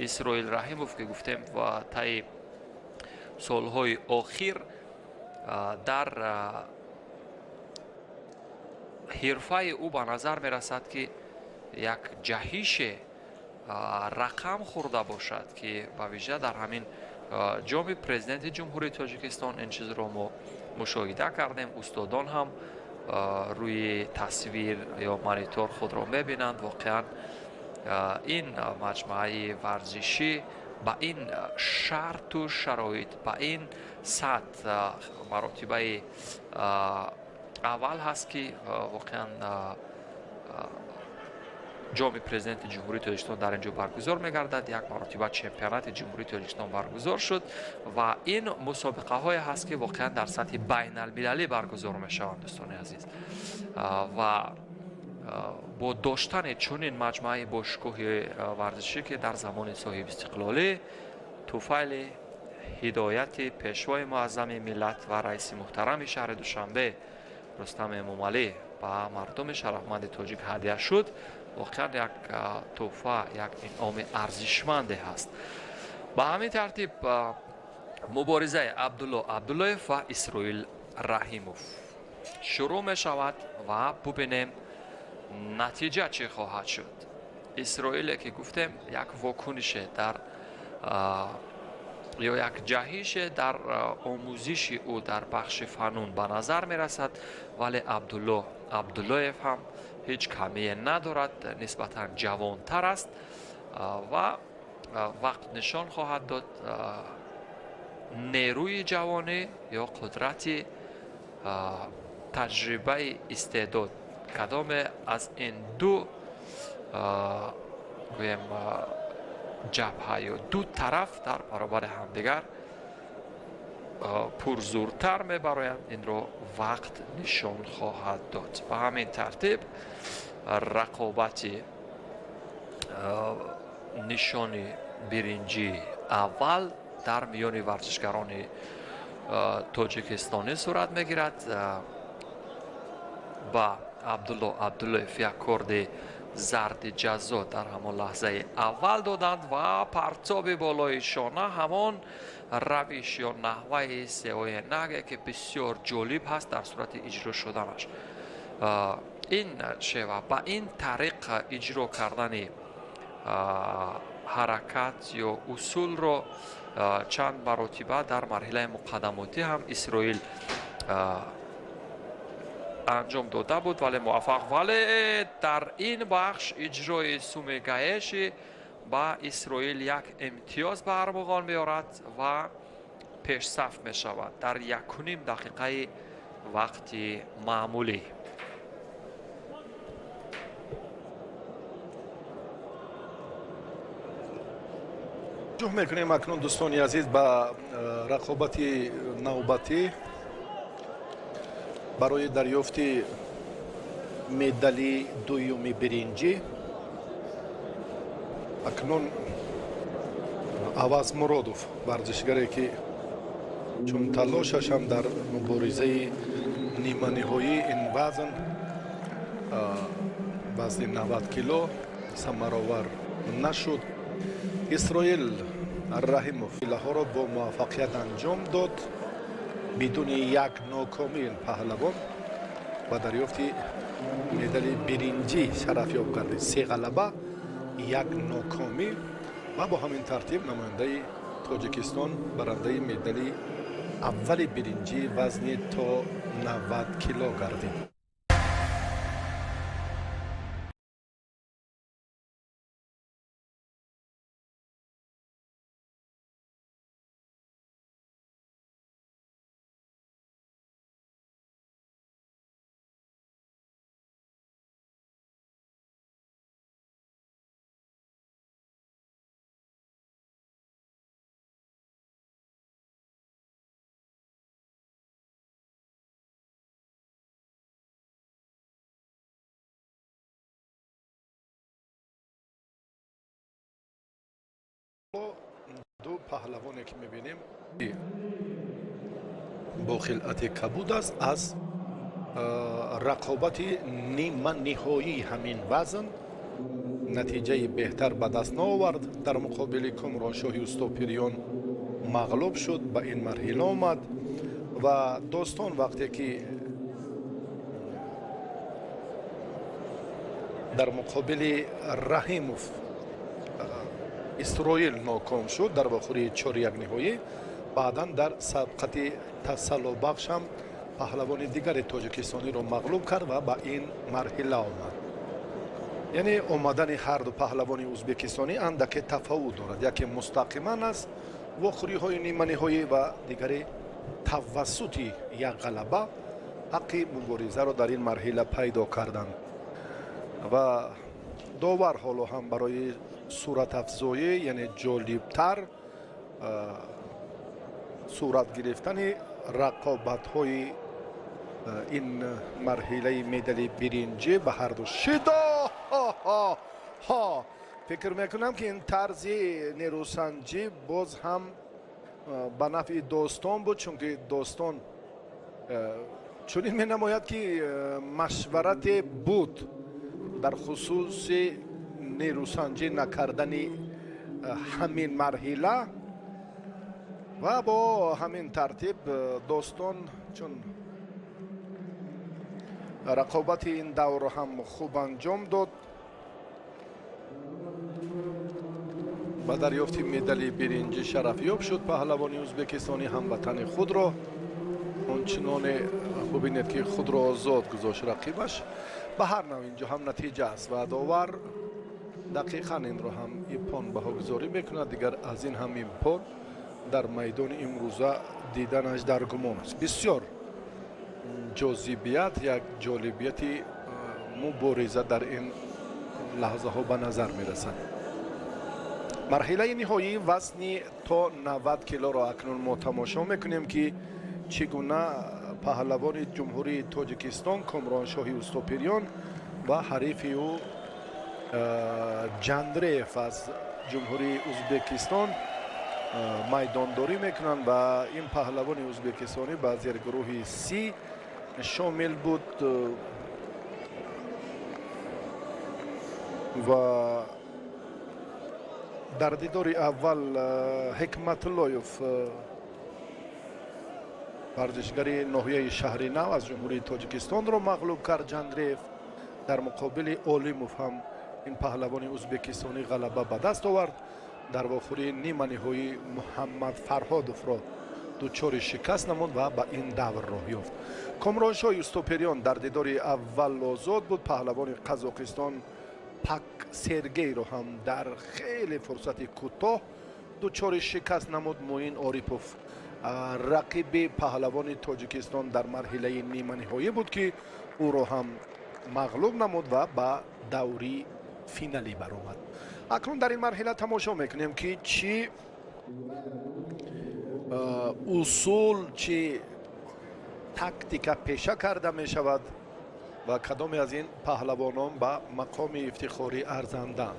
Исроил Раҳимов, ки гуфтем ва таи солҳои охир дар ҳирфаи ӯ ба назар мерасад, ки як ҷаҳише рақам хӯрда бошад, ки ба вижа дар ҳамин ҷоми президенти Ҷумҳурии Тоҷикистон ин чизро мо мушоҳида кардем. Устодон ҳам рӯи тасвир ё монитор худро мебинанд. Воқеан ин маҷмӯаи варзишӣ ба ин шарту шароит, ба ин сатҳ маротибаи аввал ҳаст, ки воқеан ҷоми президенти Ҷумҳурии Тоҷикистон дар ин ҷо баргузор мегардад. Як маротиба чемпионати Ҷумҳурии Тоҷикистон баргузор шуд ва ин мусобиқаҳое ҳаст, ки воқеан дар сатҳи байналмилалӣ баргузор мешаванд, дӯстони азиз. Ва бо доштани чунин маҷмӯаи бошгоҳи варзишӣ, ки дар замони соҳибистиқлолӣ туфайли ҳидояти пешвои муаззами миллат ва раиси муҳтарами шаҳри Душанбе Рустам Эмомалӣ ба мардуми шарафманди тоҷик ҳадя шуд, воқеан як тӯҳфа, як инъоми арзишманде ҳаст. Ба ҳамин тартиб муборизаи Абдулло Абдуллоев ва Исроил Раҳимов шурӯъ мешавад ва бубинем натиҷа чӣ хоҳад шуд. Исроиле, ки гуфтем, як вокунише дар ё як ҷаҳише дар омӯзиши ӯ дар бахши фанун ба назар мерасад, вале Абдулло Абдуллоев ҳам ҳеҷ камие надорад, нисбатан ҷавонтар аст ва вақт нишон хоҳад дод нерӯи ҷавонӣ ё қудрати таҷрибаи истеъдод кадоме аз ин ду гӯем ҷабҳа ё ду тараф дар баробари ҳамдигар пурзӯртар мебароянд, инро вақт нишон хоҳад дод. Ба ҳамин тартиб рақобати нишони биринҷии аввал дар миёни варзишгарони тоҷикистонӣ сурат мегирад. Ба Абдулло Абдуллоев як корди зарди ҷазо дар ҳамон лаҳзаи аввал доданд ва партоби болои шона, ҳамон равиш ё наҳваи сеои наге, ки бисёр ҷолиб ҳаст дар сурати иҷро шуданаш. Ин шева ба ин тариқ иҷро кардани ҳаракат ё усулро чанд маротиба дар марҳилаи муқаддамотӣ ҳам Исроил анҷом дода буд, вале муваффақ. Вале дар ин бахш иҷрои сумегаеши ба Исроил як имтиёз ба армуғон меорад ва пешсаф мешавад дар 1,5 дақиқаи вақти маъмулӣ. Ҷӯҳ мекунем акнун, дӯстони азиз, ба рақобати навбатӣ барои дарёфти медали дуюми биринҷӣ. Акнун Аваз Муродов, варзишгаре ки чун талошаш ҳам дар муборизаи ниманиҳоӣ ин вазн, вазни 90 кило, самаровар нашуд. Исроил Раҳимов ҳилаҳоро бо муваффақият анҷом дод. Бидуни як нокомӣ ин паҳлавон ба дарёфти медали биринҷӣ шарафёб гардид. 3 ғалаба, 1 нокомӣ ва бо ҳамин тартиб намояндаи Тоҷикистон барандаи медали аввали биринҷӣ вазни то 90 кило гардид. Ду паҳлавоне ки мебинем бо хилъати кабуд аст, аз рақобати ниманиҳоии ҳамин вазн натиҷаи беҳтар ба даст наовард. Дар муқобили Комроншоҳи Устопириён мағлуб шуд, ба ин марҳила омад ва Достон вақте ки дар муқобили Раҳимов Исроил ноком шуд дар вохӯрии 4-1 ниҳоӣ, баъдан дар сабқати тасаллобахш ҳам паҳлавони дигари тоҷикистониро мағлуб кард ва ба ин марҳила омад. Яъне омадани ҳарду паҳлавони ӯзбекистонӣ андаке тафовут дорад. Яке мустақиман аз вохӯриҳои ниманиҳоӣ ва дигаре тавассути як ғалаба ҳаққи муборизаро дар ин марҳила пайдо карданд. Ва довар ҳоло ҳам барои суратафзоӣ, яъне ҷолибтар сурат гирифтани рақобатҳои ин марҳилаи медали биринҷӣ ба ҳарду шидо. Фикр мекунам, ки ин тарзи нерӯсанҷӣ боз ҳам ба нафъи Достон буд, чунки Достон чунин менамояд, ки машварате буд дар хусуси нерӯсанҷӣ накардани ҳамин марҳила ва бо ҳамин тартиб Достон чун рақобати ин даврро ҳам хуб анҷом дод, ба дарёфти медали биринҷӣ шарафёб шуд. Паҳлавони ӯзбекистонӣ ҳамватани худро ончуноне бубинед, ки худро озод гузошт рақибаш. Ба ҳар нав инҷо ҳам натиҷа аст ва довар дақиқан инро ҳам иппон баҳогузорӣ мекунад. Дигар аз ин ҳам иппон дар майдони имрӯза диданаш дар гумон аст. Бисёр ҷозибият, як ҷолибияти мубориза дар ин лаҳзаҳо ба назар мерасад. Марҳилаи ниҳоии вазни то 90 килоро акнун мо тамошо мекунем, ки чӣ гуна паҳлавони ҷумҳурии Тоҷикистон Комроншоҳи Устопириён ва ҳарифи ӯ Ҷандреев аз ҷумҳурии Ӯзбекистон майдондорӣ мекунанд ва ин паҳлавони ӯзбекистонӣ ба зергурӯҳи Си шомил буд ва дар дидори аввал Ҳикматуллоев, варзишгари ноҳияи шаҳри нав аз ҷумҳурии Тоҷикистонро мағлуб кард Ҷандреев. Дар муқобили Олимов ҳам ин паҳлавони ӯзбекистонӣ ғалаба ба даст овард. Дар вохӯрии ниманиҳоӣ Муҳаммад Фарҳодовро дучори шикаст намуд ва ба ин давр роҳ ёфт. Комроншоҳи Устопириён дар дидори аввал озод буд. Паҳлавони Қазоқистон Пак Сергейро ҳам дар хеле фурсати кӯтоҳ дучори шикаст намуд. Муин Орипов рақиби паҳлавони Тоҷикистон дар марҳилаи ниманиҳоӣ буд, ки ӯро ҳам мағлуб намуд ва ба даври финалӣ баромад. Акнун дар ин марҳила тамошо мекунем, ки чӣ усул, чӣ тактика пеша карда мешавад ва кадоме аз ин паҳлавонон ба мақоми ифтихорӣ арзанданд.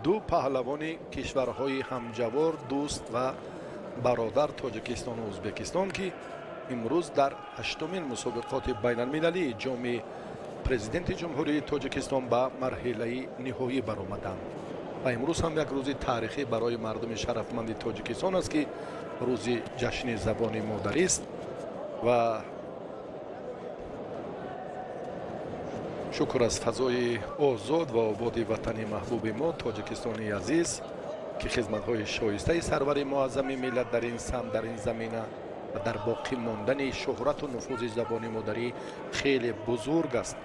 Ду паҳлавони кишварҳои ҳамҷавор, дӯст ва бародар Тоҷикистону Ӯзбекистон, ки имрӯз дар 8-умин мусобиқоти байналмилалии ҷоми президенти ҷумҳурии Тоҷикистон ба марҳилаи ниҳоӣ баромаданд. Ва имрӯз ҳам як рӯзи таърихӣ барои мардуми шарафманди Тоҷикистон аст, ки рӯзи ҷашни забони модарист ва шукр аз фазои озод ва ободи ватани маҳбуби мо Тоҷикистони азиз, ки хизматҳои шоистаи сарвари муаззами миллат дар ин самт, дар ин замина ва дар боқӣ мондани шӯҳрату нуфузи забони модарӣ хеле бузург аст.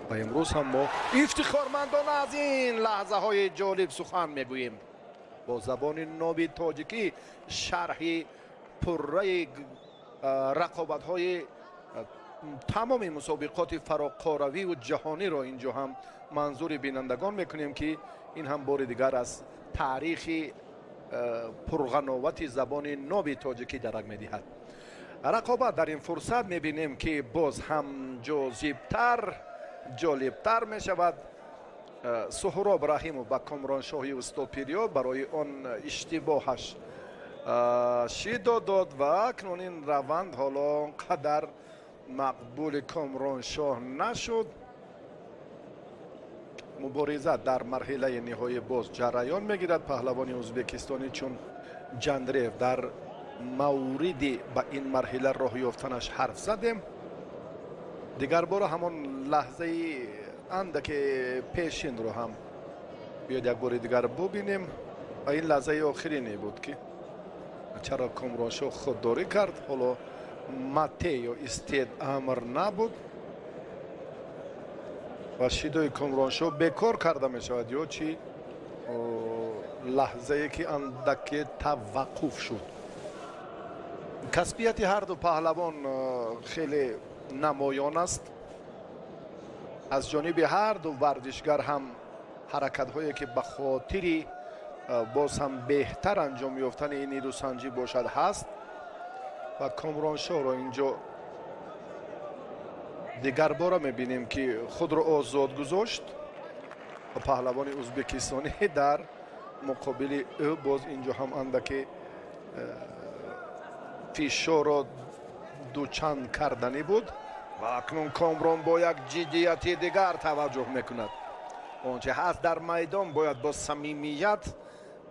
Ва имрӯз ҳам мо ифтихормандона аз ин лаҳзаҳои ҷолиб сухан мегӯем. Бо забони ноби тоҷикӣ шарҳи пурраи рақобатҳои тамоми мусобиқоти фароқоравию ҷаҳониро инҷо ҳам манзури бинандагон мекунем, ки ин ҳам бори дигар аз таърихи пурғановати забони ноби тоҷикӣ дарак медиҳад. Рақобат дар ин фурсат мебинем, ки боз ҳам ҷозибтар, ҷолибтар мешавад. Суҳроб Раҳимов ба Комроншоҳи устопирё барои он иштибоҳаш шидо дод ва акнун ин раванд ҳоло он қадар мақбули Комроншоҳ нашуд. Мубориза дар марҳилаи ниҳоӣ боз ҷараён мегирад. Паҳлавони ӯзбекистонӣ чун Ҷандрев дар мавриди ба ин марҳила роҳ ёфтанаш ҳарф задем. Дигар бора ҳамон лаҳзаи андаке пешинро ҳам биёд як бори дигар бубинем. Ва ин лаҳзаи охирине буд, ки чаро Комроншоҳ худдорӣ кард. Ҳоло мате ё истед амр набуд ва шидои Комроншоҳ бекор карда мешавад ё чӣ лаҳзае ки андаке таваққуф шуд. Касбияти ҳарду паҳлавон хеле намоён аст. Аз ҷониби ҳарду варзишгар ҳам ҳаракатҳое ки ба хотири боз ҳам беҳтар анҷом ёфтани ин нерӯсанҷӣ бошад ҳаст. Ва Комроншоҳро инҷо дигар бора мебинем, ки худро озод гузошт ва паҳлавони ӯзбекистонӣ дар муқобили ӯ боз инҷо ҳам андаке фишорро дучанд карданӣ буд. Ва акнун Комрон бо як ҷиддияти дигар таваҷҷӯҳ мекунад. Он че ҳаст дар майдон бояд бо самимият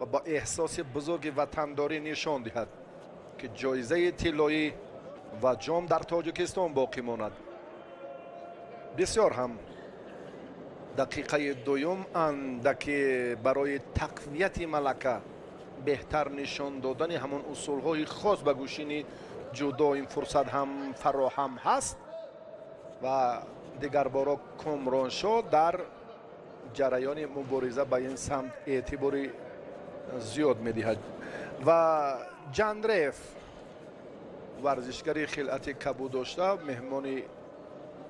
ва бо эҳсоси бузурги ватандорӣ нишон диҳад, ки ҷоизаи тиллоӣ ва ҷом дар Тоҷикистон боқӣ монад. Бисёр ҳам дақиқаи дуюм андаке барои тақвияти малака беҳтар нишон додани ҳамон усулҳои хос ба гӯшини ҷудо ин фурсат ҳам фароҳам ҳаст. Ва дигарборо Комроншоҳ дар ҷараёни мубориза ба ин самт эътибори зиёд медиҳад. Ва Ҷандрев варзишгари хилъати кабуд дошта, меҳмони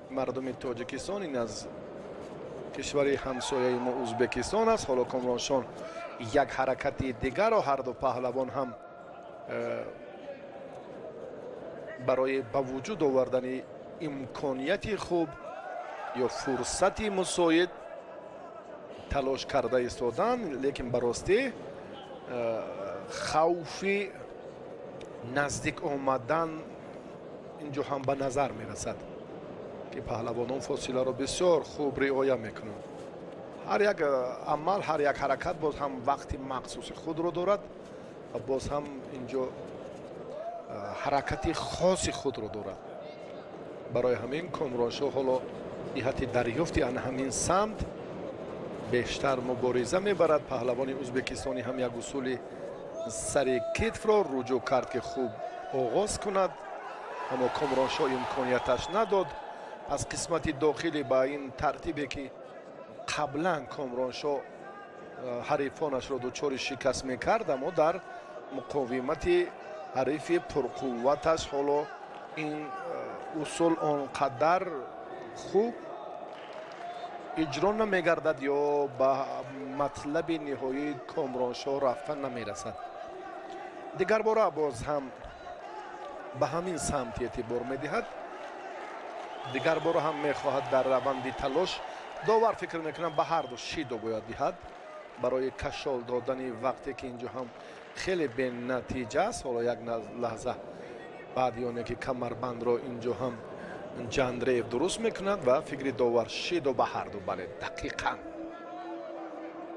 мардуми Тоҷикистон, ин аз кишвари ҳамсояи мо Ӯзбекистон аст. Ҳоло Комроншоҳ як ҳаракати дигарро ҳарду паҳлавон ҳам барои ба вуҷуд овардани имконияти хуб ё фурсати мусоид талош карда истоданд, лекин ба ростӣ хавфи наздик омадан инҷо ҳам ба назар мерасад, ки паҳлавонон фосиларо бисёр хуб риоя мекунанд. Ҳар як амал, ҳар як ҳаракат боз ҳам вақти махсуси худро дорад ва боз ҳам инҷо ҳаракати хоси худро дорад. Барои ҳамин Комроншоҳ ҳоло ҷиҳати дарёфти ан ҳамин самт бештар мубориза мебарад. Паҳлавони ӯзбекистонӣ ҳам як усули сари китфро руҷӯъ кард, ки хуб оғоз кунад, аммо Комроншоҳ имконияташ надод. Аз қисмати дохилӣ ба ин тартибе ки қаблан Комроншоҳ ҳарифонашро дучори шикаст мекард, аммо дар муқовимати ҳарифи пурқувваташ ҳоло ин усул он қадар хуб иҷро намегардад ё ба матлаби ниҳоии Комроншоҳ рафта намерасад. Дигарбора боз ҳам ба ҳамин самт эътибор медиҳад. Дигарбора ҳам мехоҳад дар раванди талош. Довар фикр мекунам ба ҳарду шидо бояд диҳад барои кашол додани вақте ки инҷо ҳам хеле бенатиҷа аст. Ҳоло як лаҳза баъди оне ки камарбандро инҷо ҳам Ҷандреев дуруст мекунад ва фикри довар шидо ба ҳарду, бале, дақиқан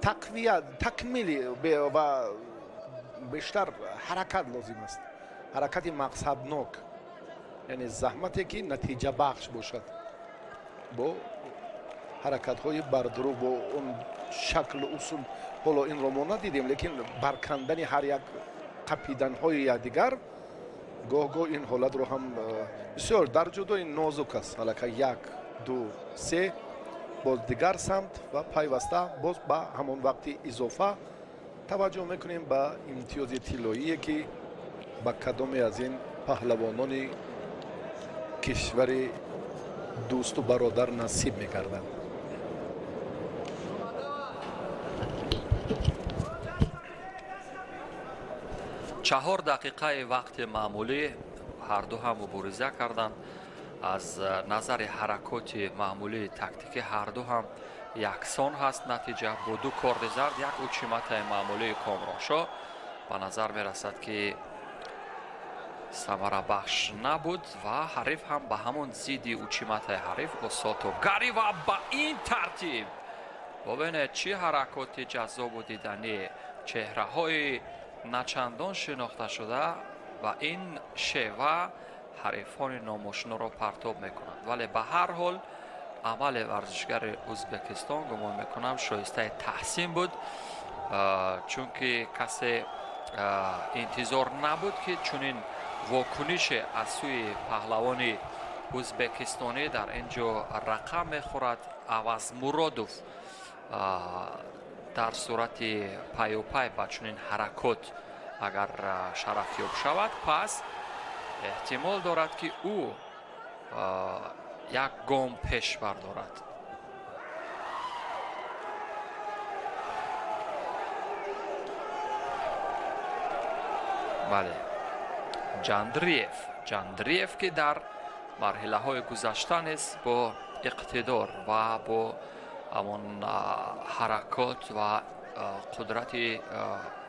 тақвият, такмили ва бештар ҳаракат лозим аст, ҳаракати мақсаднок, яъне заҳмате ки натиҷабахш бошад, бо ҳаракатҳои бардурӯғ, бо он шаклу усул. Ҳоло инро мо надидем, лекин баркандани ҳар як қапиданҳои якдигар гоҳ-гоҳ ин ҳолатро ҳам бисёр дар ҷудои нозук аст. Аллакай 1, 2, 3 боз дигар самт ва пайваста боз ба ҳамон вақти изофа таваҷҷӯҳ мекунем ба имтиёзи тиллоие, ки ба кадоме аз ин паҳлавонони кишвари дӯсту бародар насиб мегардад. 4 дақиқаи вақти маъмулӣ ҳарду ҳам мубориза карданд. Аз назари ҳаракоти маъмулии тактикӣ ҳарду ҳам Яксон ҳаст натиҷа бо ду корди зард, як учиматаи маъмулии Комроншоҳ ба назар мерасад, ки самарабахш набуд ва ҳариф ҳам ба ҳамон зидди учиматаи ҳариф осото гари ва ба ин тартиб бубинед, чӣ ҳаракоти ҷаззобу диданӣ, чеҳраҳои начандон шинохташуда ва ин шева ҳарифони номошиноро партоб мекунанд. Вале ба ҳар ҳол амали варзишгари Ӯзбекистон, гумон мекунам, шоистаи таҳсин буд, чунки касе интизор набуд, ки чунин вокунише аз сӯи паҳлавони ӯзбекистонӣ дар ин ҷо рақам мехӯрад. Авазмуродов дар сурати паюпай ба чунин ҳаракот агар шарафёб шавад, пас эҳтимол дорад, ки ӯ як гом пеш бардорад. Бале, Ҷандриев, ки дар марҳилаҳои гузашта низ бо иқтидор ва бо ҳамон ҳаракот ва қудрати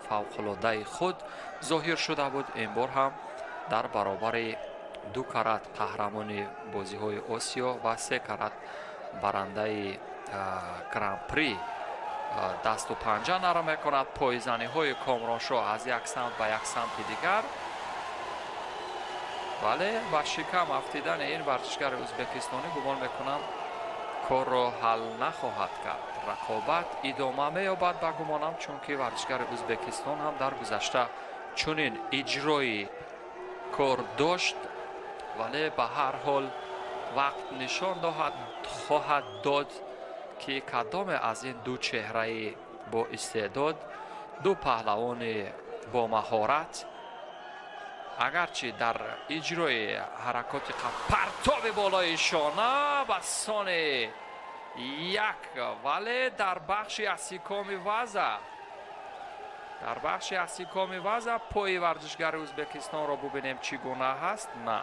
фавқулодаи худ зоҳир шуда буд, ин бор ҳам дар баробари ду карат қаҳрамони бозиҳои Осиё ва се карат барандаи Гран-при дасту панҷа нарм мекунад. Пойзаниҳои Комроншоҳ аз як самт ба як самти дигар, вале ба шикам афтидани ин варзишгари ӯзбекистонӣ, гумон мекунам, корро ҳал нахоҳад кард. Рақобат идома меёбад, ба гумонам, чунки варзишгари Ӯзбекистон ҳам дар гузашта чунин иҷрои кор дошт, вале ба ҳар ҳол вақт нишон хоҳад дод, ки кадоме аз ин ду чеҳраи бо истеъдод, ду паҳлавони бо маҳорат, агарчи дар иҷрои ҳаракоти партоби болои шона ба сони як, вале дар бахши асикоми ваза, дар бахши асикоми ваза пои варзишгари Ӯзбекистонро бубинем, чӣ гуна ҳаст. На,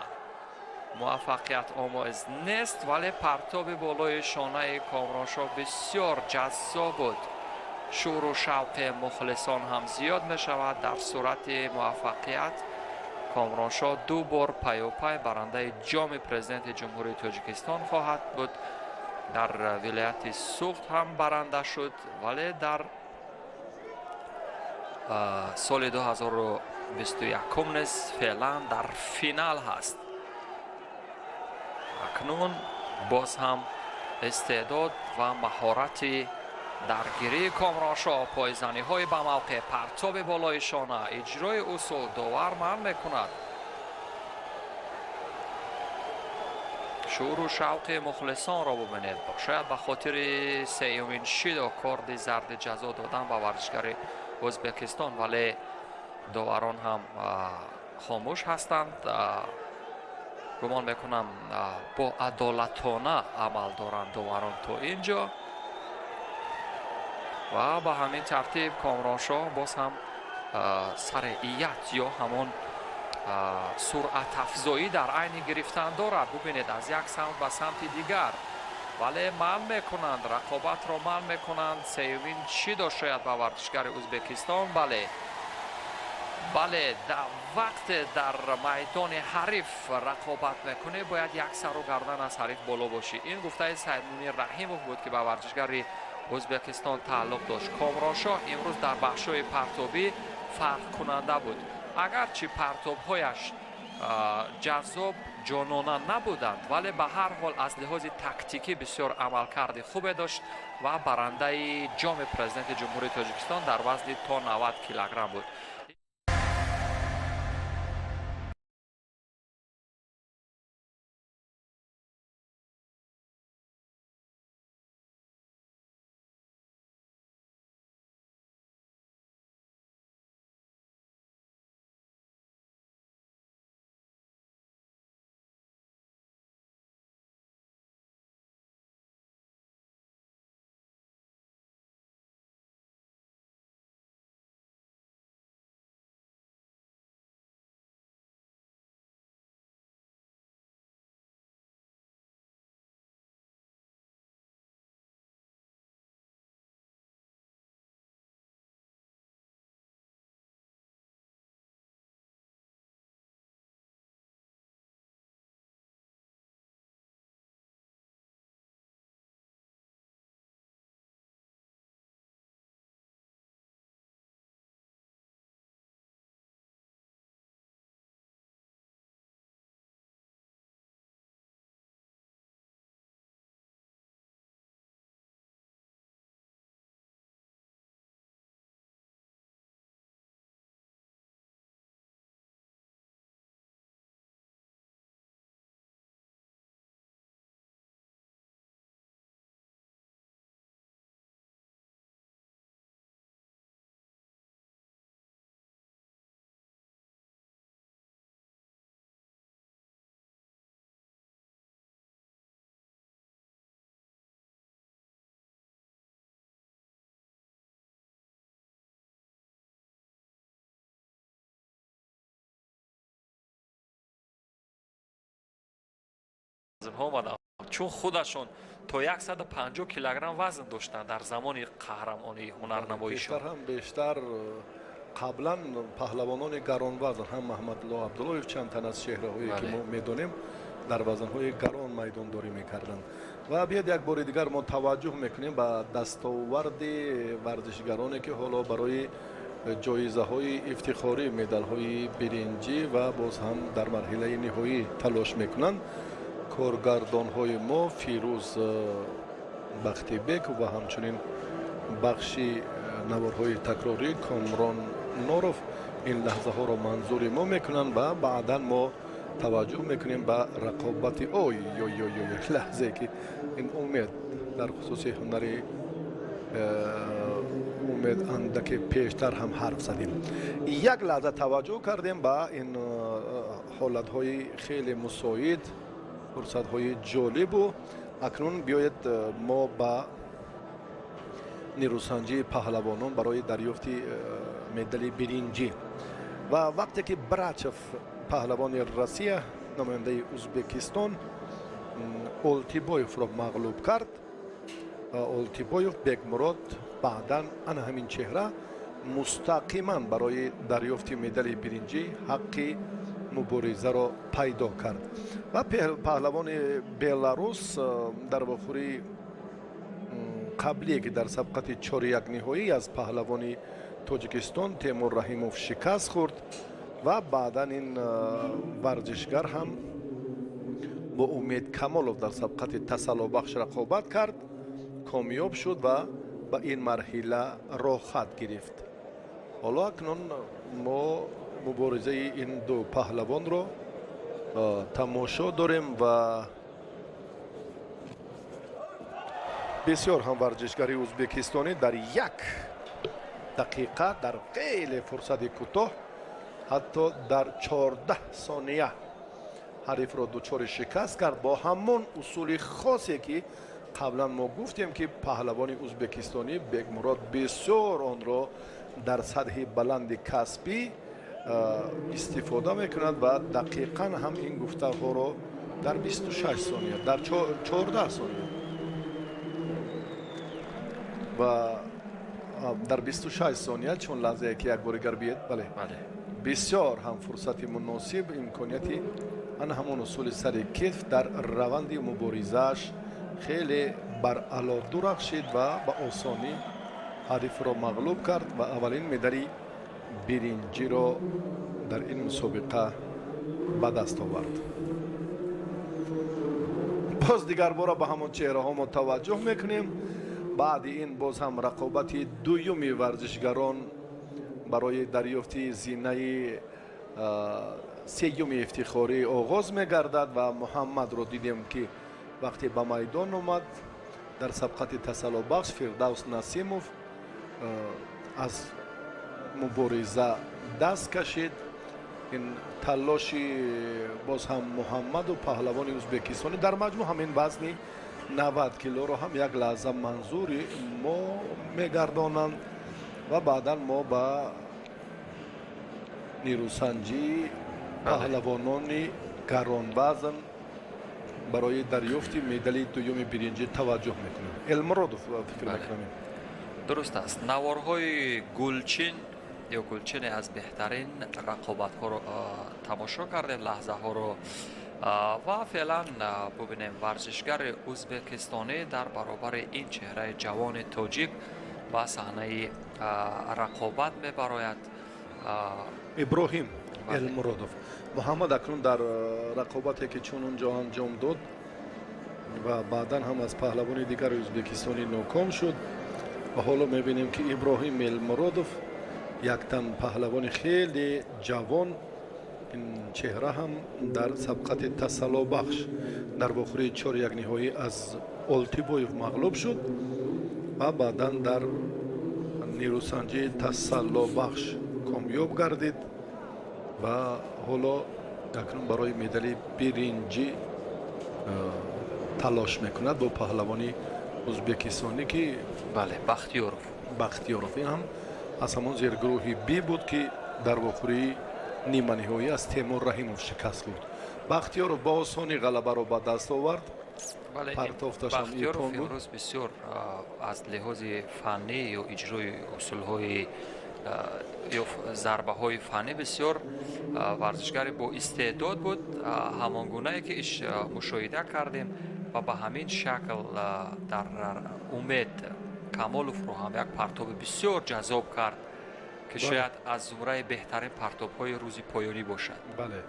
муваффақият омоз нест, вале партоби болои шонаи Комроншоҳ бисёр ҷаззоб буд. Шӯру шавқи мухлисон ҳам зиёд мешавад. Дар сурати муваффақият Комроншоҳ ду бор паёпай барандаи ҷоми президенти Ҷумҳурии Тоҷикистон хоҳад буд. Дар вилояти Суғд ҳам баранда шуд, вале дар соли 2021 низ феълан дар финал ҳаст. Акнун боз ҳам истеъдод ва маҳорати даргирии Комроншоҳ, пойзаниҳои ба мавқеъ, партоби болои шона, иҷрои усул довар манъ мекунад. Шӯру шавқи мухлисонро бубинед. Шояд ба хотири сеюмин шидо корди зарди ҷазо додан ба варзишгари Ӯзбекистон, вале доварон ҳам хомӯш ҳастанд. Гумон мекунам, бо адолатона амал доранд доварон то ин ҷо ва ба ҳамин тартиб Комроншоҳ боз ҳам сареият ё ҳамон суръатафзоӣ дар айни гирифтан дорад. Бубинед, аз як самт ба самти дигар, вале манъ мекунанд, рақобатро манъ мекунанд. Сеюмин чӣ дошт шояд ба варзишгари Ӯзбекистон? Бале, бале, вақте дар майдони ҳариф рақобат мекунӣ, бояд як сару гардан аз ҳариф боло бошӣ. Ин гуфтаи Саидмунир Раҳимов буд, ки ба варзишгари Ӯзбекистон тааллуқ дошт. Комроншоҳ имрӯз дар бахшҳои партобӣ фарқкунанда буд. Агарчи партобҳояш ҷаззоб ҷонона набуданд, вале ба ҳар ҳол аз лиҳози тактикӣ бисёр амалкарди хубе дошт ва барандаи ҷоми президенти Ҷумҳурии Тоҷикистон дар вазни то 90 килограмм буд. Вазнҳо омаданд, чун худашон то 150 килограмм вазн доштанд дар замони қаҳрамонии ҳунарнамоишон. Бештар ҳам бештар қаблан паҳлавонони гаронвазн ҳам Маҳмадулло Абдуллоев, чанд тан аз чеҳраҳое ки мо медонем, дар вазнҳои гарон майдондорӣ мекарданд. Ва биёед, як бори дигар мо таваҷҷӯҳ мекунем ба дастоварди варзишгароне, ки ҳоло барои ҷоизаҳои ифтихорӣ, медалҳои биринҷӣ ва боз ҳам дар марҳилаи ниҳоӣ талош мекунанд. Коргардонҳои мо Фирӯз Бахтибек ва ҳамчунин бахши наворҳои такрорӣ Комрон Норов ин лаҳзаҳоро манзури мо мекунанд ва баъдан мо таваҷҷӯҳ мекунем ба рақобати ой ой ой ой, лаҳзае ки ин Умед, дар хусуси ҳунари Умед андаке пештар ҳам ҳарф задем, як лаҳза таваҷҷӯҳ кардем ба ин ҳолатҳои хеле мусоид, фурсатҳои ҷолибу. Акнун биёед, мо ба нерӯсанҷии паҳлавонон барои дарёфти медали биринҷӣ. Ва вақте ки Брачев, паҳлавони Россия, намояндаи Узбекистон, Олтибоевро мағлуб кард, Олтибоев Бекмурод, баъдан ана ҳамин чеҳра мустақиман барои дарёфти медали биринҷӣ ҳаққи муборизаро пайдо кард. Ва паҳлавони Беларус дар вохӯрии қаблие, ки дар сабқати чоряк ниҳоӣ аз паҳлавони Тоҷикистон Темур Раҳимов шикаст хӯрд ва баъдан ин варзишгар ҳам бо Умед Камолов дар сабқати тасаллобахш рақобат кард, комёб шуд ва ба ин марҳила роҳхат гирифт. Ҳоло акнун мо муборизаи ин ду паҳлавонро тамошо дорем ва бисёр ҳам варзишгари узбекистонӣ дар як дақиқа, дар хеле фурсати кӯтоҳ, ҳатто дар 14 сония ҳарифро дучори шикаст кард бо ҳамон усули хосе, ки қаблан мо гуфтем, ки паҳлавони узбекистонӣ Бекмурод бисёр онро дар сатҳи баланди касбӣ истифода мекунад. Ва дақиқан ҳам ин гуфтаҳоро дар 26 сония, дар 14 сония ва дар 26 сония, чун лаҳзае ки як бори гар биед, бале, бисёр ҳам фурсати муносиб, имконияти ана ҳамон усули сари китф дар раванди муборизааш хеле баръало дурахшид ва ба осонӣ ҳарифро мағлуб кард ва аввалин медали биринҷиро дар ин мусобиқа ба даст овард. Боз дигарбора ба ҳамон чеҳраҳо мо таваҷҷӯҳ мекунем. Баъди ин боз ҳам рақобати дуюми варзишгарон барои дарёфти зинаи сеюми ифтихорӣ оғоз мегардад. Ва Муҳаммадро дидем, ки вақте ба майдон омад, дар сабқати тасаллобахш Фирдавс Насимов аз мубориза даст кашид. Ин талоши боз ҳам Муҳаммаду паҳлавони узбекистонӣ, дар маҷмӯъ ҳамин вазни 90 килоро ҳам як лаҳза манзури мо мегардонанд ва баъдан мо ба нерӯсанҷии паҳлавонони гаронвазн барои дарёфти медали дуюми биринҷӣ таваҷҷӯҳ мекунем. Элмуродов, фикр мекунам. Дуруст аст. Наворҳои гулчин ё гулчине аз беҳтарин рақобатҳоро тамошо кардем, лаҳзаҳоро. Ва феълан бубинем, варзишгари узбекистонӣ дар баробари ин чеҳраи ҷавони тоҷик ба саҳнаи рақобат мебарояд. Иброҳим Элмуродов. Муҳаммад акнун дар рақобате, ки чун он ҷо анҷом дод ва баъдан ҳам аз паҳлавони дигари узбекистонӣ ноком шуд. Ва ҳоло мебинем, ки Иброҳим Элмуродов, яктан паҳлавони хеле ҷавон, ин чеҳра ҳам дар сабқати тасаллобахш дар вохӯрии чоряк ниҳоӣ аз Олтибоев мағлуб шуд ва баъдан дар нерӯсанҷии тасаллобахш комёб гардид ва ҳоло акнун барои медали биринҷӣ талош мекунад бо паҳлавони узбекистонӣ, ки Бале, Бахтиёров. Бахтиёров, ин ҳам аз ҳамон зергурӯҳи Би буд, ки дар вохӯрии ниманиҳоӣ аз Темур Раҳимов шикаст хӯрд. Бахтиёров ба осонӣ ғалабаро ба даст овард. Партофташам Бахтиёров имрӯз бисёр аз лиҳози фаннӣ ё иҷрои усулҳои ё зарбаҳои фаннӣ бисёр варзишгари бо истеъдод буд, ҳамон гунае ки мушоҳида кардем ва ба ҳамин шакл дар Умед Камоловро ҳам як партоби бисёр ҷаззоб кард, ки шояд аз зумраи беҳтарин партобҳои рӯзи поёнӣ бошад. Бале,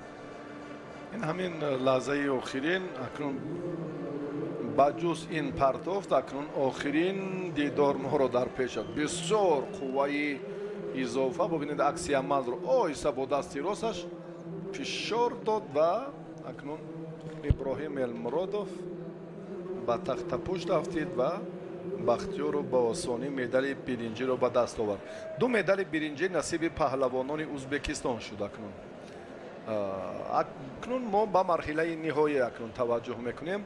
ин ҳамин лаҳзаи охирин, акнун ба ҷуз ин партофт, акнун охирин дидор моро дар пеш аст. Бисёр қувваи изофа, бубинед акси амалро, оҳиста бо дасти росташ фишор дод ва акнун Иброҳим Элмуродов ба тахтапушт афтид ва Бахтиёров ба осонӣ медали биринҷиро ба даст овард. Ду медали биринҷӣ насиби паҳлавонони Ӯзбекистон шуд. Акнун мо ба марҳилаи ниҳоӣ акнун таваҷҷӯҳ мекунем.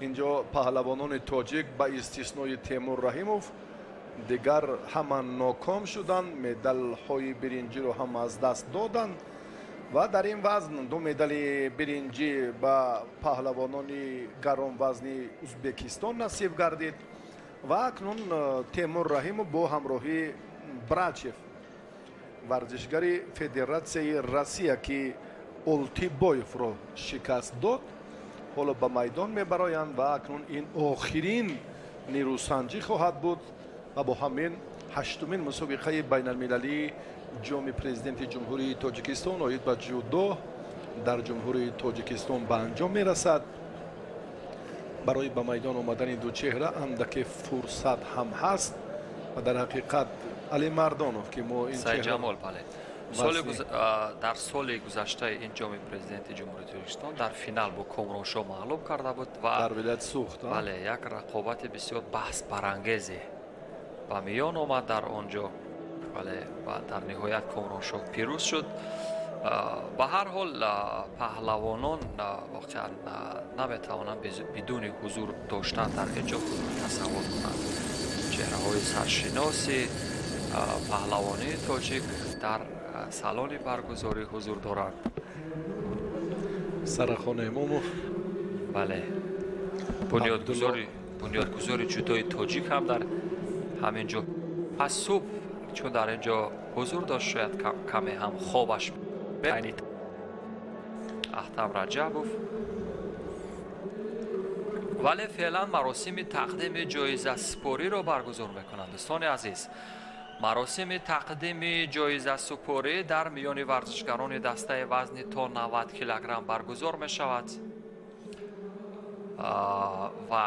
Инҷо паҳлавонони тоҷик ба истиснои Темур Раҳимов дигар ҳама ноком шуданд, медалҳои биринҷиро ҳам аз даст доданд ва дар ин вазн ду медали биринҷӣ ба паҳлавонони гаронвазни Ӯзбекистон насиб гардид ва акнун Темур Раҳимов бо ҳамроҳии Брачев, варзишгари Федератсияи Россия, ки Олтибоевро шикаст дод, ҳоло ба майдон мебароянд ва акнун ин охирин нерӯсанҷӣ хоҳад буд ва бо ҳамин ҳаштумин мусобиқаи байналмилалии ҷоми президенти Ҷумҳурии Тоҷикистон оид ба ҷудо дар Ҷумҳурии Тоҷикистон ба анҷом мерасад. Барои ба майдон омадани ду чеҳра андаке фурсат ҳам ҳаст ва дар ҳақиқат Али Мардонов, ки мо ин Сайҷамол, бале, дар соли гузаштаи ин ҷоми президенти Ҷумҳурии Тоҷикистон дар финал бо Комроншоҳ мағлуб карда буд ва дар вилояти Суғд, бале, як рақобати бисёр баҳсбарангезе ба миён омад дар он ҷо, бале, ва дар ниҳоят Комроншоҳ пирӯз шуд. Ба ҳар ҳол паҳлавонон воқеан наметавонанд бидуни ҳузур доштан дар ин ҷо худро тасаввур кунанд. Чеҳраҳои саршиноси паҳлавонии тоҷик дар салони баргузорӣ ҳузур доранд. Сарахон Имомов, бале, бунёдгузори ҷудои тоҷик ҳам дар ҳамин ҷо аз субҳ чун дар ин ҷо ҳузур дошт, шояд каме ҳам хобаш айни Аҳтам Раҷабов. Вале феълан маросими тақдими ҷоизасупориро баргузор мекунанд. Дӯстони азиз, маросими тақдими ҷоизасупорӣ дар миёни варзишгарони дастаи вазни то 90 килограмм баргузор мешавад ва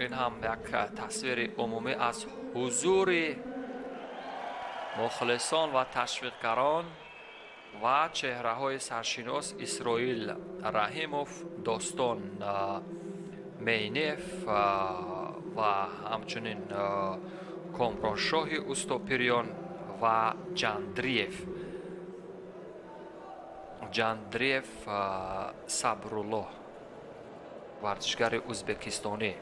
ин ҳам як тасвири умумӣ аз ҳузури мухлисон ва ташвиқгарон ва чеҳраҳои саршинос Исроил Раҳимов, Достон Мейнев ва ҳамчунин Комроншоҳи Устопириён ва Ҷандриев. Ҷандриев Сабруллоҳ, варзишгари ӯзбекистонӣ,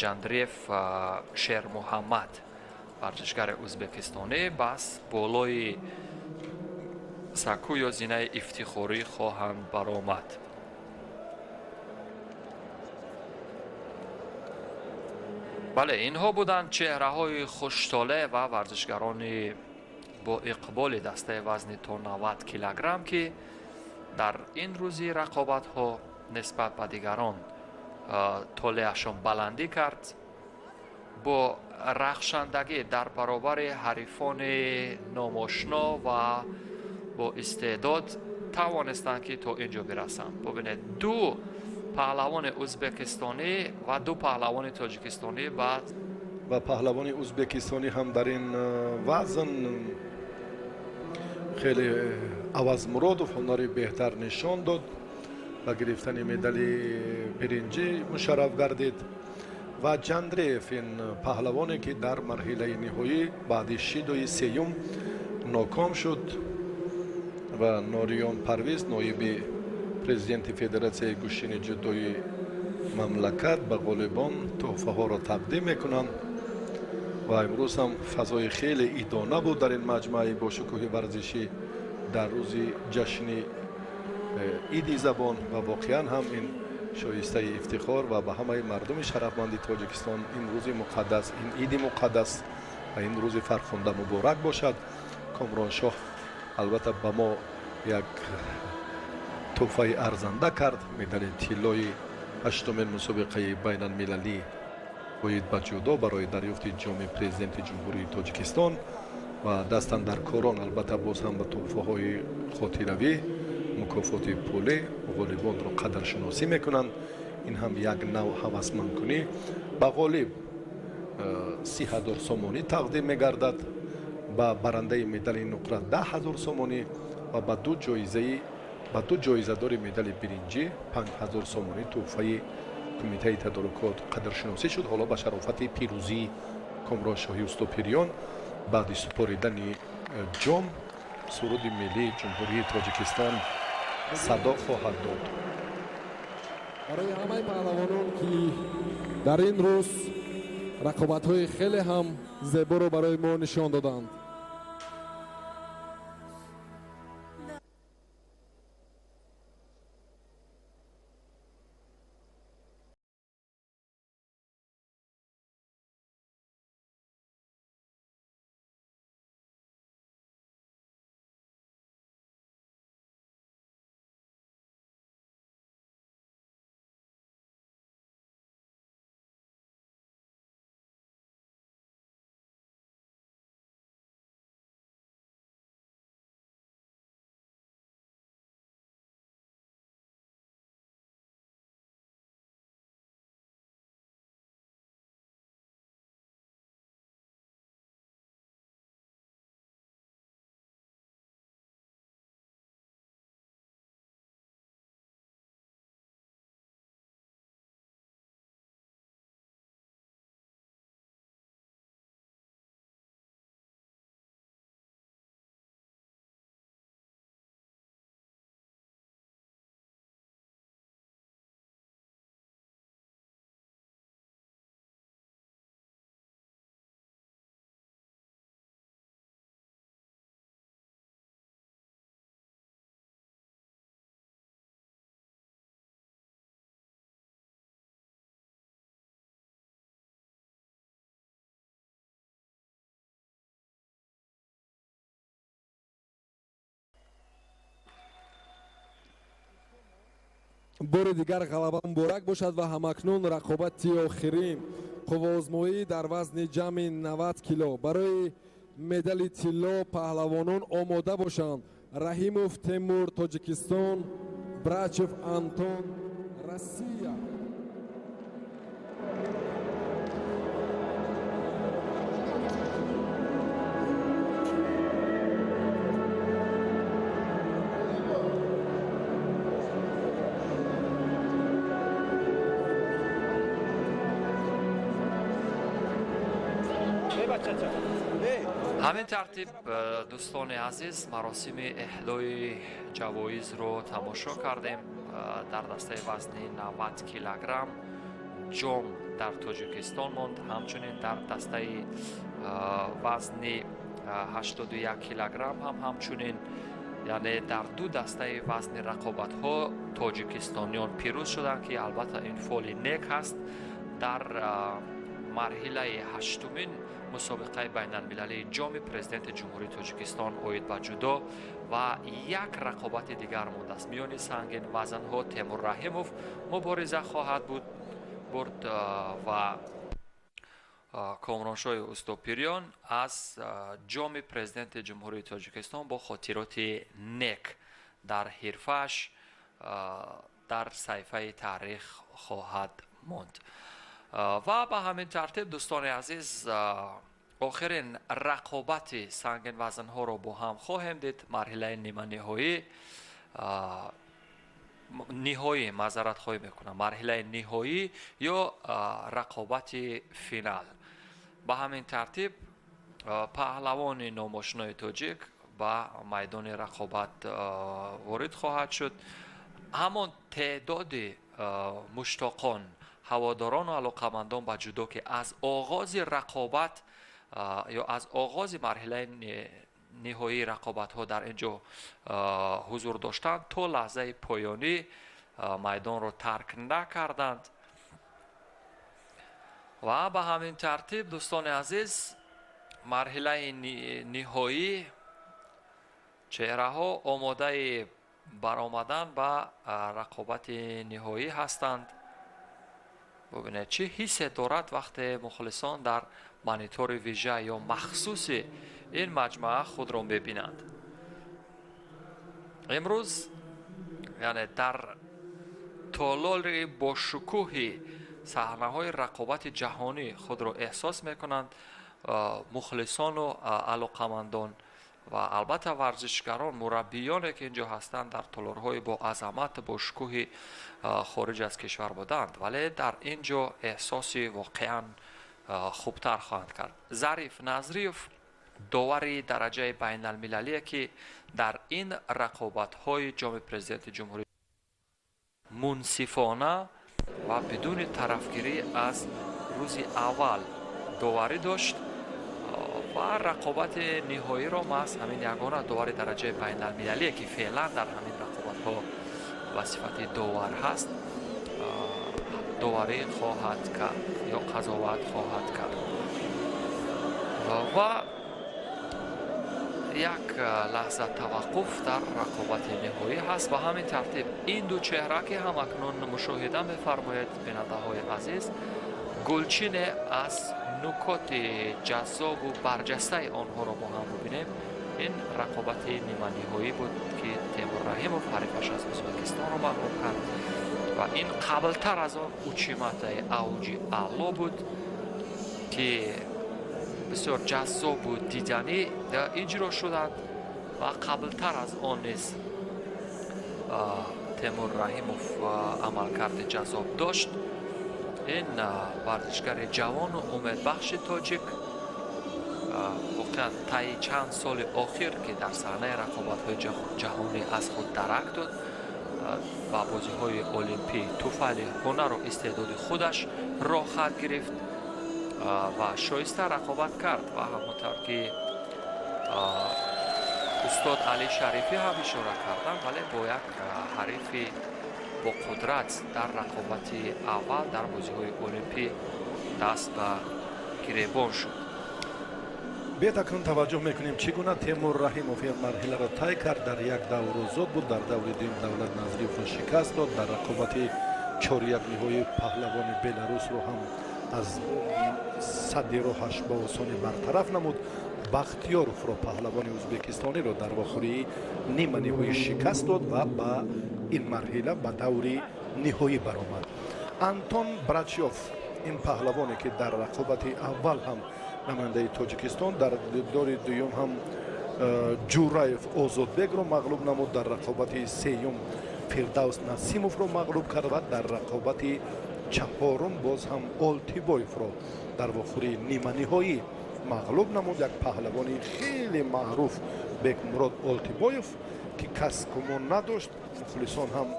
Ҷандриев Шермуҳаммад, варзишгари ӯзбекистонӣ, бас болои саку ё зинаи ифтихорӣ хоҳанд баромад. Бале, инҳо буданд чеҳраҳои хуштоле ва варзишгарони бо иқболи дастаи вазни то 90 килограмм, ки дар ин рӯзи рақобатҳо нисбат ба дигарон толеашон баландӣ кард. Бо рахшандагӣ дар баробари ҳарифони номошно ва бо истеъдод тавонистанд, ки то ин ҷо бирасанд. Бубинед, ду паҳлавони ӯзбекистонӣ ва ду паҳлавони тоҷикистонӣ ва паҳлавони ӯзбекистонӣ ҳам дар ин вазн хеле Авазмуродов ҳунари беҳтар нишон дод ба гирифтани медали биринҷӣ мушарраф гардид ва Ҷандреев, ин паҳлавоне ки дар марҳилаи ниҳоӣ баъди шидои сеюм ноком шуд ва Нориён Парвиз, ноиби президенти Федератсияи гӯштини ҷудои мамлакат, ба ғолибон тӯҳфаҳоро тақдим мекунанд ва имрӯз ҳам фазои хеле идона буд дар ин маҷмӯаи бошукӯҳи варзишӣ дар рӯзи ҷашни Иди забон ва воқеан ҳам ин шоистаи ифтихор ва ба ҳамаи мардуми шарафманди Тоҷикистон ин рӯзи муқаддас, ин иди муқаддас ва ин рӯзи фархунда муборак бошад. Комроншоҳ албатта ба мо як тӯҳфаи арзанда кард, медали тиллои ҳаштумин мусобиқаи байналмилалӣ оид ба ҷудо барои дарёфти ҷоми президенти Ҷумҳурии Тоҷикистон ва дастандаркорон албатта боз ҳам ба тӯҳфаҳои хотиравӣ, мукофоти пулӣ ғолибонро қадршиносӣ мекунанд. Ин ҳам як нав ҳавасмандкунӣ. Ба ғолиб 30 000 сомонӣ тақдим мегардад, ба барандаи медали нуқра 10 000 сомонӣ ва ба ду ҷоизадори медали биринҷӣ 5000 сомонӣ тӯҳфаи кумитаи тадорукот қадршиносӣ шуд. Ҳоло ба шарофати пирӯзии Комроншоҳи Устопириён баъди супоридани ҷом суруди миллии Ҷумҳурии Тоҷикистон садо хоҳад дод. Барои ҳамаи паҳлавонон, ки дар ин рӯз рақобатҳои хеле ҳам зеборо барои мо нишон доданд. Бори дигар ғалаба муборак бошад ва ҳамакнун рақобати охирин, қувваозмоӣ дар вазни ҷамъи 90 кило барои медали тилло. Паҳлавонон омода бошанд: Раҳимов Темур, Тоҷикистон, Брачев Антон, Россия. Ҳамин тартиб, дӯстони азиз, маросими эҳдои ҷавоизро тамошо кардем. Дар дастаи вазни 90 килограмм ҷом дар Тоҷикистон монд, ҳамчунин дар дастаи вазни 81 килограмм ҳам ҳамчунин, яъне дар ду дастаи вазни рақобатҳо тоҷикистониён пирӯз шуданд, ки албатта ин фоли нек ҳаст дар марҳилаи ҳаштумин мусобиқаи байналмилалии ҷоми президенти Ҷумҳурии Тоҷикистон оид ба ҷудо. Ва як рақобати дигар мондааст: миёни сангин вазнҳо Темур Раҳимов мубориза хоҳад буд бурд ва Комроншоҳи Устопириён аз ҷоми президенти Ҷумҳурии Тоҷикистон бо хотироти нек дар ҳирфааш дар саҳифаи таърих хоҳад монд. Ва ба ҳамин тартиб, дӯстони азиз, охирин рақобати сангинвазнҳоро бо ҳам хоҳем дид. Марҳилаи ниманиҳоӣ, ниҳоӣ, маъзаратхоҳӣ мекунам, марҳилаи ниҳоӣ ё рақобати финал. Ба ҳамин тартиб паҳлавони номошинои тоҷик ба майдони рақобат ворид хоҳад шуд. Ҳамон теъдоди муштоқон, ҳаводорону алоқамандон ба ҷудо, ки аз оғози рақобат ё аз оғози марҳилаи ниҳоии рақобатҳо дар ин ҷо ҳузур доштанд, то лаҳзаи поёнӣ майдонро тарк накарданд. Ва ба ҳамин тартиб, дӯстони азиз, марҳилаи ниҳоӣ, чеҳраҳо омодаи баромадан ба рақобати ниҳоӣ ҳастанд. Бубинед, чӣ ҳиссе дорад, вақте мухлисон дар монитори вижа ё махсуси ин маҷмӯа худро мебинанд. Имрӯз, яъне, дар толори бошукӯҳи саҳнаҳои рақобати ҷаҳонӣ худро эҳсос мекунанд мухлисону алоқамандон ва албатта варзишгарон, мураббиёне, ки ин ҷо ҳастанд, дар толорҳои бо азамат, бо шукӯҳи хориҷ аз кишвар буданд, вале дар ин ҷо эҳсоси воқеан хубтар хоҳанд кард. Зариф Назриев, довари дараҷаи байналмилалие, ки дар ин рақобатҳои Ҷоми Президенти Ҷумҳурӣ мунсифона ва бидуни тарафгирӣ аз рӯзи аввал доварӣ дошт ва рақобати ниҳоиро маҳз ҳамин ягона довари дараҷаи байналмилалие, ки феълан дар ҳамин рақобатҳо ба сифати довар ҳаст, доварӣ хоҳад кард ё қазоват хоҳад кард. Ва як лаҳза таваққуф дар рақобати ниҳоӣ ҳаст. Ба ҳамин тартиб, ин ду чеҳра, ки ҳамакнун мушоҳида мефармоед, бинандаҳои азиз, гулчине аз нукоти ҷаззобу барҷастаи онҳоро мо ҳам бубинем. Ин рақобати ниманиҳоӣ буд, ки Темур Раҳимов ҳарифаш аз Ӯзбекистонро мағлуб кард ва ин қаблтар аз он учиматаи авҷи аъло буд, ки бисёр ҷаззобу диданӣ иҷро шуданд. Ва қаблтар аз он низ Темур Раҳимов амалкарди ҷаззоб дошт. Ин варзишгари ҷавону умедбахши тоҷик воқеан таи чанд соли охир, ки дар саҳнаи рақобатҳои ҷаҳонӣ аз худ дарак дод, ба бозиҳои олимпӣ туфайли ҳунару истеъдоди худаш роҳхат гирифт ва шоиста рақобат кард. Ва ҳамон тавр ки устод Али Шарифӣ ҳам ишора карданд, вале бо як ҳарифи бо қудрат дар рақобати аввал дар бозиҳои олимпӣ даст ба гиребон шуд. Биёед, акнун таваҷҷӯҳ мекунем, чӣ гуна Темур Раҳимов ин марҳиларо тай кард. Дар як давр озод буд, дар даври дуюм Давлат Назриевро шикаст дод, дар рақобати чоряк ниҳоӣ паҳлавони Беларусро ҳам аз садди роҳаш ба осонӣ бартараф намуд. Бахтиёровро, паҳлавони ӯзбекистониро, дар вохӯрии ниманиҳоӣ шикаст дод ва ба ин марҳила, ба даври ниҳоӣ баромад. Антон Брачёв, ин паҳлавоне, ки дар рақобати аввал ҳам намояндаи Тоҷикистон, дар дори дуюм ҳам Ҷураев Озодбекро мағлуб намуд, дар рақобати сеюм Фирдавс Насимовро мағлуб кард ва дар рақобати чаҳорум боз ҳам Олтибоевро дар вохӯрии ниманиҳоӣ мағлуб намуд. Як паҳлавони хеле маъруф, Бекмурод Олтибоев, ки кас гумон надошт, мухлисон ҳам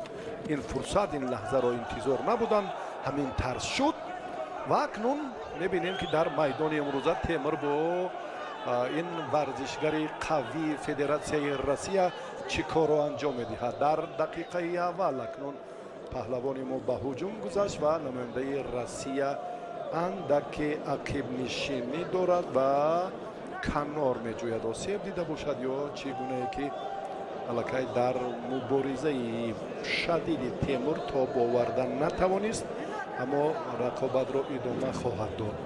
ин фурсат, ин лаҳзаро интизор набуданд, ҳамин тарз шуд. Ва акнун мебинем, ки дар майдони имрӯза Темур бо ин варзишгари қавии Федератсияи Россия чӣ корро анҷом медиҳад. Дар дақиқаи аввал акнун паҳлавони мо ба ҳуҷум гузашт ва намояндаи Россия андаке ақибнишинӣ дорад ва канор меҷӯяд. Осеб дида бошад ё чӣ гунае, ки аллакай дар муборизаи шадиди Темур тоб овардан натавонист, аммо рақобатро идома хоҳад дод.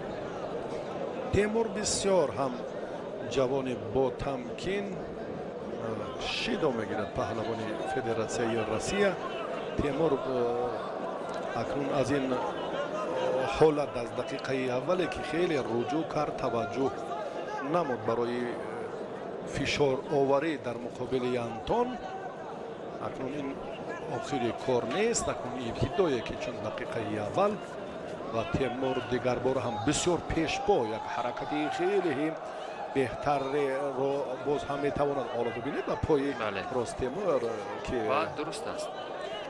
Темур бисёр ҳам ҷавони ботамкин, шидо мегирад паҳлавони Федератсияи Россия. Темур акнун аз ин ҳолат, аз дақиқаи аввале, ки хеле руҷӯъ кард, таваҷҷӯҳ намуд барои фишороварӣ дар муқобили Антон. Акнун ин охири кор нест, акнун ибтидое, ки чун дақиқаи аввал ва Темур дигарбор ҳам бисёр пешпо, як ҳаракати хеле беҳтарро боз ҳам метавонад. Ҳоло бибинед, ба пои рост Темур, ки дуруст аст,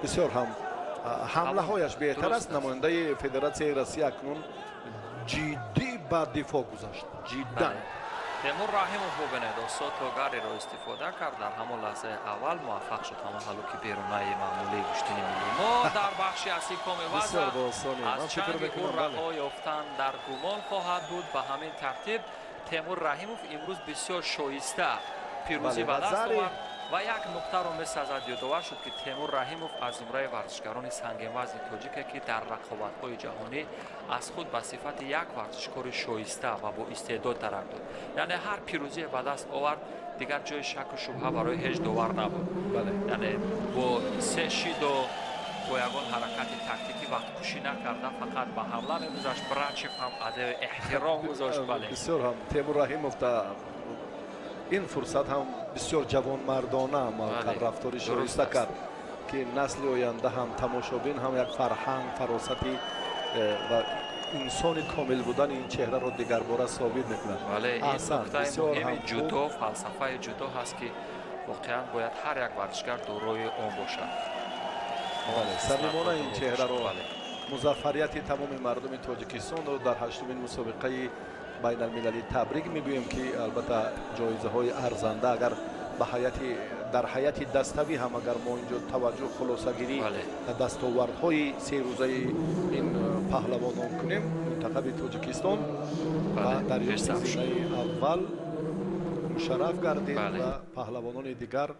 бисёр ҳам ҳамлаҳояш беҳтар аст. Намояндаи Федератсияи Россия акнун ҷиддӣ ба дифоъ гузашт, ҷиддан. Темур Раҳимов, бубинед, осо тогариро истифода кард. Дар ҳамон лаҳзаи аввал муваффақ шуд. Ҳамон ҳалуки берунаи маъмулии гӯштини миллии мо дар бахши аслӣ коми вазн аз чанги ӯ раҳо ёфтан дар гумон хоҳад буд. Ба ҳамин тартиб Темур Раҳимов имрӯз бисёр шоиста пирӯзӣ ба даст овард ва як нуқтаро месазад. Ёдовар шуд, ки Темур Раҳимов аз зумраи варзишгарони сангинвазни тоҷике, ки дар рақобатҳои ҷаҳонӣ аз худ ба сифати як варзишкори шоиста ва бо истеъдод дарак дод. Яъне ҳар пирӯзие ба даст овард, дигар ҷои шаку шубҳа барои ҳеҷ довар набуд. Яъне бо се шидо, бо ягон ҳаракати тактикӣ вақткушӣ накарда, фақат ба ҳамла мегузашт. Брачев ҳам адои эҳтиром гузошт, бале. Бисёр ҳам Темур Раҳимов ин фурсат ҳам бисёр ҷавонмардона амал кард, рафтори шоиста кард, ки насли оянда ҳам, тамошобин ҳам як фарҳанг, фаросати ва инсони комил будани ин чеҳраро дигарбора собит мекунад. Бале, ин нуктаи муҳими ҷудо, фалсафаи ҷудо ҳаст, ки воқеан бояд ҳар як варзишгар дорои он бошад. Самимона ин чеҳраро, музаффарияти тамоми мардуми Тоҷикистонро дар ҳаштумин мусобиқаи байналмилалӣ табрик мегӯем, ки албатта ҷоизаҳои арзанда, агар ба ҳайати дар ҳайати даставӣ ҳам, агар мо инҷо таваҷҷӯҳ, хулосагирӣ дастовардҳои серӯзаи ин паҳлавонон кунем, мунтахаби Тоҷикистон ва дар зинаи аввал мушарраф гардид ва паҳлавонони дигар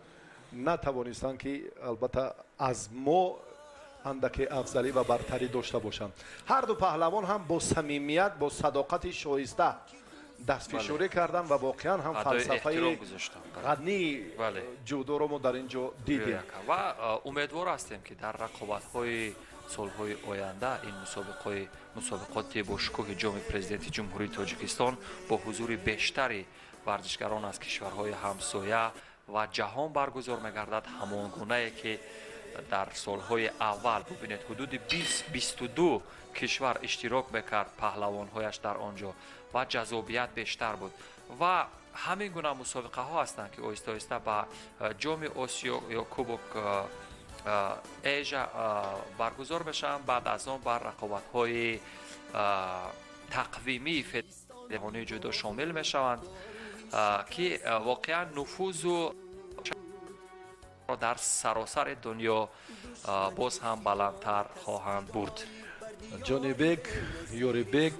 натавонистанд, ки албатта аз мо андаке афзалӣ ва бартарӣ дошта бошанд. Ҳарду паҳлавон ҳам бо самимият, бо садоқати шоиста дастфишорӣ карданд ва воқеан ҳам фалсафаи ғании ҷудоро мо дар ин ҷо дидем. Ва умедвор ҳастем, ки дар рақобатҳои солҳои оянда ин мусобиқаи мусобиқоти бошукӯҳи Ҷоми Президенти Ҷумҳурии Тоҷикистон бо ҳузури бештари варзишгарон аз кишварҳои ҳамсоя ва ҷаҳон баргузор мегардад. Ҳамон гунае ки дар солҳои аввал, бубинед, ҳудуди 20-22 кишвар иштирок мекард паҳлавонҳояш дар он ҷо ва ҷаззобият бештар буд. Ва ҳамин гуна мусобиқаҳо ҳастанд, ки оҳиста оҳиста ба Ҷоми Осиё ё Кубок Эжа баргузор мешаванд, баъд аз он бар рақобатҳои тақвимии федератсияи ҷудо шомил мешаванд, ки воқеан нуфузу дар саросари дунё боз ҳам баландтар хоҳанд бурд. Ҷонибек Ёрибек,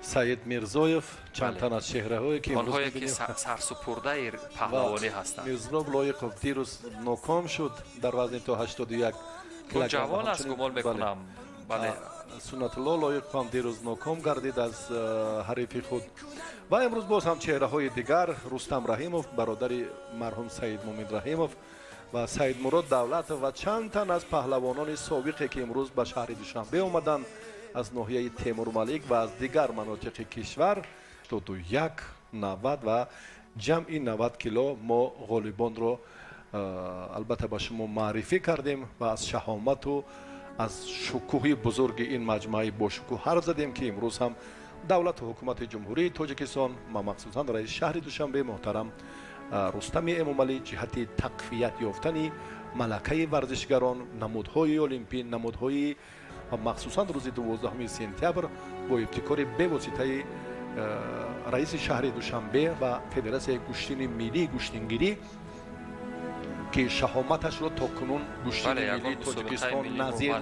Саид Мирзоев, чанд тан аз чеҳраҳое ки онҳое ки сарсупурдаи паҳлавонӣ ҳастанд. Мирзилов Лоиқов дирӯз ноком шуд дар вазни то 81. Ҷавон аст, гумон мекунам, бале. Суннатулло Лоиқов ҳам дирӯз ноком гардид аз ҳарифи худ. Ва имрӯз боз ҳам чеҳраҳои дигар: Рустам Раҳимов, бародари марҳум Саидмумин Раҳимов, ва Саидмурод Давлатов ва чанд тан аз паҳлавонони собиқе, ки имрӯз ба шаҳри Душанбе омаданд аз ноҳияи Темурмалик ва аз дигар манотиқи кишвар. 81, 90 ва ҷамъи 90 кило мо ғолибонро албатта ба шумо маърифӣ кардем ва аз шаҳомату аз шукӯҳи бузурги ин маҷмӯаи бошукӯҳ ҳарф задем, ки имрӯз ҳам давлату ҳукумати Ҷумҳурии Тоҷикистон ва махсусан раиси шаҳри Душанбе муҳтарам Рустами Эмомалӣ ҷиҳати тақвият ёфтани малакаи варзишгарон, намудҳои олимпӣ, намудҳои ва махсусан рӯзи 12 сентябр бо ибтикори бевоситаи раиси шаҳри Душанбе ва Федератсияи гӯштини миллии гӯштингирӣ, ки шаҳоматашро то кунун гӯштини миллии Тоҷикистон назир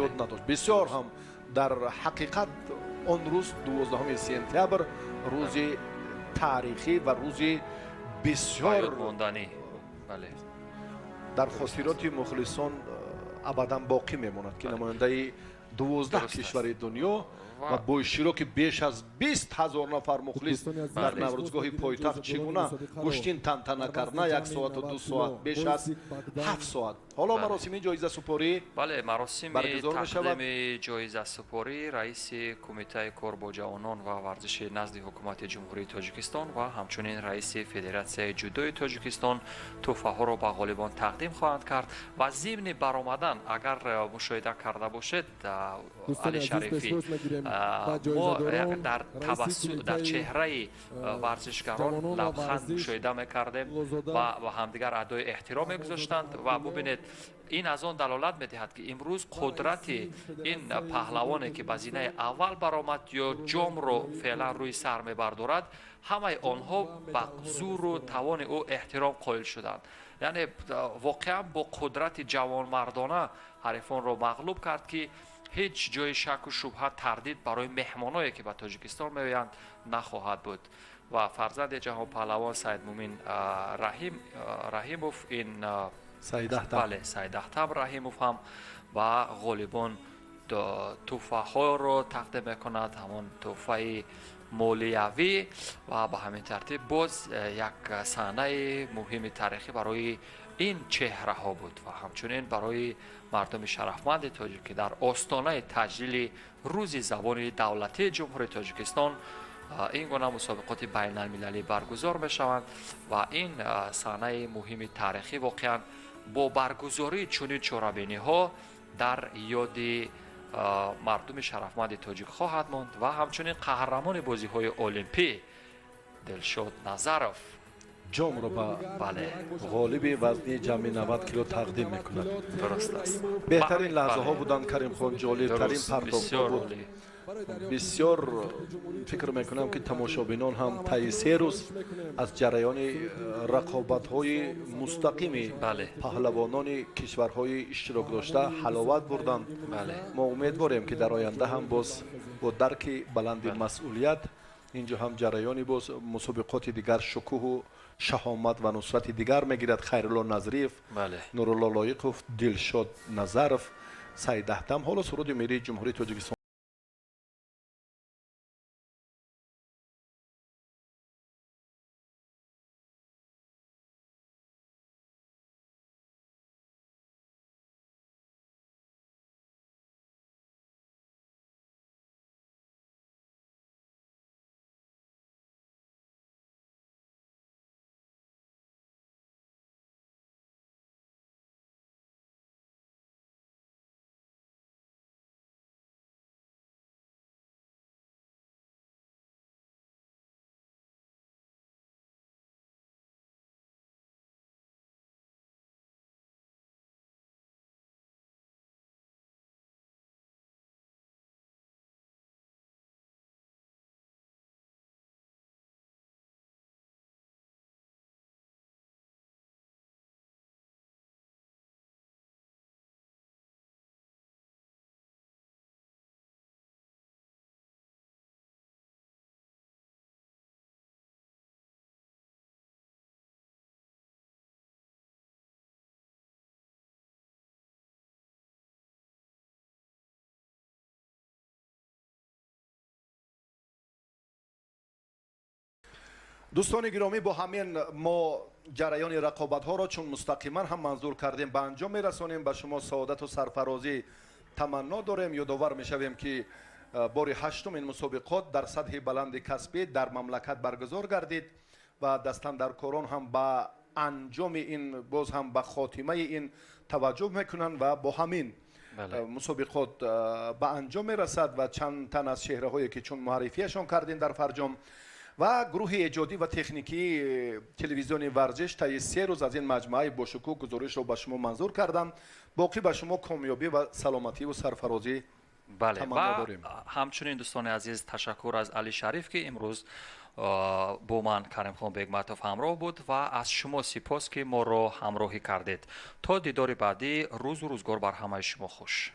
ёд надошт. Бисёр ҳам дар ҳақиқат он рӯз, 12 сентябр, рӯзи таърихӣ ва рӯзи бисёр дар хотироти мухлисон абадан боқӣ мемонад, ки намояндаи 12 кишвари дунё ва бо иштироки беш аз 20 000 нафар мухлис дар Наврӯзгоҳи пойтахт чӣ гуна гӯштин тантана кард, на як соату 2 соат, беш аз 7 соат. Ҳоло маросими ҷоизасупорӣ Бале, маросими баргузор мешавад. Тақдими ҷоизасупорӣ раиси Кумитаи кор бо ҷавонон ва варзиши назди Ҳукумати Ҷумҳурии Тоҷикистон ва ҳамчунин раиси Федератсияи ҷудои Тоҷикистон тӯҳфаҳоро ба ғолибон тақдим хоҳанд кард. Ва зимни баромадан, агар мушоҳида карда бошед, Али Шарифӣ. Мо дар табассум, дар чеҳраи варзишгарон лабханд мушоҳида мекардем ва ба ҳамдигар адои эҳтиром мегузоштанд. Ва бубинед, ин аз он далолат медиҳад, ки имрӯз қудрати ин паҳлавоне, ки ба зинаи аввал баромад ё ҷомро феълан рӯи сар мебардорад, ҳамаи онҳо ба зуру тавони ӯ эҳтиром қоил шуданд. Яъне воқеан бо қудрати ҷавонмардона ҳарифонро мағлуб кард, ки ҳеҷ ҷои шаку шубҳа, тардид барои меҳмоное, ки ба Тоҷикистон меоянд, нахоҳад буд. Ва фарзанди ҷаҳонпаҳлавон Саидмумин Раҳимов, ин бале, Саидахтам Раҳимов ҳам ба ғолибон тӯҳфаҳоро тақдим мекунад, ҳамон тӯҳфаи молиявӣ. Ва ба ҳамин тартиб боз як саҳнаи муҳими таърихӣ барои ин чеҳраҳо буд ва ҳамчунин барои мардуми шарафманди тоҷик, ки дар остонаи таҷлили рӯзи забони давлатии Ҷумҳурии Тоҷикистон ин гуна мусобиқоти байналмилалӣ баргузор мешаванд. Ва ин саҳнаи муҳими таърихӣ воқеан бо баргузории чунин чорабиниҳо дар ёди мардуми шарафманди тоҷик хоҳад монд. Ва ҳамчунин қаҳрамони бозиҳои олимпӣ Дилшод Назаров ҷомро ба ғолиби вазни ҷамъи 90 кило тақдим мекунад. Дуруст аст. Беҳтарин лаҳзаҳо буданд, Каримхон, ҷолибтарин партовҳо буд. Бисёр фикр мекунам, ки тамошобинон ҳам таи 3 рӯз аз ҷараёни рақобатҳои мустақими паҳлавонони кишварҳои иштирок дошта ҳаловат бурданд. Мо умедворем, ки дар оянда ҳам боз бо дарки баланди масъулият инҷо ҳам ҷараёни боз мусобиқоти дигар шукӯҳу шаҳомат ва нусрати дигар мегирад. Хайрулло Назриев, Нурулло Лоиқов, Дилшод Назаров, Саидаҳтам. Ҳоло суруди миллии Ҷумҳурии Тоҷикистон. Дӯстони гиромӣ, бо ҳамин мо ҷараёни рақобатҳоро, чун мустақиман ҳам манзур кардем, ба анҷом мерасонем. Ба шумо саодату сарфарозӣ таманно дорем. Ёдовар мешавем, ки бори 8-ум ин мусобиқот дар сатҳи баланди касбӣ дар мамлакат баргузор гардид ва дастандаркорон ҳам ба анҷоми ин, боз ҳам ба хотимаи ин таваҷҷӯҳ мекунанд ва бо ҳамин мусобиқот ба анҷом мерасад. Ва чанд тан аз чеҳраҳое, ки чун муаррифиашон кардем дар фарҷом, ва гурӯҳи эҷодӣ ва техникии телевизиони варзиш таи 3 рӯз аз ин маҷмӯаи бошукӯҳ гузоришро ба шумо манзур кардам. Боқӣ ба шумо комёбӣ ва саломативу сарфарозӣ таманно дорем. Ҳамчунин, дӯстони азиз, ташаккур аз Али Шариф, ки имрӯз бо ман Каримхон Бегматов ҳамроҳ буд, ва аз шумо сипос, ки моро ҳамроҳӣ кардед. То дидори баъдӣ, рӯзу рӯзгор бар ҳамаи шумо хуш.